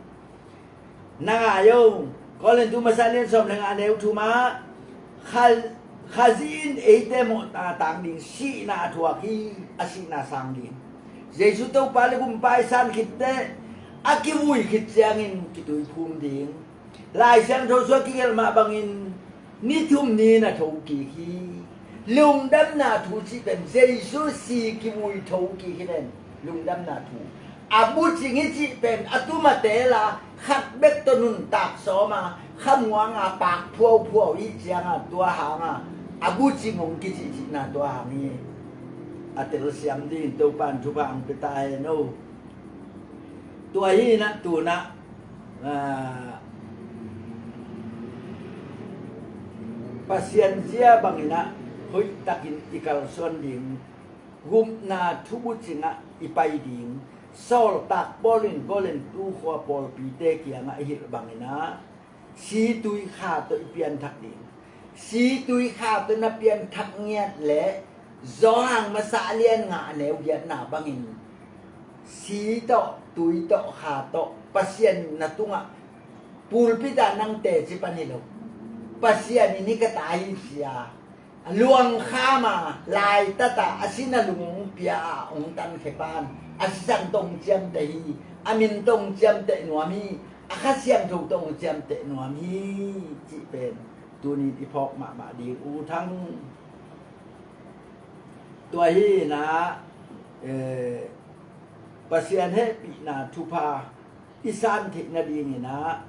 Na ngai o, Korintu masa lian sawm le nga neu thum ah Kha-, Khazin eite mawhna tang ding sihna a thuak hi, a sihna sang ding. Jesu Topa le Gumpa i san khit teh a kivui khit ciangin kituiphum ding. Lai Siangtho sungah kigelh mah bangin ni thum ni na thokik hi. Lungdamna thu cih pen Jesu si kivui thokik hi ven. Lungdamna thu. A bucing i cih pen a tum a teel a, khat bek tawh nuntak sawm a, khamuang a, pak phuauphuau i cih ciangin tua hang a, a bucing hong kicihcihna tua hang hi. A telsiam dingin Topa in thupha hong pia ta hen o. Tua hi in ah tu-in ah, ah, Pasian zia bangin ah hoihtakin i kalsuan ding, gupna thubucingah i pai ding, sawltak Paul in Korintu khua pawlpite kiangah a hilh bangin ah, si tui kha tawh i pianthak ding. Si tui kha tawh na pianthak ngiat leh Johan masa a lian nga a neu giatna bangin si tawh, tui tawh, kha tawh Pasian in na tungah pulpit ah nang teci pan hi lo. Pasian in hih ka ta hi ci-a a luangkham a, laitat a, a sin a lung hong pia a hong tankhia pan a sisan tawh hong ciamteh hi. A min tawh hong ciamteh nuam hi. A Kha Siangtho tawh hong ciamteh nuam hi cih pen tunin i phawk mahmah ding uh thang. Tua hi inah, eh, Pasian hehpihna thupha i san theih nadingin ah,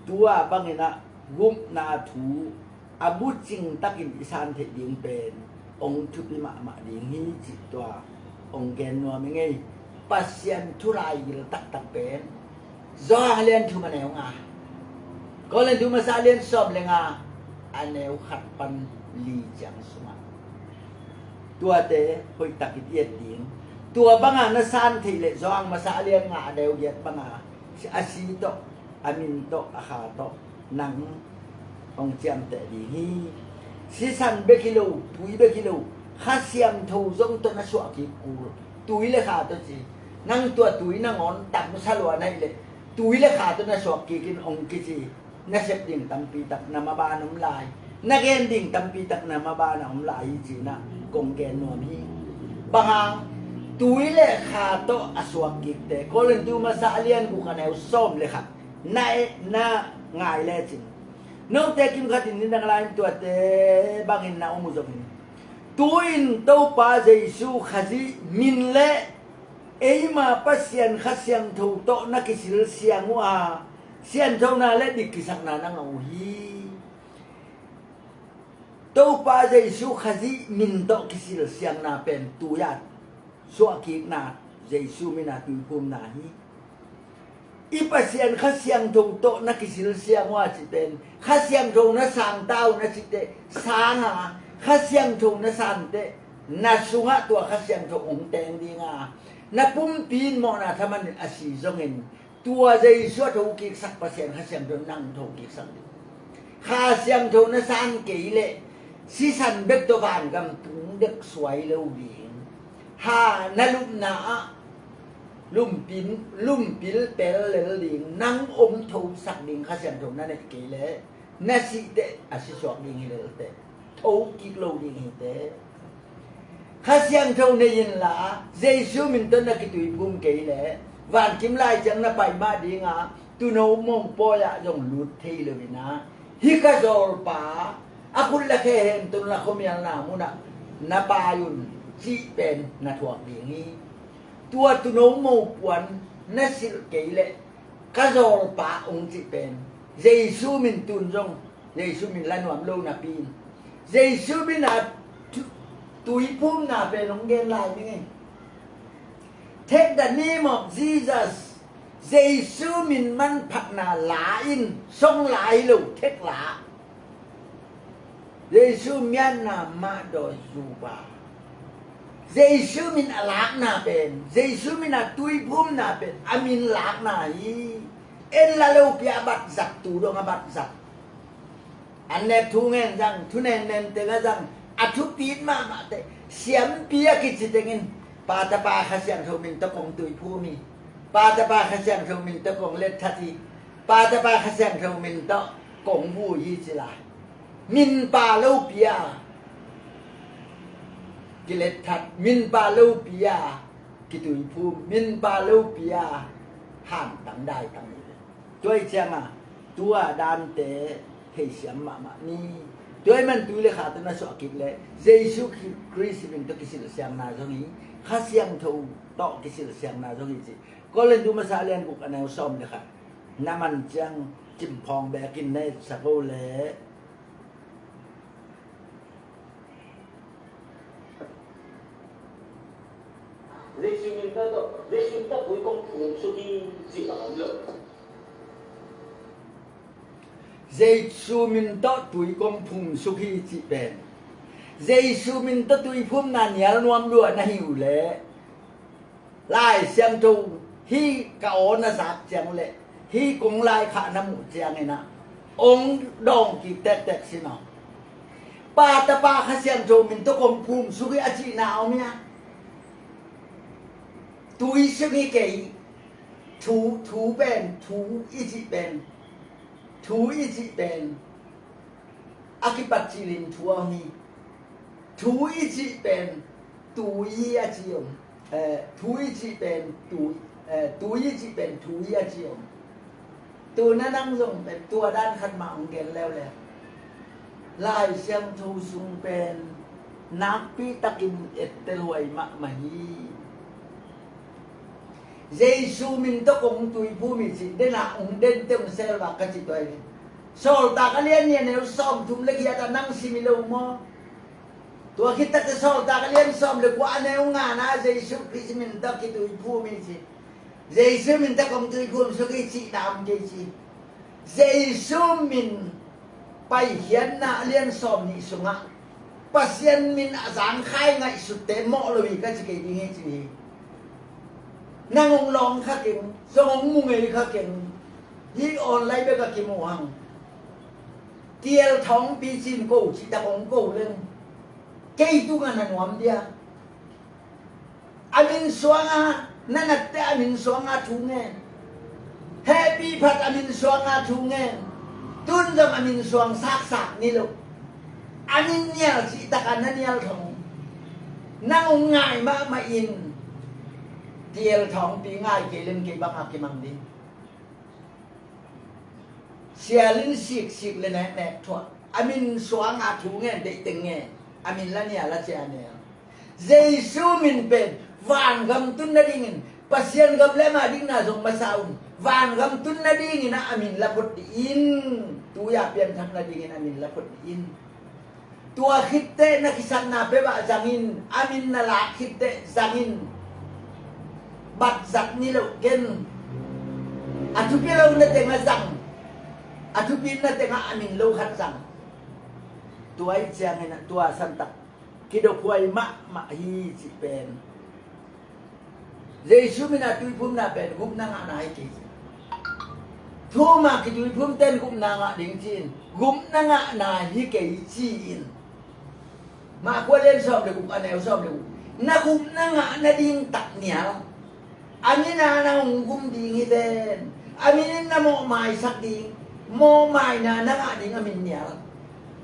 tua bangin ah gupna thu a bucing takin i san theih ding pen hong thupi mahmah ding hi cih tua hong gen nuam ing ei. Pasian thu laigil taktak pen Johan a lian thum a neu nga, Korintu masa a lian sawm le nga a neu khat pan li ciang sungah tuate hoihtakin i et ding. Tua banga na san theih leh Johan masa a lian nga a neu giat banga a si tawh, a min tawh, a kha tawh nang hong ciamteh ding hi. Sisan bek hi lo, tui bek hi lo, Kha Siangtho zong tawh na suah kik kul. Tui le kha tawh ci. Nang tua tui nangawn tamsa lua na hih leh tui le kha tawh na suak kikin hong kici. Na sep ding tampi tak na maban om lai, na gen ding tampi tak na maban a om lai hi ci-in ah kong gen nuam hi. Bang hang? Tui le kha tawh a suak kikte, Korintu masa a lian guk a neu sawm le khat na, na ngai lecin, note kim khatin nidang lai-in tuate bangin na om uh zongin, tu-in Topa Jesu Khazih min le eima Pasian Kha Siangtho tawh na kisilsiang uh a, sianthona le dik kisakna na ngah uh hi. Topa Jesu Khazih min tawh kisilsiangna pen tui-a suahkikna, Jesu min a tuiphumna hi. I Pasian Kha Siangtho tawh na kisilsiang uh a cih pen, Kha Siangtho na sang ta uh na cih teh sang a, Kha Siangtho na san teh na sungah tua Kha Siangtho hong teng ding a, na pumpi in mawhna thaman in a si zongin, tua Jesu a thokiksak Pasian Kha Siangtho nang thokiksak ding. Kha Siangtho na san kei leh sisan bek tawh vangam tung dek suai lo ding. Ha, na lupna ah lumpin, lumpil pel lel ding, nang om thosak ding Kha Siangtho na neih kei leh, na sih teh a sisuak ding hi lel teh, thokik lo ding hi teh. Kha Siangtho nei inla, Jesu min tawh na kituiphum kei leh, vankim lai ciang na pai mah ding a, tuuno mopawi ah zong lut thei lo in ah, hih ka zawlpa, a khut le khe hemtunna khuamialna munah na pai un cih pen na thuak ding hi. Tua tuuno mopuan na silh kei leh, ka zawlpa hong cih pen Jesu min tun zong, Jesu min la nuam lo napi in, Jesu min a tu-, tuiphumna pen hong gen lai ning ei. Take the name of Jesus. Jesu min manphatna la in, song la hi lo, thek la. Jesu mianna mah dawi zuba. Jesu min a lakna pen, Jesu min a tuiphumna pen a min lakna hi. En la lopi a batzat, tu dong a batzat. An nek thu ngen zang, thu nen nen teng a zang, a thupit mahmah teh, siampi a kici tengin, Pa, Tapa, Kha Siangtho min tawh kong tuiphum hi. Pa, Tapa, Kha Siangtho min tawh kong letthat hi. Pa, Tapa, Kha Siangtho min tawh kong vui hi ci lai. Min pa lopi a kiletthat, min pa lopi a kituiphum, min pa lopi a hantang daitang hi. Tua hi cianga, tua dante theisiam mahmah ni. Tua hi man tui le kha tawh na suah kik leh, Jesu Khrist min tawh kisilsiangna zong hi, Kha Siangtho tawh kisilsiangna zong hi ci. Korintu masa lian guk a neu sawm le khat. Na man ciang cimphawng bekin na etsak o leh. Jesu min tawh, Jesu min tawh tui kong phum suk hi cih bang om lo. Jesu min tawh tui kong phum suk hi cih pen, Jesu min tawh tuiphumna nial nuam lua na hi uh leh, Lai Siangtho hih ka aw na zak ciang leh hih kong laikhak na muh ciangin ah ong dawng kik tektek sin aw. Pa, Tapa, Kha Siangtho min tawh kong phum suk hi a cihna om hia? Tui suk hi kei. Thu, thu pen, thu i cih pen, thu i cih pen a kipat cilin thu a om hi. Thu i cih pen tui a ci om. Eh, thu i cih pen tui, eh, tui i cih pen tui a ci om. Tu na nang zong tua dan khat mah hong gen leuleu. Lai Siangtho sung pen nakpi takin ette luai mahmah hi. Jesu min tawh kong tuiphum hi cih dena hong dente hong selvak ka cih tuai hi. Sawltak a lian nih a neu sawmthum le giat ah nang sim hi lo maw? Tua khit takte Sawltak a lian sawm le kua a neu ngana Jesu Khrist min tawh kituiphum hi ci. Jesu min tawh kong tuiphum suk hi cihna om kei ci. Jesu min Paikhiatna a lian sawm nih sungah Pasian min a zangkhai ngaihsutte mawh lo hi ka ci kei ding hi ci hi. Nang hong lawng kha keng, zong hong mu ngei kha keng. Hih online bek a kimu hang. Tiel Thawngpi cin ko cihtak hong ko leng kei tungah na nuam dia. A min suanga na natte a min suanga thu ngen. Hehpih phat a min suanga thu ngen. Tun zong a min suang saksak ni lo. A min nial cihtakah na nial thong. Nang hong ngai mahmah in Tiel Thawngpi ngai kei lem kei bangah kimang ding. Sialin siksik le neknek thuah. A min suanga thu ngen deihteng ngen. A min la nial a cia nial. Jesu min pen vangam tun nadingin Pasian gam le ama dikna zong masa un. Vangam tun nadingin a min la phot dih in. Tuya pianthak nadingin a min la phot dih in. Tua khitteh na kisatna peuhah zangin, a min na lak khitteh zangin, bat zat ni loh ken. A thupi lo na tengah zang, a thupi na tengah a min lo khat zang. Tua ih ciangin tua santak kidokhuai mahmah hi cih pen. Jesu mina tuiphumna pen gupna ngahna hi kei ci. Thuma kituiphum ten gupna ngah ding ci-in gupna ngahna hi kei ci-in. Mah kua lian sawm le guk a neu sawm le guk. Na gupna ngah nading tak nial. A mina na hong gum ding hi ven. A minin na mawhmaisak ding, mawhmaina na ngah ding a min nial.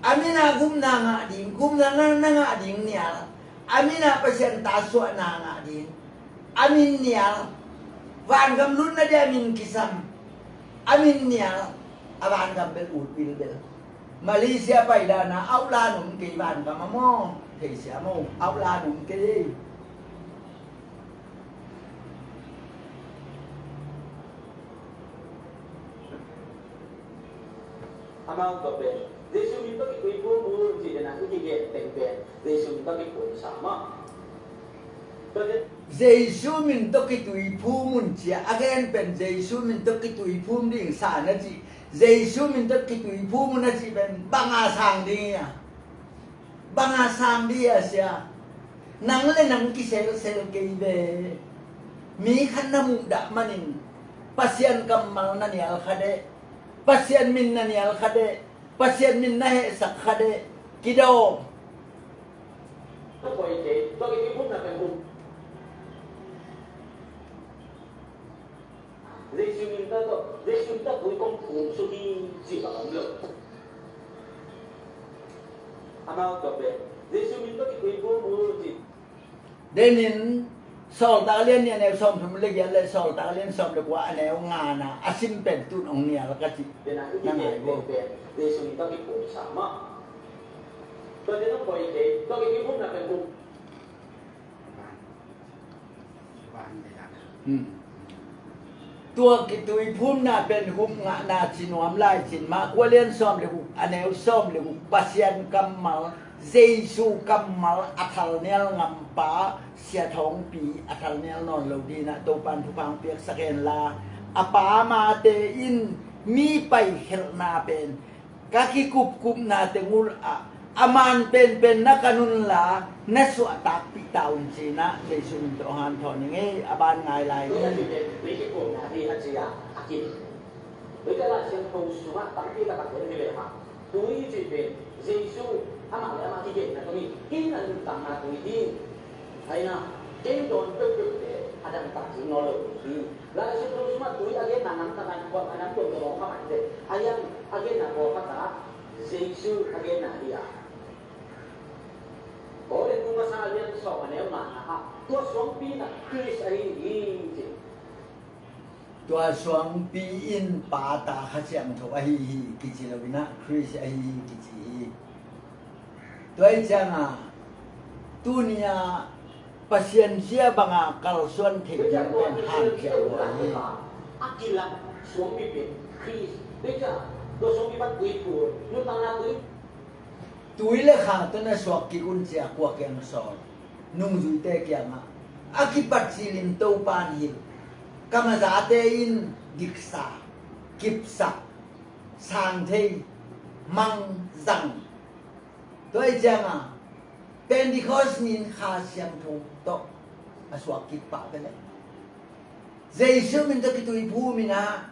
A mina gupna ngah ding, gupna na ngah ding nial. A mina Pasian ta suahna ngah ding a min nial. Vangam lutna dia a min kisam a min nial. A vangam bel ut bilbel. Malaysia paidana aulan um kei vangam a maw? Theisia maw? Aulan um kei. Amau tua pen Jesu min tawh kituiphum un cih dena i kigen teng pen Jesu min tawh kituiphum sa mah. Jesu min tawh kituiphum un cia a gen pen Jesu min tawh kituiphum ding sa na ci. Jesu min tawh kituiphum un a ci pen banga sang ding ia. Banga sang dih a sia. Nang le nang kiselsel kei ve. Mi khat na muhdah manin Pasian kammal na nial kha deh. Pasian min na nial kha deh. Pasian min na hehsak kha deh. Kidawm. Jesu min tawh, Jesu min tawh tui kong phum suk hi cih bang om lo. Amau tawh pen Jesu min tawh kituiphum uh cih. Denin Sawltak lian nih a neu sawmthum le giat le Sawltak lian sawm le kua a neu ngana a sim pen tun ong nial ka cih. Na ngai vo. Jesu min tawh kituiphum sa mah. Tua denin koi kei tawh kituiphum na pen phum. Hmm. Tua kituiphumna pen gupna ngahna ci nuam lai cin mah kua lian sawm le guk a neu sawm le guk Pasian kammal, Jesu kammal a thalnial ngampa Sia Thawngpi a thalnial nawn lo dinah Topan thupha piaksak henla a pa mate in mi paikhelhna pen ka kikupkupna tengul ah A man penpen na kan unla, na suahtakpih ta un ci-in ah Jesuh min tawh hanthawn ning ei, a ban ngai lai ni. Tui cih pen Jesuh amah le amah kigenna tawh hi. Kei na nuntakna tui hi. Ahi na, kei dawn peuhpeuh te a dangtak ding nawn lo hi. Lai Siangtho sungah tui a genna nang khat, nang khat, nang tuamtuam a khat te, a hiang a genna pawlkhat ah Jesuh a genna hi a. Korin bung masa a lian sawm a neu ngana ah tua suangpi in ah Khrist ahi hi ci. Tua suangpi in Pa, Ta, Kha Siangtho ahi hi kici lo in ah Khrist ahi hi kici hi. Tua ahih ciangin tuni-ah Pasian zia banga kalsuan theih ding pen hanciam huai hi. A kilang suangpi pen Khrist. Tua suangpi pan tui phur, nuntakna tui. Tui le kha tawh na suak kik un ci-a kua kiang sawl? Nungzuite kiangah. A kipat cilin Topa in hilh. Kamazate in diksa, kipsak, sang thei, mang zang. Tua ahih ciangin Pentecost ni-in Kha Siangtho tawh a suak kik pah ve leh, Jesuh min tawh kitui phum in ah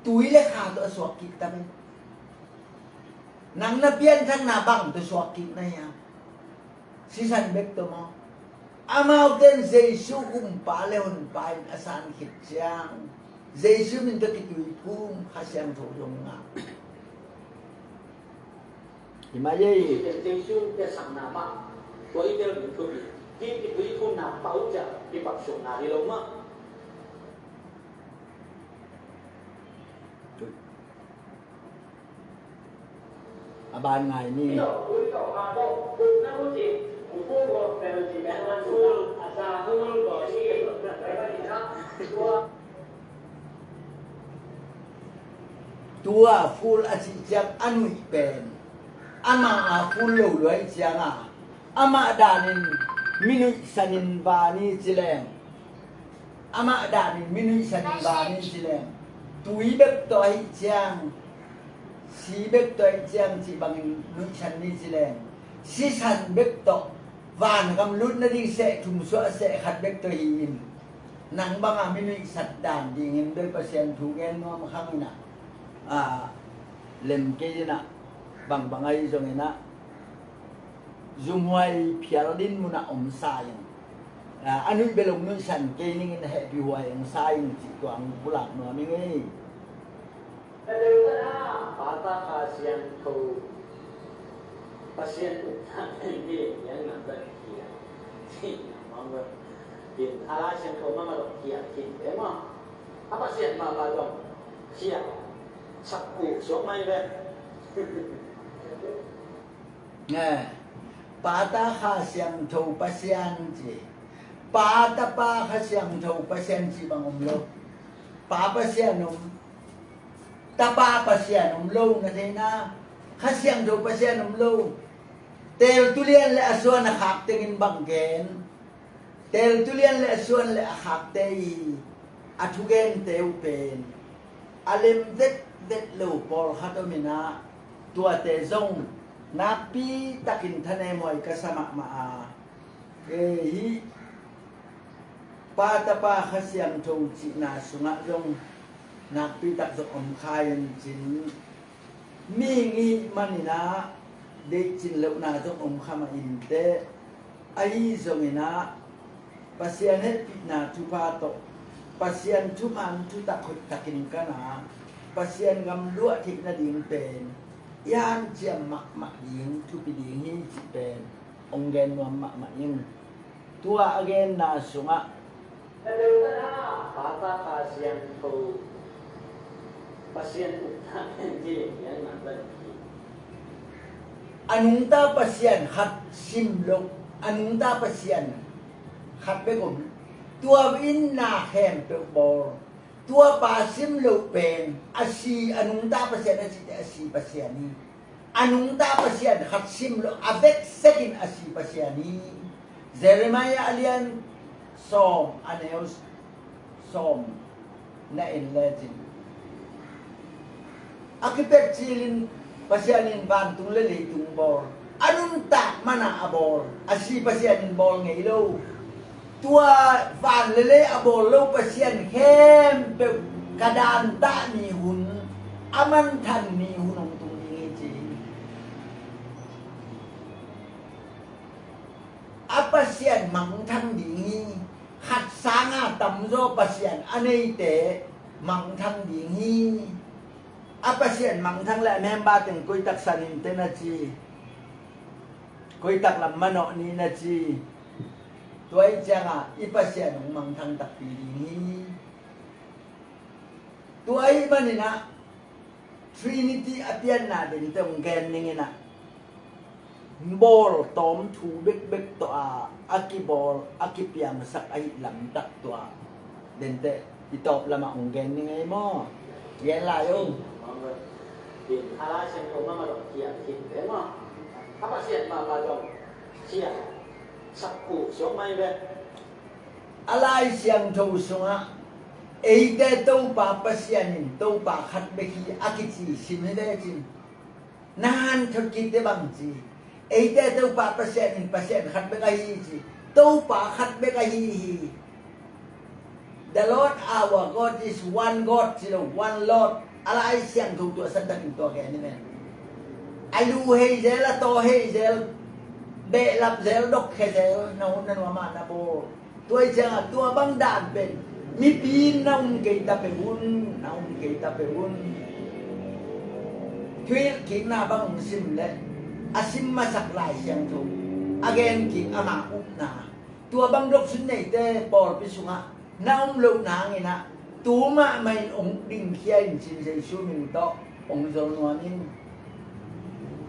tui le kha tawh a suak kik ta ve. Nang na pianthakna bang tawh suak kik na hiam? Sisan bek tawh maw? Amaute in Jesuh Kumpa le Honpa in a san khit ciang, Jesuh min tawh kitui phum, Kha Siangtho zong ngah. Hi mah ei. Jesuh piansakna mah tua i tel ding thupi. Hih kitui phumna pau ciang kipatsuakna hi lo mah. A ban ngai ni. Tua full a cih ciang a nuih pen amah a full lo lua ahih ciangin amah danin mi nuihsan in va ni ci leng. Amah danin mi nuihsan in va ni ci leng, tui bek tawh ahih ciang, si bek tawh ahih ciang cih bangin nuihsan ni ci leng, sisan bek tawh vangam lut nading seh thum suah seh khat bek tawh hi-in, nang banga mi nuihsat dan dingin bel Pasian thu gen nuam khang in ah, a, lem kei in ah, bangbang ahi zongin ah, zumhuai phial din munah om sa ing. A, a nuih bel hong nuihsan kei ning in hehpih huai hong sa ing cih tua hong pulak nuam ing ei. Pa, Ta, Kha Siangtho, Pasian ukna pen mi leng piang nam zat khia. Cih nam mah bel. Pen a Lai Siangtho mahmah dong khia khin ve maw. A Pasian mahmah dong khia. Sak uh suak mai ve. Nge, Pa, Ta, Kha Siangtho Pasian ci. Pa, Tapa, Kha Siangtho Pasian ci bang om lo. Pa Pasian om, Tapa Pasian om lo, na theihna, Kha Siangtho Pasian om lo. Teltu lian le a suan a khak tengin bang gen. Teltu lian le a suan le a khakte i a thugente uh pen a lem vetvet lo pawlkhat om in ah, tuate zong nakpi takin thanem huai ka sa mahmah a. E, hih Pa, Tapa, Kha Siangtho cihna sungah zong nakpi tak zong om kha in cin. Mihing i hih manin ah deihcin lohna zong om kha mah inteh. Ahi zongin ah Pasian hehpihna thupha tawh Pasian thuman thutak hoihtakin kan a, Pasian gam luah theih nading pen i hanciam mahmah ding thupi ding hi cih pen hong gen nuam mahmah ing. Tua a genna sungah Pa, Ta, Kha Siangtho Pasian ukna pen hi leng piang nam zat hi. A nungta Pasian khat sim lo, a nungta Pasian khat bek om. Tua in na khempeuh bawl. Tua pa sim loh pen a si, a nungta Pasian a cihte a si Pasian hi. A nungta Pasian khat sim lo, a veksekin a si Pasian hi. Jeremiah a lian sawm a neu sawm na en lecin, a kipet cilin Pasian in vantung le leitung bawl. A nuntak mana a bawl, a si Pasian in bawl ngei lo. Tua van le lei a bawl lo Pasian khempeuh ka dantah ni hun, a mangthang ni hun hong tung ding hi ci. A Pasian mangthang ding hi. Khat sanga tamzaw Pasian a neite mangthang ding hi. A Pasian mangthang le a member teng koi tak sanin te na ci, koi tak lam manawh ni na ci. Tua ih ciangah i Pasian hong mangthang takpi ding hi. Tua ih maninah Trinity a pianna dingte hong gen ninginah bawl tawm thu bekbek tawh a, a kibawl a kipiangsak ahi lamtak tua dente i tawp lamah hong gen ning ei maw? Gen lai ung. A Lai Siangtho mama dong kiang khin ve maw? A Pasian mama dong kiang sak uh siawk mai ve. A Lai Siangtho sungah eite Topa Pasian in Topa khat bek hi a kici sim hi lecin, na hanthot kik te bang ci. Eite Topa Pasian in Pasian khat bek ahi ci. Topa khat bek ahi hi. The Lord our God is one God ci lo, one Lord. A Lai Siangtho tua santakin tua gen hi men. A lu hei zel, a taw hei zel, behlap zel, dokkhe zel, na hun na nuam ah na bawl. Tua ih ciangah tua bang dan pen mipi in na um kei ta peuh un, na um kei ta peuh un. Thuhilhkikna bang hong sim leh a sim masak Lai Siangtho a genkik ama upna, tua bang dok sun neite pawlpi sungah na um loh nanginah tu mahmah in hong dingkhia in cin Jesu min tawh hong zol nuam in.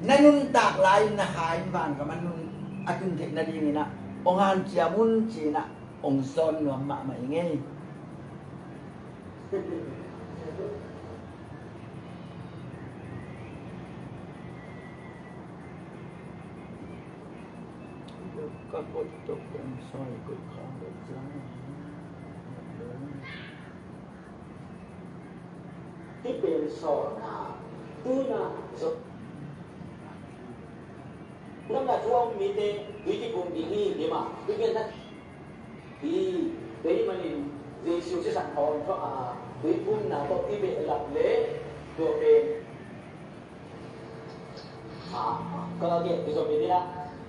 Na nuntak lai-in na kha in van ka man nun a tun theih nadinginah hong hanciam un cinah hong sawn nuam mahmah i ngei. Ka koih tok ka hong sai koih kha ka zang. Hih pen sawlna tuna zong nang a thu a um mite tui kikum ding hi, hi mah i gen na. Hi, tua hih manin Jesu sisan hawm thaw a, tuiphumna tawh i behlap leh tua pen, a, ka gen kizom i ding a,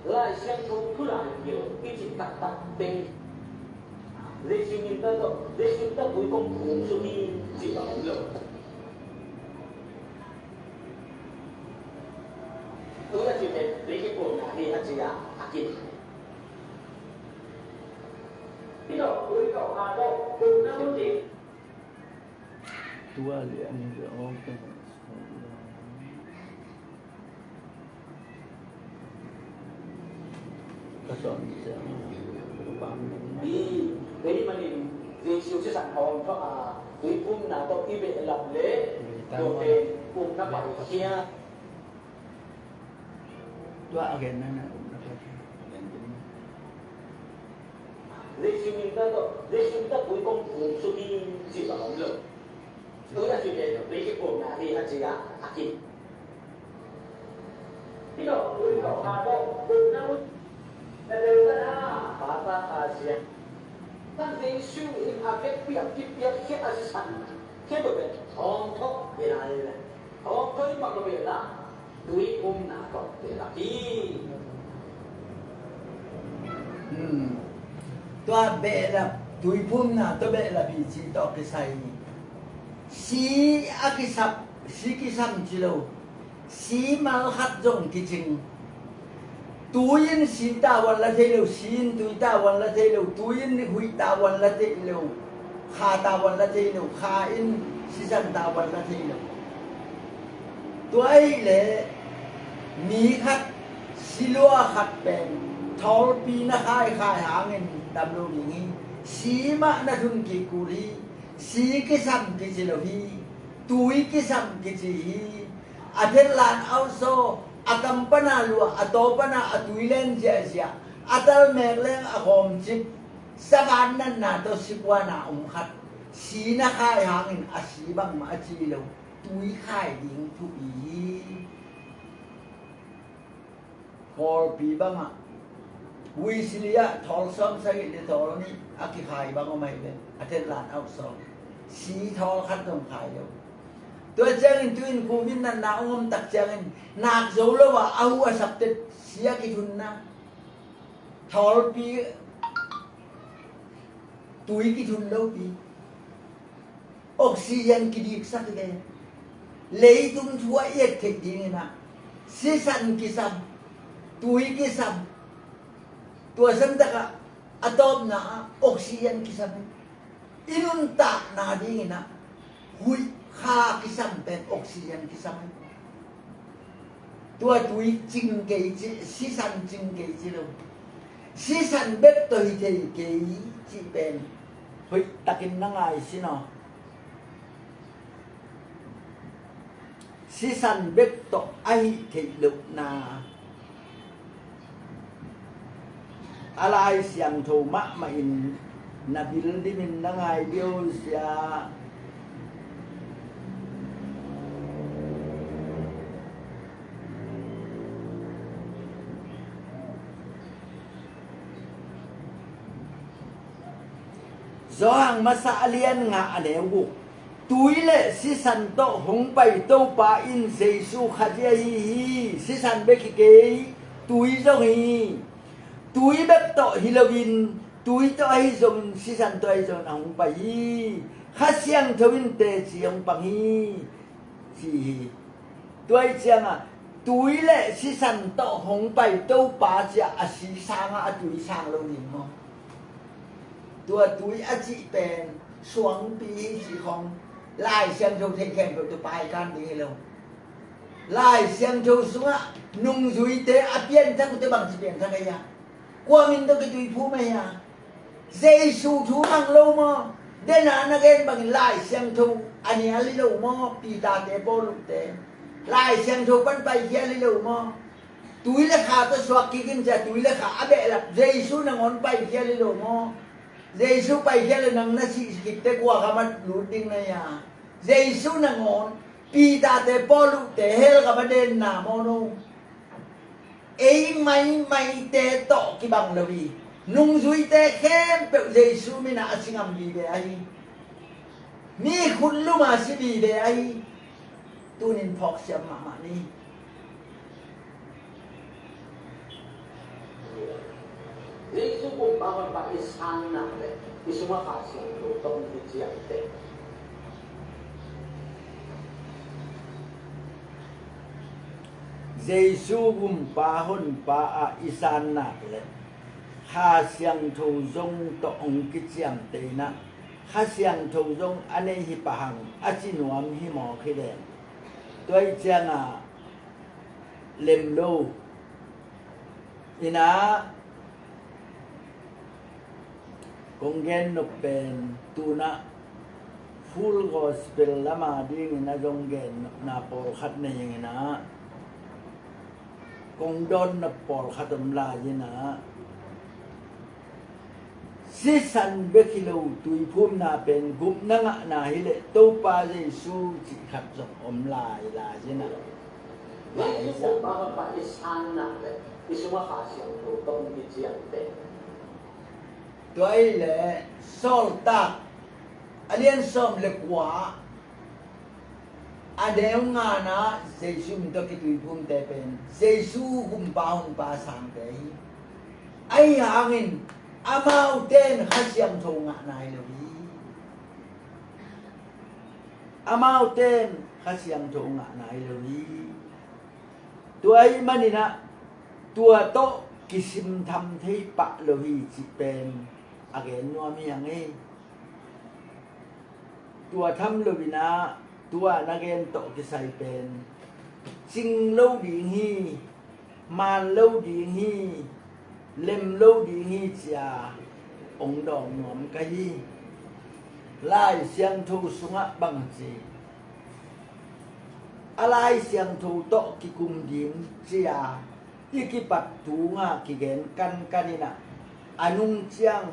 Lai Siangtho thu lai gil i cih taktak teng Jesu min tawh, Jesu tawh tui kong phum suk hi cih bang om lo. Tui a cih pen tui kikumna hi a ci a, a ki. Tua lian hi. Ka sawn ciang ka pam nang. Hi, tua hih manin Jesu sisan hawm thaw a, tuiphumna tawh i behlap leh tua pen upna paikhia. Tua a genna na upna paikhia. Jesu min tawh, Jesu min tawh tui kong phum suk hi cih bang om lo. Tui a cih pen tui kikumna hi a ci a, a ki. Hih tawh tui tawh kha tawh kumna mun na del ta na, Papa Kha Siang. Nang Jesu in a vekpi a kipiak khia a sisan khia tawh pen thawngthawh hi lai le. Thawngthawh i mak lo pen la. Tuiphumna tawh behlap hi. Hmm. Tua behlap, tuiphumna tawh behlap hi cih tawh kisai hi. Si a kisap, si kisam ci lo. Si malkhat zong kicing. Tui in si tavuan la thei lo, si in tui tavuan la thei lo, tui in huih tavuan la thei lo, kha tavuan la thei lo, kha in sisan tavuan la thei lo. Tua ahih leh mi khat, si lua khat pen thawlpi na khaikhai hangin dam lo ding hi. Si mah na thun kik kul hi. Si kisam kici lo hi. Tui kisam kici hi. A thenlan auso, a kam pana lua, a taw pana a tui len ziahziah, a talmek leng a khawmcip, savan natna tawh sikuana om khat, si na khai hangin a si bangmah a ci lo, tui khai ding thupi hi. Pawlpi bangah Wesley ah thawl sawm sagih le thawl nih a kikhai bang om ahi ve. A thenlan auh sawm, si thawl khat zong khai lo. Tua ciangin tu-in covid natna hong om tak ciangin nak zo lo ah a hu a sapte si a kithunna, thawlpi, tui kithun lopi, oxygen kidiksak hi ve. Leitung thu a i et theih dingin ah sisan kisam, tui kisam, tua santakah a tawpna ah oxygen kisam hi. I nuntakna dingin ah huih kha kisam pen oxygen kisam hi. Tua tui cing kei ci, sisan cing kei ci lo. Sisan bek tawh hi thei kei cih pen hoih takin na ngaihsun aw. Sisan bek tawh a hih theih lohna a Lai Siangtho mahmah in na bil dimin na ngai dih o sia. Johan Masa a lian nga a neu guk. Tui le sisan tawh hong pai Topa in Jesu Khazih ahi hi. Sisan bek hi kei, tui zong hi. Tui bek tawh hi loin, tui tawh ahi zongin, sisan tawh ahi zongin a hong pai hi. Kha Siangtho in teci hong pang hi, ci hi. Tua hi ciangah tui le sisan tawh hong pai Topa ciah a si sangah a tui sang lo ding maw? Tua tui a cih pen suangpi hi cih khong Lai Siangtho thei khempeuh tua pai kan ding hi lo. Lai Siangtho sungah nungzuite a pianthak uhte bangci pianthak ahi a? Kua min tawh kituiphum ahi a? Jesu thu mang lo maw? Dena na gen bangin Lai Siangtho a nial hi lo maw? Peter-te, Paul-te Lai Siangtho pan paikhial hi lo maw? Tui le kha tawh suak kik in cia tui le kha a behlap Jesu nangawn paikhial hi lo maw? Jesu paikhial le nang na sih khitte kua gam a lut ding na hia? Jesu nangawn, Peter-te, Paul-te hell gam a denna maw no? Ei maimaite tawh kibang lo hi. Nungzuite khempeuh Jesu minah a si ngam vive ahi. Mi khutlum a si vive ahi. Tunin phawksiam mahmah ni. Jesu Kumpa Honpa i sanna le i sungah Kha Siangtho tawh i ciamteh. Jesu Kumpa Honpa ah i sanna le Kha Siangtho zong tawh hong kiciamteh in ah, Kha Siangtho zong a nei hi pah hang a ci nuam hi mawk hi leng. Tua hi ciangah lem lo in ah, kong gen nop pen tu-in ah Full Gospel lam a dingin a zong gen nopna pawlkhat nei ing in ah, kong dawn nop pawlkhat om lai in ah, sisan bek hi lo tuiphumna pen gupna ngahna hi leh Topa Jesu cih khat zong om lai lai in ah. Jesu Kumpa Honpa i sanna le i sungah Kha Siangtho tawh i ciamteh. Tua hi leh Sawltak a lian sawm le kua a neu ngana Jesu min tawh kituiphumte pen Jesu Kumpa Honpa sangte hi. Ahi hangin amaute in Kha Siangtho ngah nai lo hi. Amaute in Kha Siangtho ngah nai lo hi. Tua ahih manin ah tua tawh kisimtham thei pah lo hi cih pen a gen nuam hi hang hi. Tua tham lo in ah tua na gen tawh kisai pen cing lo ding hi, man lo ding hi, lem lo ding hi cia hong dawng nuam ka hi. Lai Siangtho sungah bangci a Lai Siangtho tawh kikum ding cia i kipat tunga kigen kankan in ah, a nung ciang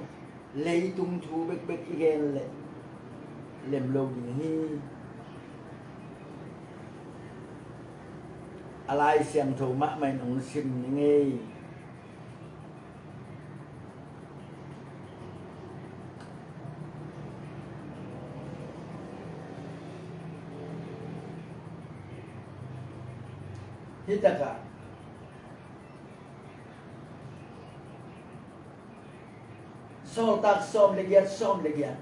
leitung thu bekbek i gen leh lem lo ding hi. A Lai Siangtho mahmah in hong sim ning ei. Hih takah Sawltak sawm le giat, sawm le giat.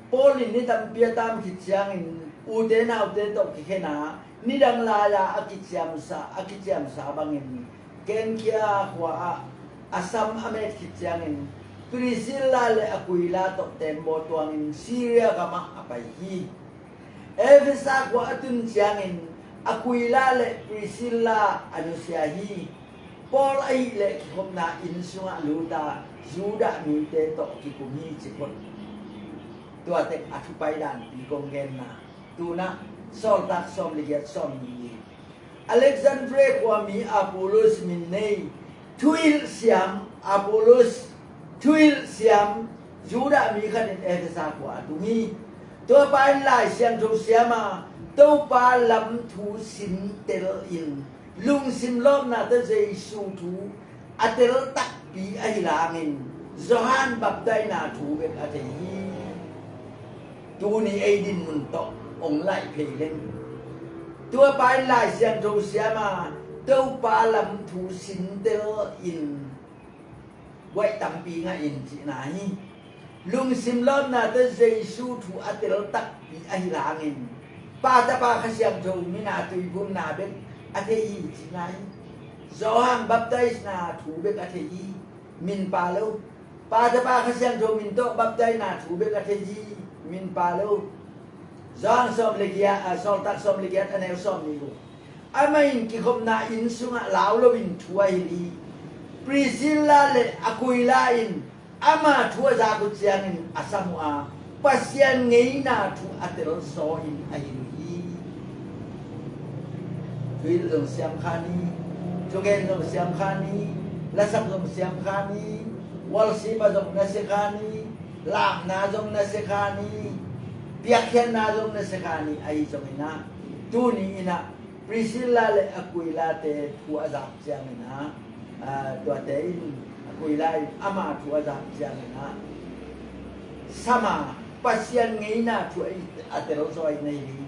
Paul in ni tampi a tam khit ciangin ute naute tawh kikhen a, nidang lai-a a kiciamsa, a kiciamsa bangin Kenkhia khua-ah a sam a met khit ciangin Priscilla le Aquila tawh tembaw tuangin Syria gamah a pai hi. Efesa khua a tun ciangin Aquila le Priscilla a nusia hi. Paul ahih leh kikhopna inn sungah lut a, Judah mite tawh kikum hi ci phot. Tua tek a thu pai danpi kong genna. Tu-in ah Sawltak sawm le giat, sawm le giat. Alexandria khuami Apollos min nei, thuhilh siam Apollos, thuhilh siam Judah mi khat in Efesa khua a tung hi. Tua pa in Lai Siangtho siam a, Topa lam thu sintel in, lungsim lawpna tawh Jesu thu a tel takpi ahi hangin Johan baptaisna thu bek a thei hi. Tuni ei dinmun tawh hong laih phei leng, tua pa in Lai Siangtho siam a, Topa lam thu sintel in guaih tampi ngah in cihna hi. Lungsim lawpna tawh Jesu thu a tel takpi ahi hangin Pa, Tapa, Kha Siangtho mina tuiphumna bek a thei hi cihna hi. Johan baptaisna thu bek a thei hi, min pha lo. Pa, Tapa, Kha Siangtho min tawh baptaisna thu bek a thei hi, min pha lo. Johan sawm le giat, a, Sawltak sawm le giat, a neu sawm le guk. Amah in kikhopna inn sungah lau loin thu a hilh hi. Priscilla le Aquila in ama thu a zak uh ciangin a sam uh a, Pasian ngeina thu a telzaw in a hilh uh hi. Thuhilh zong siam kha ni, thugen zong siam kha ni, lasak zong siam kha ni, worship a zong na sia kha ni, lamna zong na sia kha ni, piakkhiatna zong na sia kha ni, ahi zongin ah tuni in ah Priscilla le Aquila te thu a zak ciangin ah, ah, tuate in, Aquila in ama thu a zak ciangin ah, sam a, Pasian ngeina thu a telzaw in a hilh hi.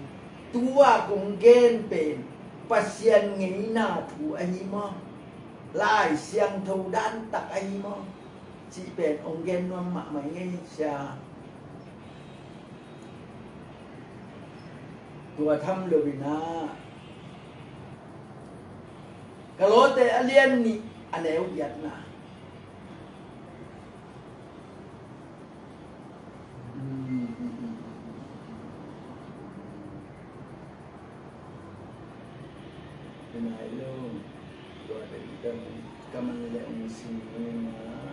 Tua kong gen pen Pasian ngeina thu ahi maw? Lai Siangtho dan tak ahi maw? Cih pen hong gen nuam mahmah ing ei sia. Tua tham loin ah, Kolose a lian nih, a neu giatna. Ka man le hong sim nung ah.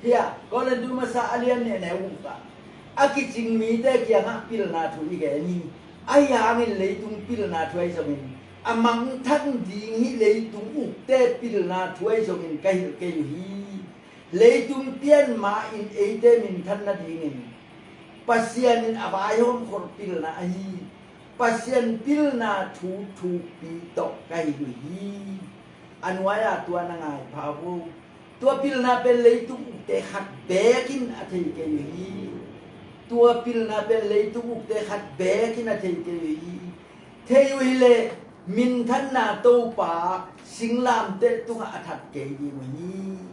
Hiah, Korin tu masa a lian nih a neu guk ah, a kicing mite kiangah pilna thu i gen hi. Ahi hangin leitung pilna thu ahi zongin, a mangthang ding hih leitung ukte pilna thu ahi zongin ka hilh kei uh hi. Leitung pian ma-in eite minthan nadingin Pasian in a vaihawm khol pilna ahi. Pasian pilna thu thukpi tawh ka hilh uh hi. A nuai-ah tua na ngai pha uh. Tua pilna pen leitung ukte khat beek in a thei kei uh hi. Tua pilna pen leitung ukte khat beek in a thei kei uh hi. Thei uh hileh minthanna Topa singlamteh tungah a that kei ding uh hi.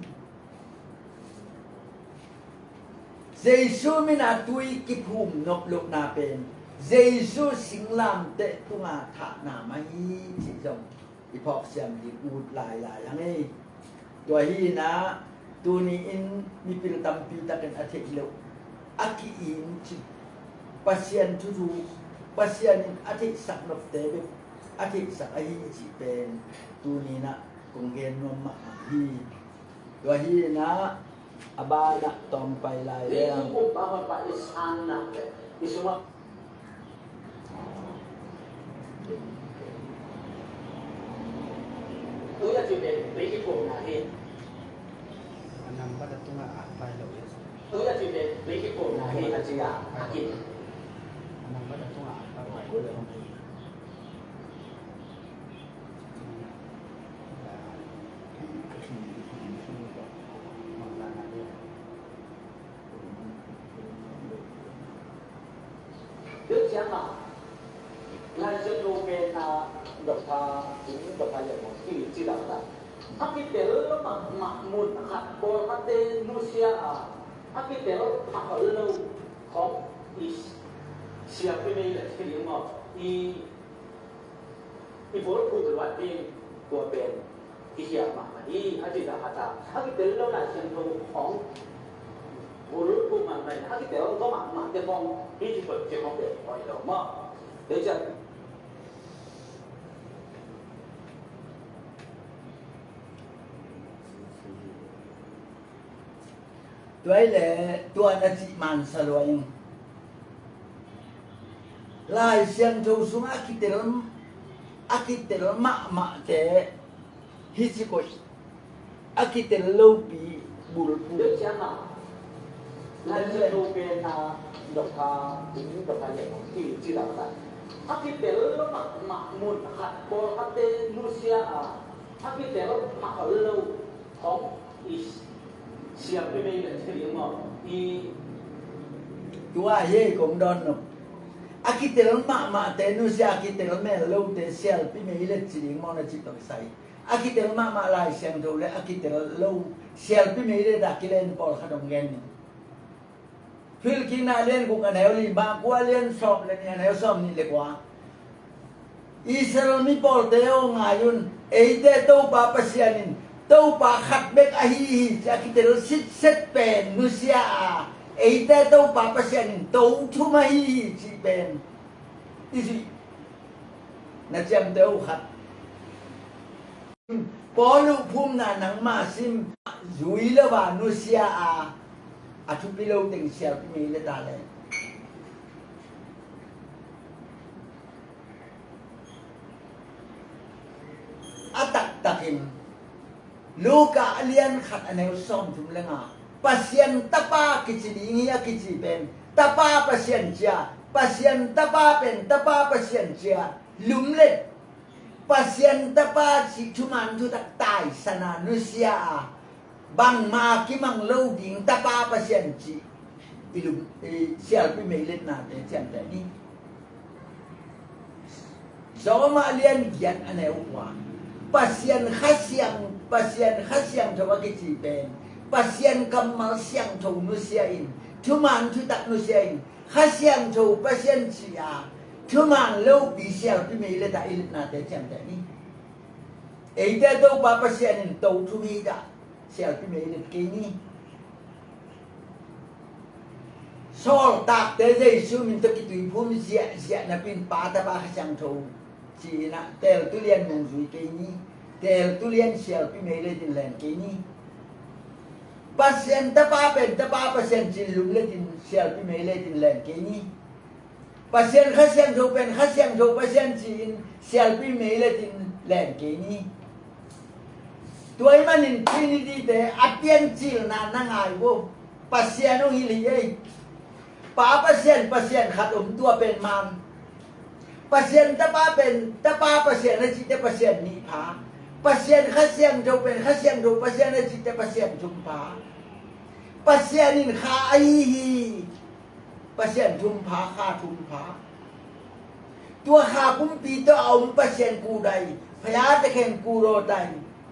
Jesu min a tui kiphum nop lohna pen Jesu singlamteh tunga thahna mah hi cih zong i phawk siam ding ut lailai hang ei. Tua hi-in ah tuni-in mipil tampi takin a theih loh, a ki-im cih, Pasian thuthu, Pasian in a theihsak nopte bek a theihsak ahi cih pen tuni-in ah kong gen nuam mahmah hi. Tua hi-in ah a banah tawm pai lai leng. A nambat a tungah a pai lo hi. Tui a ci pen, lei kikawmna hi a ci a, a ki. Tua ciangin Lai Siangtho pen a, Doctor, Doctor Lian Hmawng in ci lam ta. A kitel mahmah mun khat pawlkhatte nusia a, a kitel phak lo khawng i siampi mei le thil maw, i, i bulphuh luat ding tua pen i hiam mahmah hi, a ci dah a ta. A kitel lo Lai Siangtho khawng bulphuh mahmah, a kitel lo mahmah te khawng hi ci khawng, ci khawng pen hoih lo maw. Tua ciang Tua hi leh tua na cih mansa lua ing. Lai Siangtho sungah a kitel, a kitel mahmahte hi ci koih. A kitel lopi bulphuh. Tua ciangin Lai Siangtho pen a, Doctor, Doctor Lian Hmawng in ci lam ta. A kitel mahmah mun khat pawlkhatte nusia a, a kitel phak lo khawng i siampi mei le thil maw, i. Tua hi kong dawn lo. A kitel mahmahte nusia, a kitel mel lote siampi mei le ci ding maw na ci tawh kisai. A kitel mahmah Lai Siangtho le a kitel lo siampi mei le dah kilen pawlkhat hong gen ni. Philippi a lian guk a neu li, Marka a lian sawm le nih a neu sawm nih le kua. Israel mi pawlte aw, ngai un, eite Topa Pasian in Topa khat bek ahi hi ci a kitel sitset pen nusia a, eite Topa Pasian in to thum ahi hi ci pen i zuih na ciamteh uh khat. Paul' phumna nangma sim, zui lo a nusia a, a thupi lo teng siampi mei le ta le. A taktakin Luka a lian khat a neu sawmthum le nga, Pasian Tapa kici ding hi a kici pen, Tapa Pasian ci a, Pasian Tapa pen Tapa Pasian ci a, lumlet Pasian Tapa cih thuman thutak taisan a nusia a, bangmah kimang lo ding Tapa Pasian cih i lum, i siampi mei letnate ciamteh ni. Roma lian giat a neu kua, Pasian Kha Siang, Pasian Kha Siangtho a kici pen Pasian kammal siangtho nusia in, thuman thutak nusia in, Kha Siangtho Pasian ci a, thuman lopi siampi mei le ta i letnate ciamteh ni. Eite Topa Pasian in to thum hi ta, siampi mei le kei ni. Sawltakte Jesu min tawh kituiphum ziahziah napi in Pa, Tapa, Kha Siangtho ci-in ah, Teltu lian nungzui kei ni. Teltu lian siampi mei le tin len kei ni. Pasian Tapa pen Tapa Pasian ci-in lumlet in siampi mei le tin len kei ni. Pasian Kha Siangtho pen Kha Siangtho Pasian ci-in siampi mei le tin len kei ni. Tua ahih manin Trinity-te a piancilna na ngai vo. Pasian hong hilh hi ei. Pa Pasian, Pasian khat om tua pen man. Pasian Tapa pen Tapa Pasian a cihte Pasian nih pha. Pasian Kha Siangtho pen Kha Siangtho Pasian a cihte Pasian thum pha. Pasian in Kha ahi hi. Pasian thum pha, Kha thum pha. Tua Kha pumpi tawh a om Pasian kudai, phaya tekhen kudaw tai.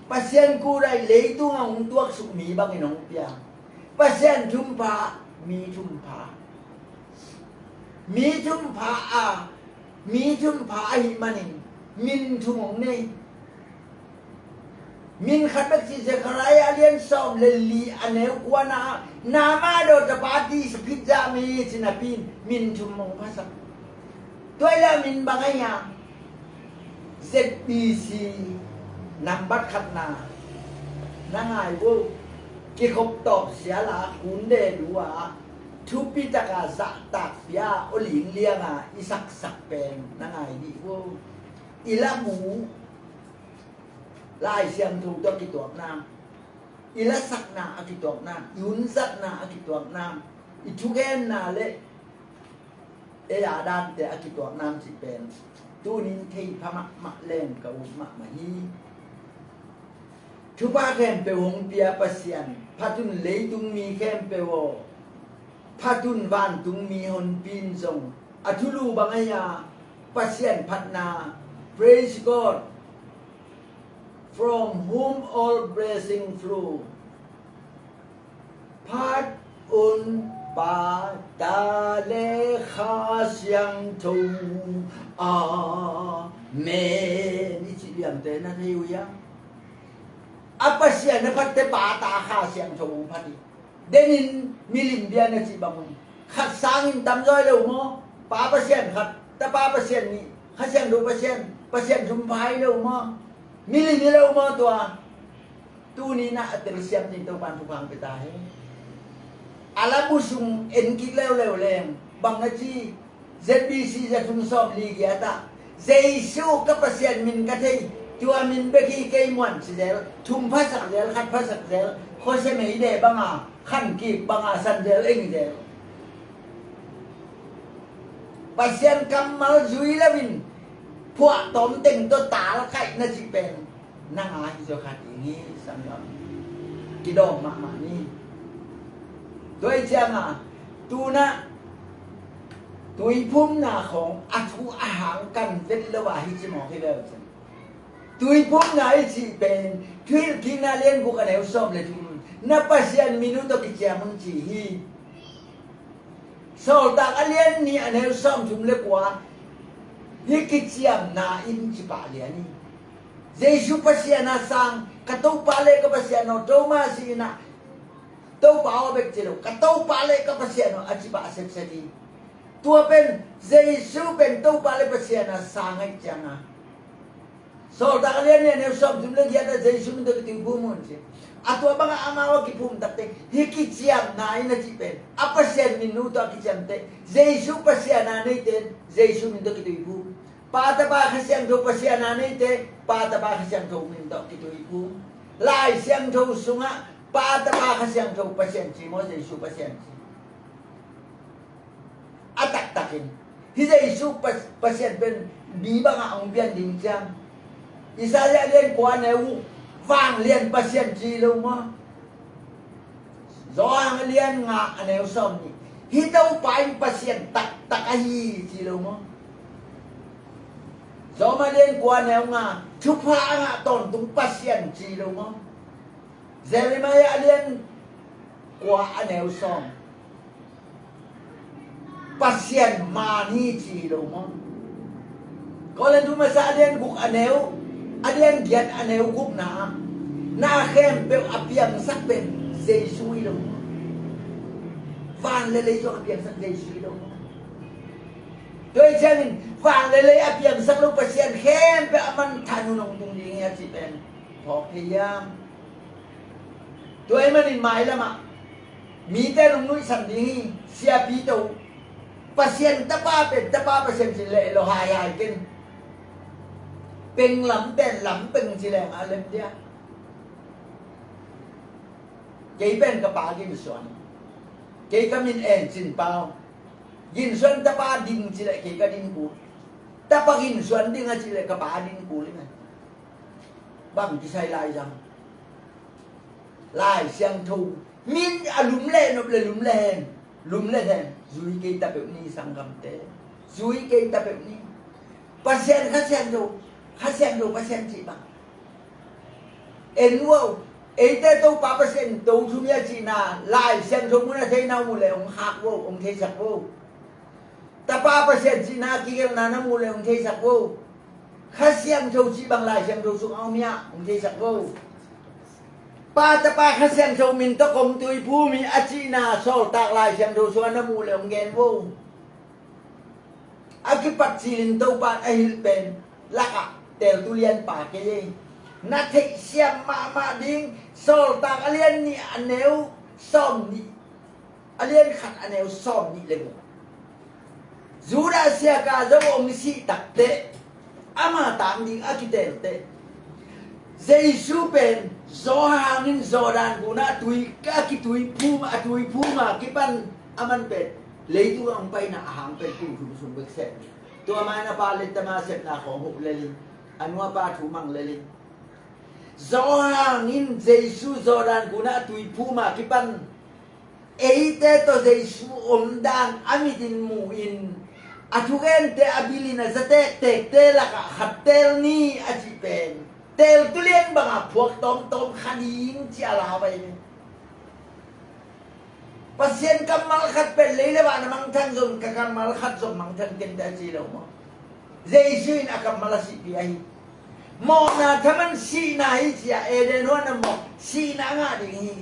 Pasian kudai leitung a hong tuaksuk mi bangin hong pia. Pasian thum pha, mi thum pha. Mi thum pha a, mi thum pha ahih manin min thum hong nei. Min khat bek ci, Zechariah a lian sawm le li a neu kuana, Namah dawh tapa tisa phit zah mi ci napi in min thum hong phasak. Tua hi leh min bang a hia? Z B C nambat khatna na ngai vo. Kikhop tawp sial a, kunde lu a, thupi taka zahtak pia, aw lingliang a i saksak pen na ngai dih vo. I labu Lai Siangtho tawh kituakna. i lasakna a kituakna, i hunzatna a kituakna, i thugenna le ei a dante a kituakna cih pen tunin thei pha mahmah leng ka ut mahmah hi. Thupha khempeuh hong pia Pasian, phat un leitung mi khempeuh aw, phat un vantung mi honpi in zong a thulu bang ahi a, Pasian phatna, praise God, from whom all blessing flow. Phat un Pa, Ta le Kha Siangtho. Amen. I cih liamte na thei uh hiam? A Pasian na phatte Pa, Ta, Kha Siangtho hong phat hi. Denin milim bia na cih bang un, khat sangin tamzaw hi lo maw? Pa Pasian khat, Tapa Pasian nih, Kha Siangtho Pasian, Pasian thum pha hi lo maw? Milim hi lo maw tua? Tuni na a telsiam ding Topan thupha hong pia ta hen. A labu sung en kik leuleu leng bang na ci? Z B C za thum sawm li giat ah, Jesu ka Pasian min ka thei, tua min bek hi kei muan ci zel, thum phasak zel, khat phasak zel, khuasia meideh banga khan kik banga san zel, eng zel. Pasian kammal zui loin phuahtawm teng tawh talkaih na cih pen nang a hi zaw kha ding hi, sanggam. Kidawm mahmah ni. Tua hi cianga tunah tuiphumna khawng a thu a hang kan vet lo a hi ci mawk hi lo cin. Tuiphumna i cih pen Thuhilhkikna lian guk a neu sawm le thum, na Pasian min uh tawh kiciam un ci hi. Sawltak a lian nih a neu sawm thum le kua, hih kiciamna in ci pah lian hi. Jesu Pasian a sang, ka Topa le ka Pasian aw, Thomas in ah Topa aw bek ci lo, ka Topa le ka Pasian aw a ci pah sepsep hi. Tua pen Jesu pen Topa le Pasian a sang ahih cianga, Sawltak a lian nih a neu sawm thum le giat ah Jesu min tawh kituiphum un ci. A tua bangah amau a kiphum takte hih kiciamna in a cih pen a Pasian min uh tawh a kiciamte, Jesu Pasian a neite in Jesu min tawh kituiphum. Pa, Tapa, Kha Siangtho Pasian a neite, Pa, Tapa, Kha Siangtho min tawh kituiphum. Lai Siangtho sungah Pa, Tapa, Kha Siangtho Pasian ci maw, Jesu Pasian ci? A taktakin hih Jesu Pas-, Pasian pen mi bangah hong pian ding ciang, Isaiah lian kua neu guk, vanglian Pasian ci lo maw? Johan lian nga a neu sawm nih, hih Topa in Pasian taktak ahi ci lo maw? Rom lian kua neu nga, thupha a ngah tawntung Pasian ci lo maw? Jeremiah a lian kua a neu sawm, Pasian man hi ci lo maw? Korin thu masa a lian guk a neu, a lian giat a neu gukna ah, na khempeuh a piangsak pen Jesu hi lo maw? Van le lei zong a piangsak Jesu hi lo maw? Tua hi ciangin van le lei a piangsak lo Pasian khempeuh a manthan hun hong tung ding hi a cih pen phawk thei hiam? Tua ahih manin mailamah mite nong nuihsan ding hi. Siapi to, Pasian Tapa pen Tapa Pasian ci leh lo haihai ken, peng lam pen lam peng ci leng a lem dia. Kei pen ka Pa ginsuan, kei ka min en cin pau. Ginsuan Tapa ding ci leh kei ka ding kul. Tapa ginsuan ding a ci leh ka Pa ding kul hi mai. Bang kisai lai zang. Lai Siangtho min a lum leh nop le lum le hen, lum le hen, zui kei ta peuh ni sanggamte. Zui kei ta peuh ni. Pasian Kha Siangtho, Kha Siangtho Pasian cih bang en uh aw. Eite Topa Pasian to thum hi a cihna Lai Siangtho mun a theihna uh mu leh hong khak uh aw, hong theisak uh aw. Tapa Pasian cihna a kigelhna na mu leh hong theisak uh aw. Kha Siangtho cih bang Lai Siangtho sung a om hiam, hong theisak uh aw. Pa, Tapa, Kha Siangtho min tawh kong tuiphum hi a cihna Sawltak Lai Siangtho sungah na mu leh hong gen uh aw. A kipat cilin Topa in a hilh pen lakah teltu lianpa kei hi. Na theihsiam mahmah ding Sawltak a lian nih a neu sawm nih, a lian khat a neu sawm nih le guk. Judas Iskariot hong sih takteh ama tang ding a kiteelteh, Jesu pen Johan in Jordan gunah a tui, a kitui phum, a tui phum a kipan a man pen leitung a hong paina a hang pen kum thum sung bek seh. Tua main a pa leh tama sepna khawng huh lel hi. A nu a pa thu mang lel hi. Johan in Jesu Jordan gunah a tui phum a kipan eite tawh Jesu omdan a mitin mu-in a thugente a bilin a zatektekte lakah khat teel ni a cih pen teel tulian bangah phuak tawmtawm kha ding ci a la vai ve. Pasian kammal khat pen lei le van a mangthang zong ka kammal khat zong mangthang keng ta ci lo maw? Jesu in a kammal a sihpih ahi. Mawhna thaman sihna hi ci a, Eden huan a mawh sihna a ngah ding hi.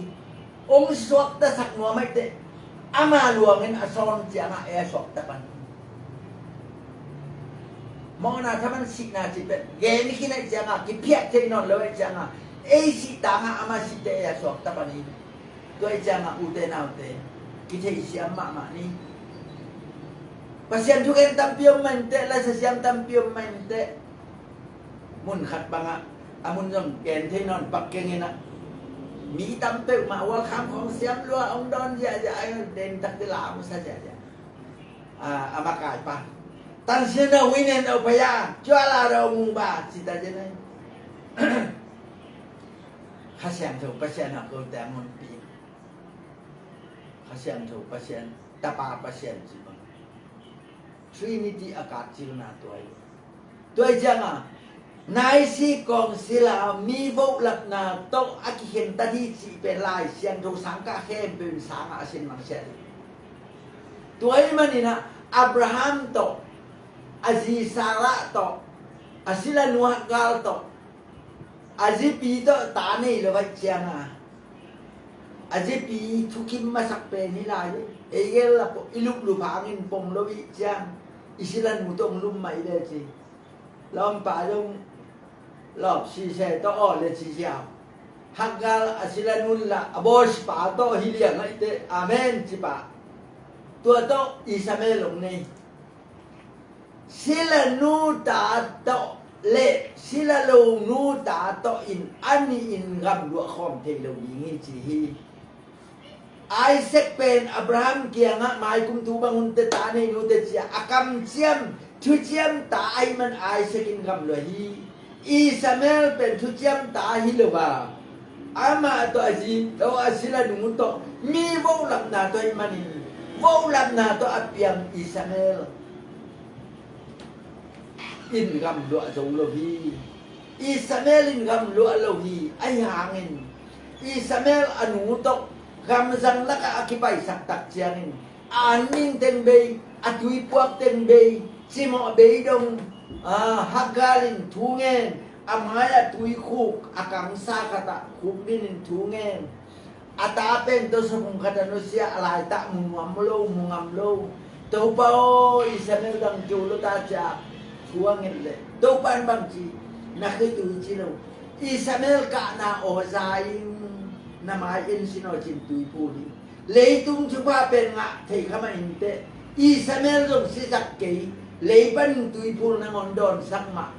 Hong suaktasak nuam ahih teh ama luangin a sawn ciangah ei a suakta pan. Mawhna thaman sihna ci pen gen khin ahih ciangah kiphiat thei nawn lo ahih ciangah ei sih tangah ama sihte ei a suakta pan hi. Tua ahih ciangah ute naute, kitheisiam mahmah ni. Pasian thugen tampi om mah inteh, laisa siam tampi om mah inteh. Mun khat bangah a mun zong gen thei nawn pak keng inah, mi tam peuhmah welcome khawng siam lua hong dawn ziahziah, ai den takte la hong sa ziahziah. A, a makaipa, tansian a huinen a upaya cuala da mungba cita zen ai. Kha Siangtho Pasian a kote a ngonpih. Kha Siangtho Pasian, Tapa Pasian ci bang, Trinity a katcilna tua hi. Tua hi cianga Nicaea Council a mi vohlapna tawh a kikhentat hi cih pen Lai Siangtho sangkah khempeuh in sangah a sin mangsiat hi. Tua hi maninah Abraham tawh, a zi Sarah tawh, a silanu Hagar tawh, a zipi tawh ta nei lo ahih cianga, a zipi thukim masak pen hi lai hi. Ei gel la i luplup hangin pom lo ih ciang i silanu tawh hong lum mah i le ci. Lawmpa zong lawp sise tawh aw le ci ziau. Hagar a silanun la a bawsipa tawh hi liang ahih teh amen ci pah. Tua tawh Ishmael hong nei. Silanu ta tawh le silalonu ta tawh in a nihin gamluah khawm thei lo ding hi ci hi. Isaac pen Abraham kiangah maikum tu bang hun teh ta nei nu teh ci-a a kamciam thuciam ta ahih man Isaac in gamluah hi. Ishmael pen thuciam ta hi lo a, amah tawh a zi tawh a silanu tawh mi vohlapna tawh ahih manin vohlapna tawh a piang Ishmael in gamluah zo lo hi. Ishmael in gamluah lo hi. Ahi hangin Ishmael a nu tawh gamzang lakah a kipaisak tak ciangin a an ning teng bei, a tuipuak teng bei, cimawh bei dong, a, Hagar in thu ngen, a mai-ah tuikhuk a kangsa khatah khuk dinin thu ngen. A ta pen tawh sawphung khat a nusia, a laitah mu nuam lo, mu ngam lo. Topa aw, Ishmael dang kio lo ta ci-a thu a nget leh Topa in bang ci, na khitui ci lo. Ishmael kahna aw za in na mai en sin aw cin tuiphum hi. Leitung thupha pen ngah theih kha mah inteh, Ishmael zong sisak kei, lei panin tuiphum nangawn dawnsak mah.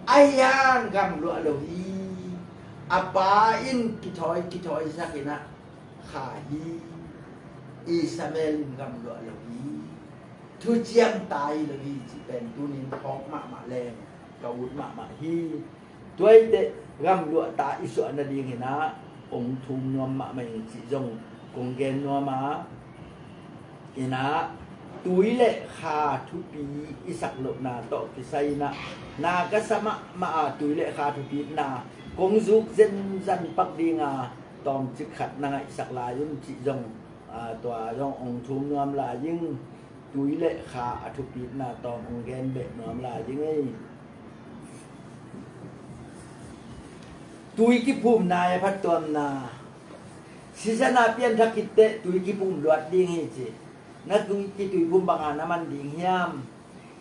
Ahi hang gamluah lo hi. A pa in kithawi kithawisak inah kha hi. Ishmael in gamluah lo hi. Thuciam ta hi lo hi cih pen tunin phawk mahmah leng ka ut mahmah hi. Tua hi teh gamluah ta i suah nading inah hong thum nuam mahmah ing cih zong kong gen nuam a, inah tui le kha thupi i sak lohna tawh kisai inah na ka sa mahmah a, tui le kha thupitna kong zuk zenzen pak dinga tawmcik khat na ngaihsak lai un cih zong, a, tua zong hong thum nuam lai ing. Tui le kha a thupitna tawm hong gen beh nuam lai ing ei. Tui kiphumna a phattuamna. Season a pianthak khit teh tui kiphum luat ding hi ci. Na tui, kituiphum banga na man ding hiam?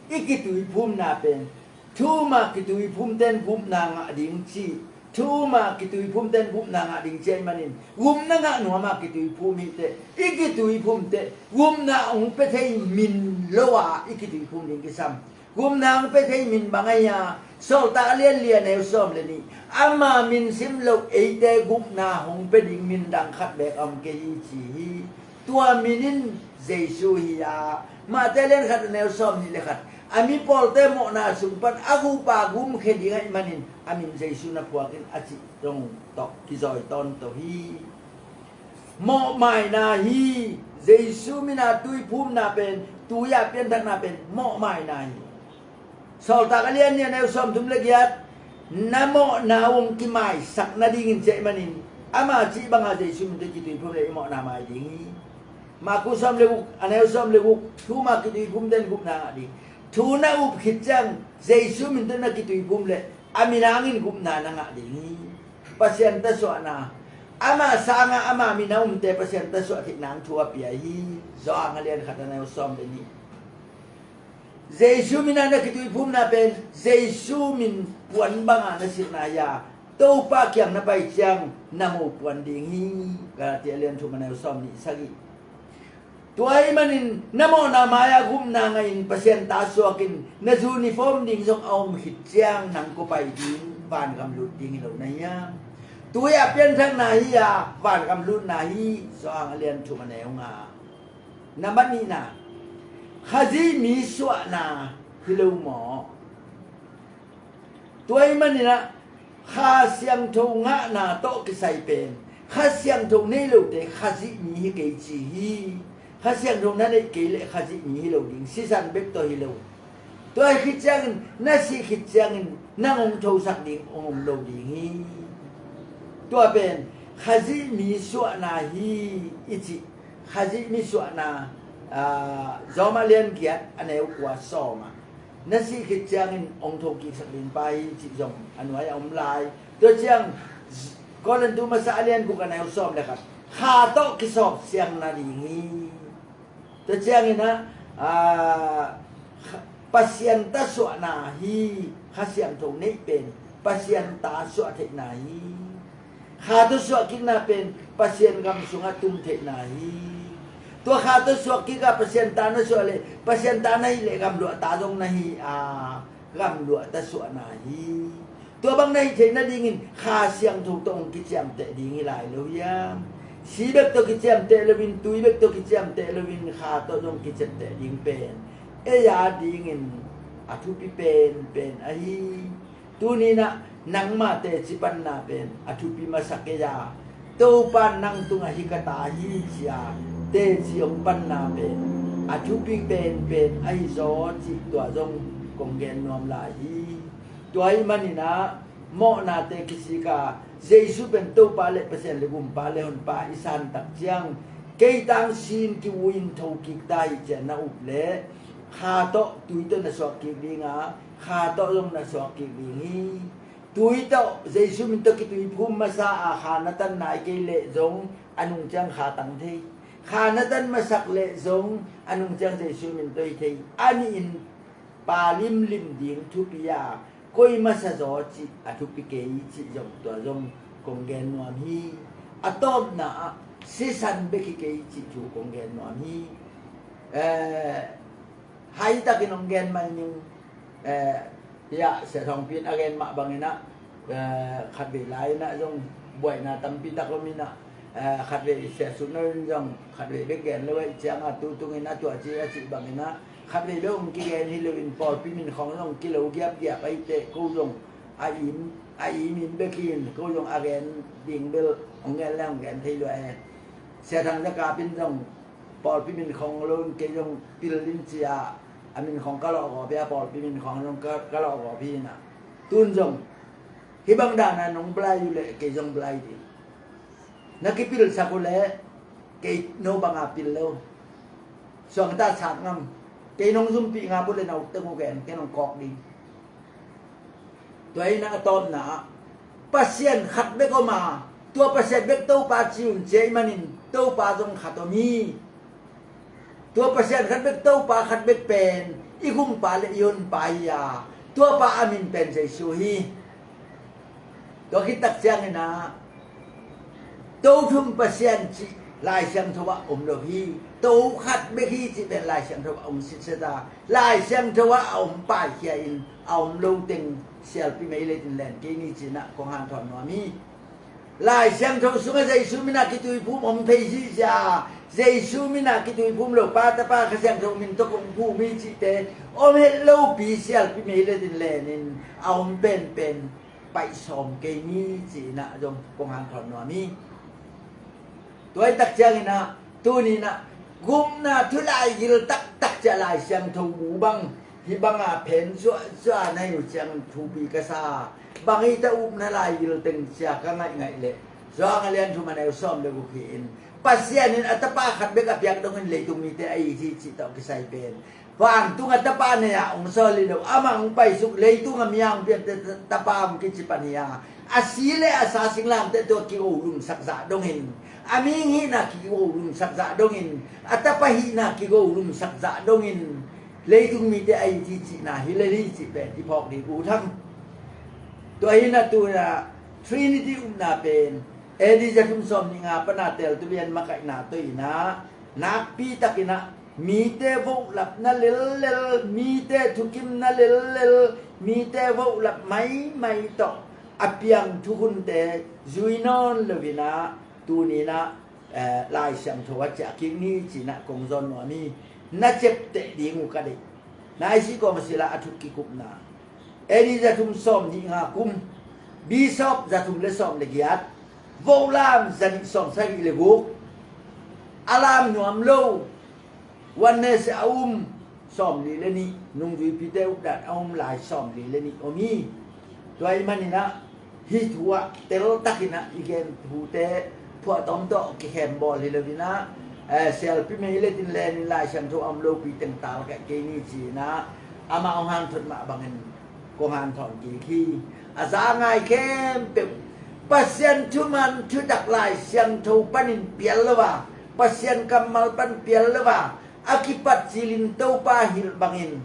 I kituiphumna pen thu-um a kituiphumte in gupna ngah ding ci. Thu-um a kituiphumte in gupna ngah ding ci ahih manin gupna ngah nuam a kituiphum hi teh, i kituiphum teh gupna hong pia thei min lo a i kituiphum ding kisam. Gupna hong pia thei min bang ahi a, Sawltak a lian li a neu sawm le nih. Ama min sim loh eite gupna hong pia ding min dang khat beek a om kei hi ci hi. Tua min in Jesu hi a, Mate lian khat a neu sawm nih le khat. A mi pawlte mawhna sung pan a gupa gumkhia ding ahih manin a min Jesu na phuak in a cih zong tawh kizawi tawnto hi. Mawhmaina hi. Jesu mina tuiphumna pen, tui-a pianthakna pen mawhmaina hi. Sawltak a lian nih a neu sawmthum le giat, na mawhna hong kimaisak nadingin ci ahih manin ama cih banga Jesu min tawh kituiphum le i mawhna mai ding hi. Marku sawm le guk a neu sawm le guk, thu-a kituiphumte in gupna ngah ding. Thu na up khit ciang Jesu min tawh na kituiphum le a min hangin gupna na ngah ding hi. Pasian tasuahna, ama sanga ama min a umte Pasian tasuah theih nang thu a pia hi. Johan a lian khat a neu sawm le nih. Jesu mina na kituiphumna pen Jesu min puan banga na silhna hi a, Topa kiang na pai ciang na mo puan ding hi. Galati a lian thum a neu sawm nih sagih. Tua ahih manin na mawhna mai-a gupna ngahin Pasian ta suakin na uniform ding zong a om khit ciang nang kua pai ding, vangam lut ding hi lo na hiam? Tui-a pianthakna hi a, vangam lutna hi. Johan a lian thum a neu nga. Nambat nihna, Khazih mi suahna hi lo maw? Tua ahih maninah Kha Siangtho ngahna tawh kisai pen Kha Siangtho nei lote Khazih mi hi kei ci hi. Kha Siangtho na neih kei leh Khazih mi hi lo ding, sisan bek tawh hi lo. Tua hi khit ciangin na sih khit ciangin nang hong thosak ding hong om lo ding hi. Tua pen Khazih mi suahna hi i cih. Khazih mi suahna, aa, Rom a lian giat a neu kua sawm ah na sih khit ciangin hong thokiksak ding pa hi cih zong a nuai a om lai. Tua ciang Korin tu masa a lian guk a neu sawm le khat, Kha tawh kisawp siang nading hi. Tua ciangin ah, aa, Pasian ta suahna hi. Kha Siangtho neih pen Pasian ta suah theihna hi. Kha tawh suahkikna pen Pasian gam sungah tum theihna hi. Tua Kha tawh suahkik ah Pasian ta na suah leh, Pasian ta na hih leh gamluah ta zong na hi a, gamluah ta suahna hi. Tua bang na hih theih nadingin Kha Siangtho tawh hong kiciamteh ding hi lai lo hiam? Si bek tawh kiciamteh loin, tui bek tawh kiciamteh loin, Kha tawh zong kiciamteh ding pen ei a dingin a thupi penpen ahi. Tuninah nangma teci panna pen a thupi masa kei a, Topa nang tungah hi ka ta hi ci-a teci hong panna pen a thupi penpen ahi zaw cih tua zong kong gen nuam lai hi. Tua ahih maninah mawhnate kisik a, Jesu pen Topa le Pasian le Gumpa le Honpa i santak ciang, kei tang sin kiu in thokik ta hi ci-a na up leh Kha tawh, tui tawh na suakkik ding a, Kha tawh zong na suakkik ding hi. Tui tawh, Jesu min tawh kituiphum masa a Kha na tan nai kei leh zong a nung ciang Kha tang thei. Kha na tan masak leh zong a nung ciang Jesu min tawh hi thei. A nihin pa limlim ding thupi a, koi masa zaw cih a thupi kei cih zong tua zong kong gen nuam hi. A tawpna ah sisan bek hi kei cih thu kong gen nuam hi. Eh, Haitakin hong gen mai ning, eh, hiah Sia Thawngpi in a gen mah banginah, eh, khatvei lai inah zong buaina tampi tak om inah, eh, khatvei Sia Sut No in zong khatvei bek gen lo ahih cianga tu tungin a tuah ci a cih banginah khatvei bek hong kigen hi loin pawlpi min khawng zong kilo giapgiap ahih teh ko zong a im, a im im bek hi in ko zong a gen ding bel hong gen le hong gen thei lua e. Sia Thang Za Kap in zong pawlpi min khawng lo in kei zong pil in ci-a, a min khawng ka lawh gawp hi a, pawlpi min khawng zong ka, ka lawh gawp hi inah. Tun zong hih bang dana nong blai uh leh kei zong blai ding. Na kipilsak uh leh kei no banga pil lo. Suangta sak ngam. Kei nong zumpih ngap uh leh na ukte uh gen, kei nong kawk ding. Tua inah a tawpna ah Pasian khat bek om a, tua Pasian bek Topa ci un ci ahih manin Topa zong khat om hi. Tua Pasian khat bek Topa khat bek pen i Gumpa le i Honpa hi a, tuapa a min pen Jesu hi. Tua khit tak cianginah Tothum Pasian cih Lai Siangtho ah om lo hi. To khat bek hi cih pen Lai Siangtho ah om sitset a, Lai Siangtho ah a om paikhia in a om lo teng sialpi mei le tin len kei ni ci-in ah kong hanthawn nuam hi. Lai Siangtho sungah Jesu min ah kituiphum om thei hi sia, Jesu min ah kituiphum lo Pa, Tapa, Kha Siangtho min tawh kong phum hi cihte om het lopi sialpi mei le tin len in a om penpen paih sawm kei ni ci-in ah zong kong hanthawn nuam hi. Tua hi tak ciangin ah tuni-in ah gupna thu laigil taktak ciah Lai Siangtho bu bang hih banga phen cuahcuah na hi uh ciangin thupi ka sa. Bang hi ta upna laigil teng cia ka ngaihngaih leh Johan a lian thum a neu sawm le guk hi-in, Pasian in a Tapa khat bek a piak dongin leitung mite a it hi cih tawh kisai pen vantung a Tapa nei-a hong sawl hi lo, amah hong paisuk, leitung a mi a hong piakte Tapa hong kici pan hi a, a si le a sa singlamteh tua kigo lumsak zah dongin, a mihing hihna kigo lumsak zah dongin, a Tapa hihna kigo lumsak zah dongin leitung mite a it hi cihna hi le hi cih pen i phawk ding uh thang. Tua hi-in ah tu-in ah Trinity upna pen A D za thum sawm nih nga pan a teltu lian makaihna tawh in ah nakpi takin ah mite vohlapna lellel, mite thukimna lellel, mite vohlap maimai tawh a piang thukhunte zui nawn lo-in ah tuni-in ah, eh, Lai Siangtho a ciah kik ni ci-in ah kong zawn nuam hi. Na ciapteh ding uh ka deih. Na i si kawng a sila a thuk kikupna A D za thum sawm nih nga kum, Bishop za thum le sawm le giat, Vohlam za nih sawm sagih le guk, a lam nuam lo, Oneness a um sawmli le nih, nungzuipite updan a um lai sawmli le nih om hi. Tua ahih manin ah hih thu ah teltakin ah i gen thute phuahtawm tawh kikhem bawl hi lo-in ah, eh, sialpi mei le tin len in Lai Siangtho a om lopi teng talkaih kei ni ci-in ah amah hong hanthot mah bangin kong hanthawn kik hi. A za ngai khempeuh Pasian thuman thutak Lai Siangtho panin pial lo a, Pasian kammal pan pial lo a, a kipat cilin Topa hilh bangin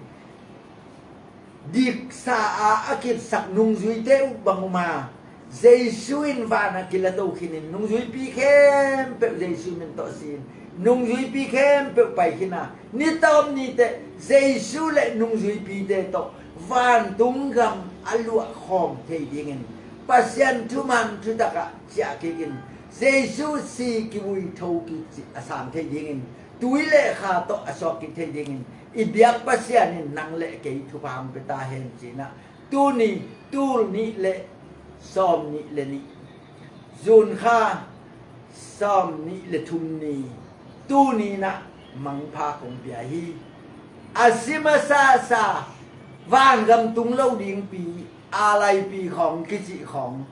diksa a a kipsak nungzuite uh bang um a, Jesu in van a kilato khinin nungzuipi khempeuh Jesu min tawh si-in nungzuipi khempeuh pai khin a, ni tawm ni teh Jesu le nungzuipite tawh vantung gam a luahkhawm thei dingin, Pasian thuman thutak ah ciah kik in, Jesu si kivui tho kik cih a sang thei dingin, tui le kha tawh a suak kik thei dingin i biak Pasian in nang le kei thupha hong pia ta hen ci-in ah tuni, tul nih le sawm nih le nih, June kha sawm nih le thum ni, tuni-in ah mangpha kong pia hi. A si masasa vangam tung lo dingpi, alaipi khawng kicih khawng,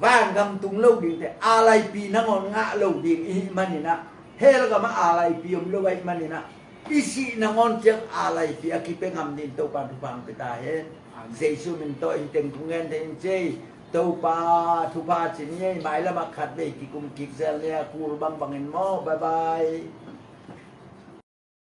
vangam tung lo dingte alaipi nangawn ngah lo ding i hih manin ah, hell gam ah alaipi om lo ahih manin ah, i sih nangawn ciang alaipi a kipia ngam dingin Topa thupha hong pia ta hen. Jesu min tawh hih teng thu ngen thei in ci ei. Topa thupha ci ni ei. Mailam ah khatvei kikum kik zel ni a, kul bangbangin maw. Bye bye.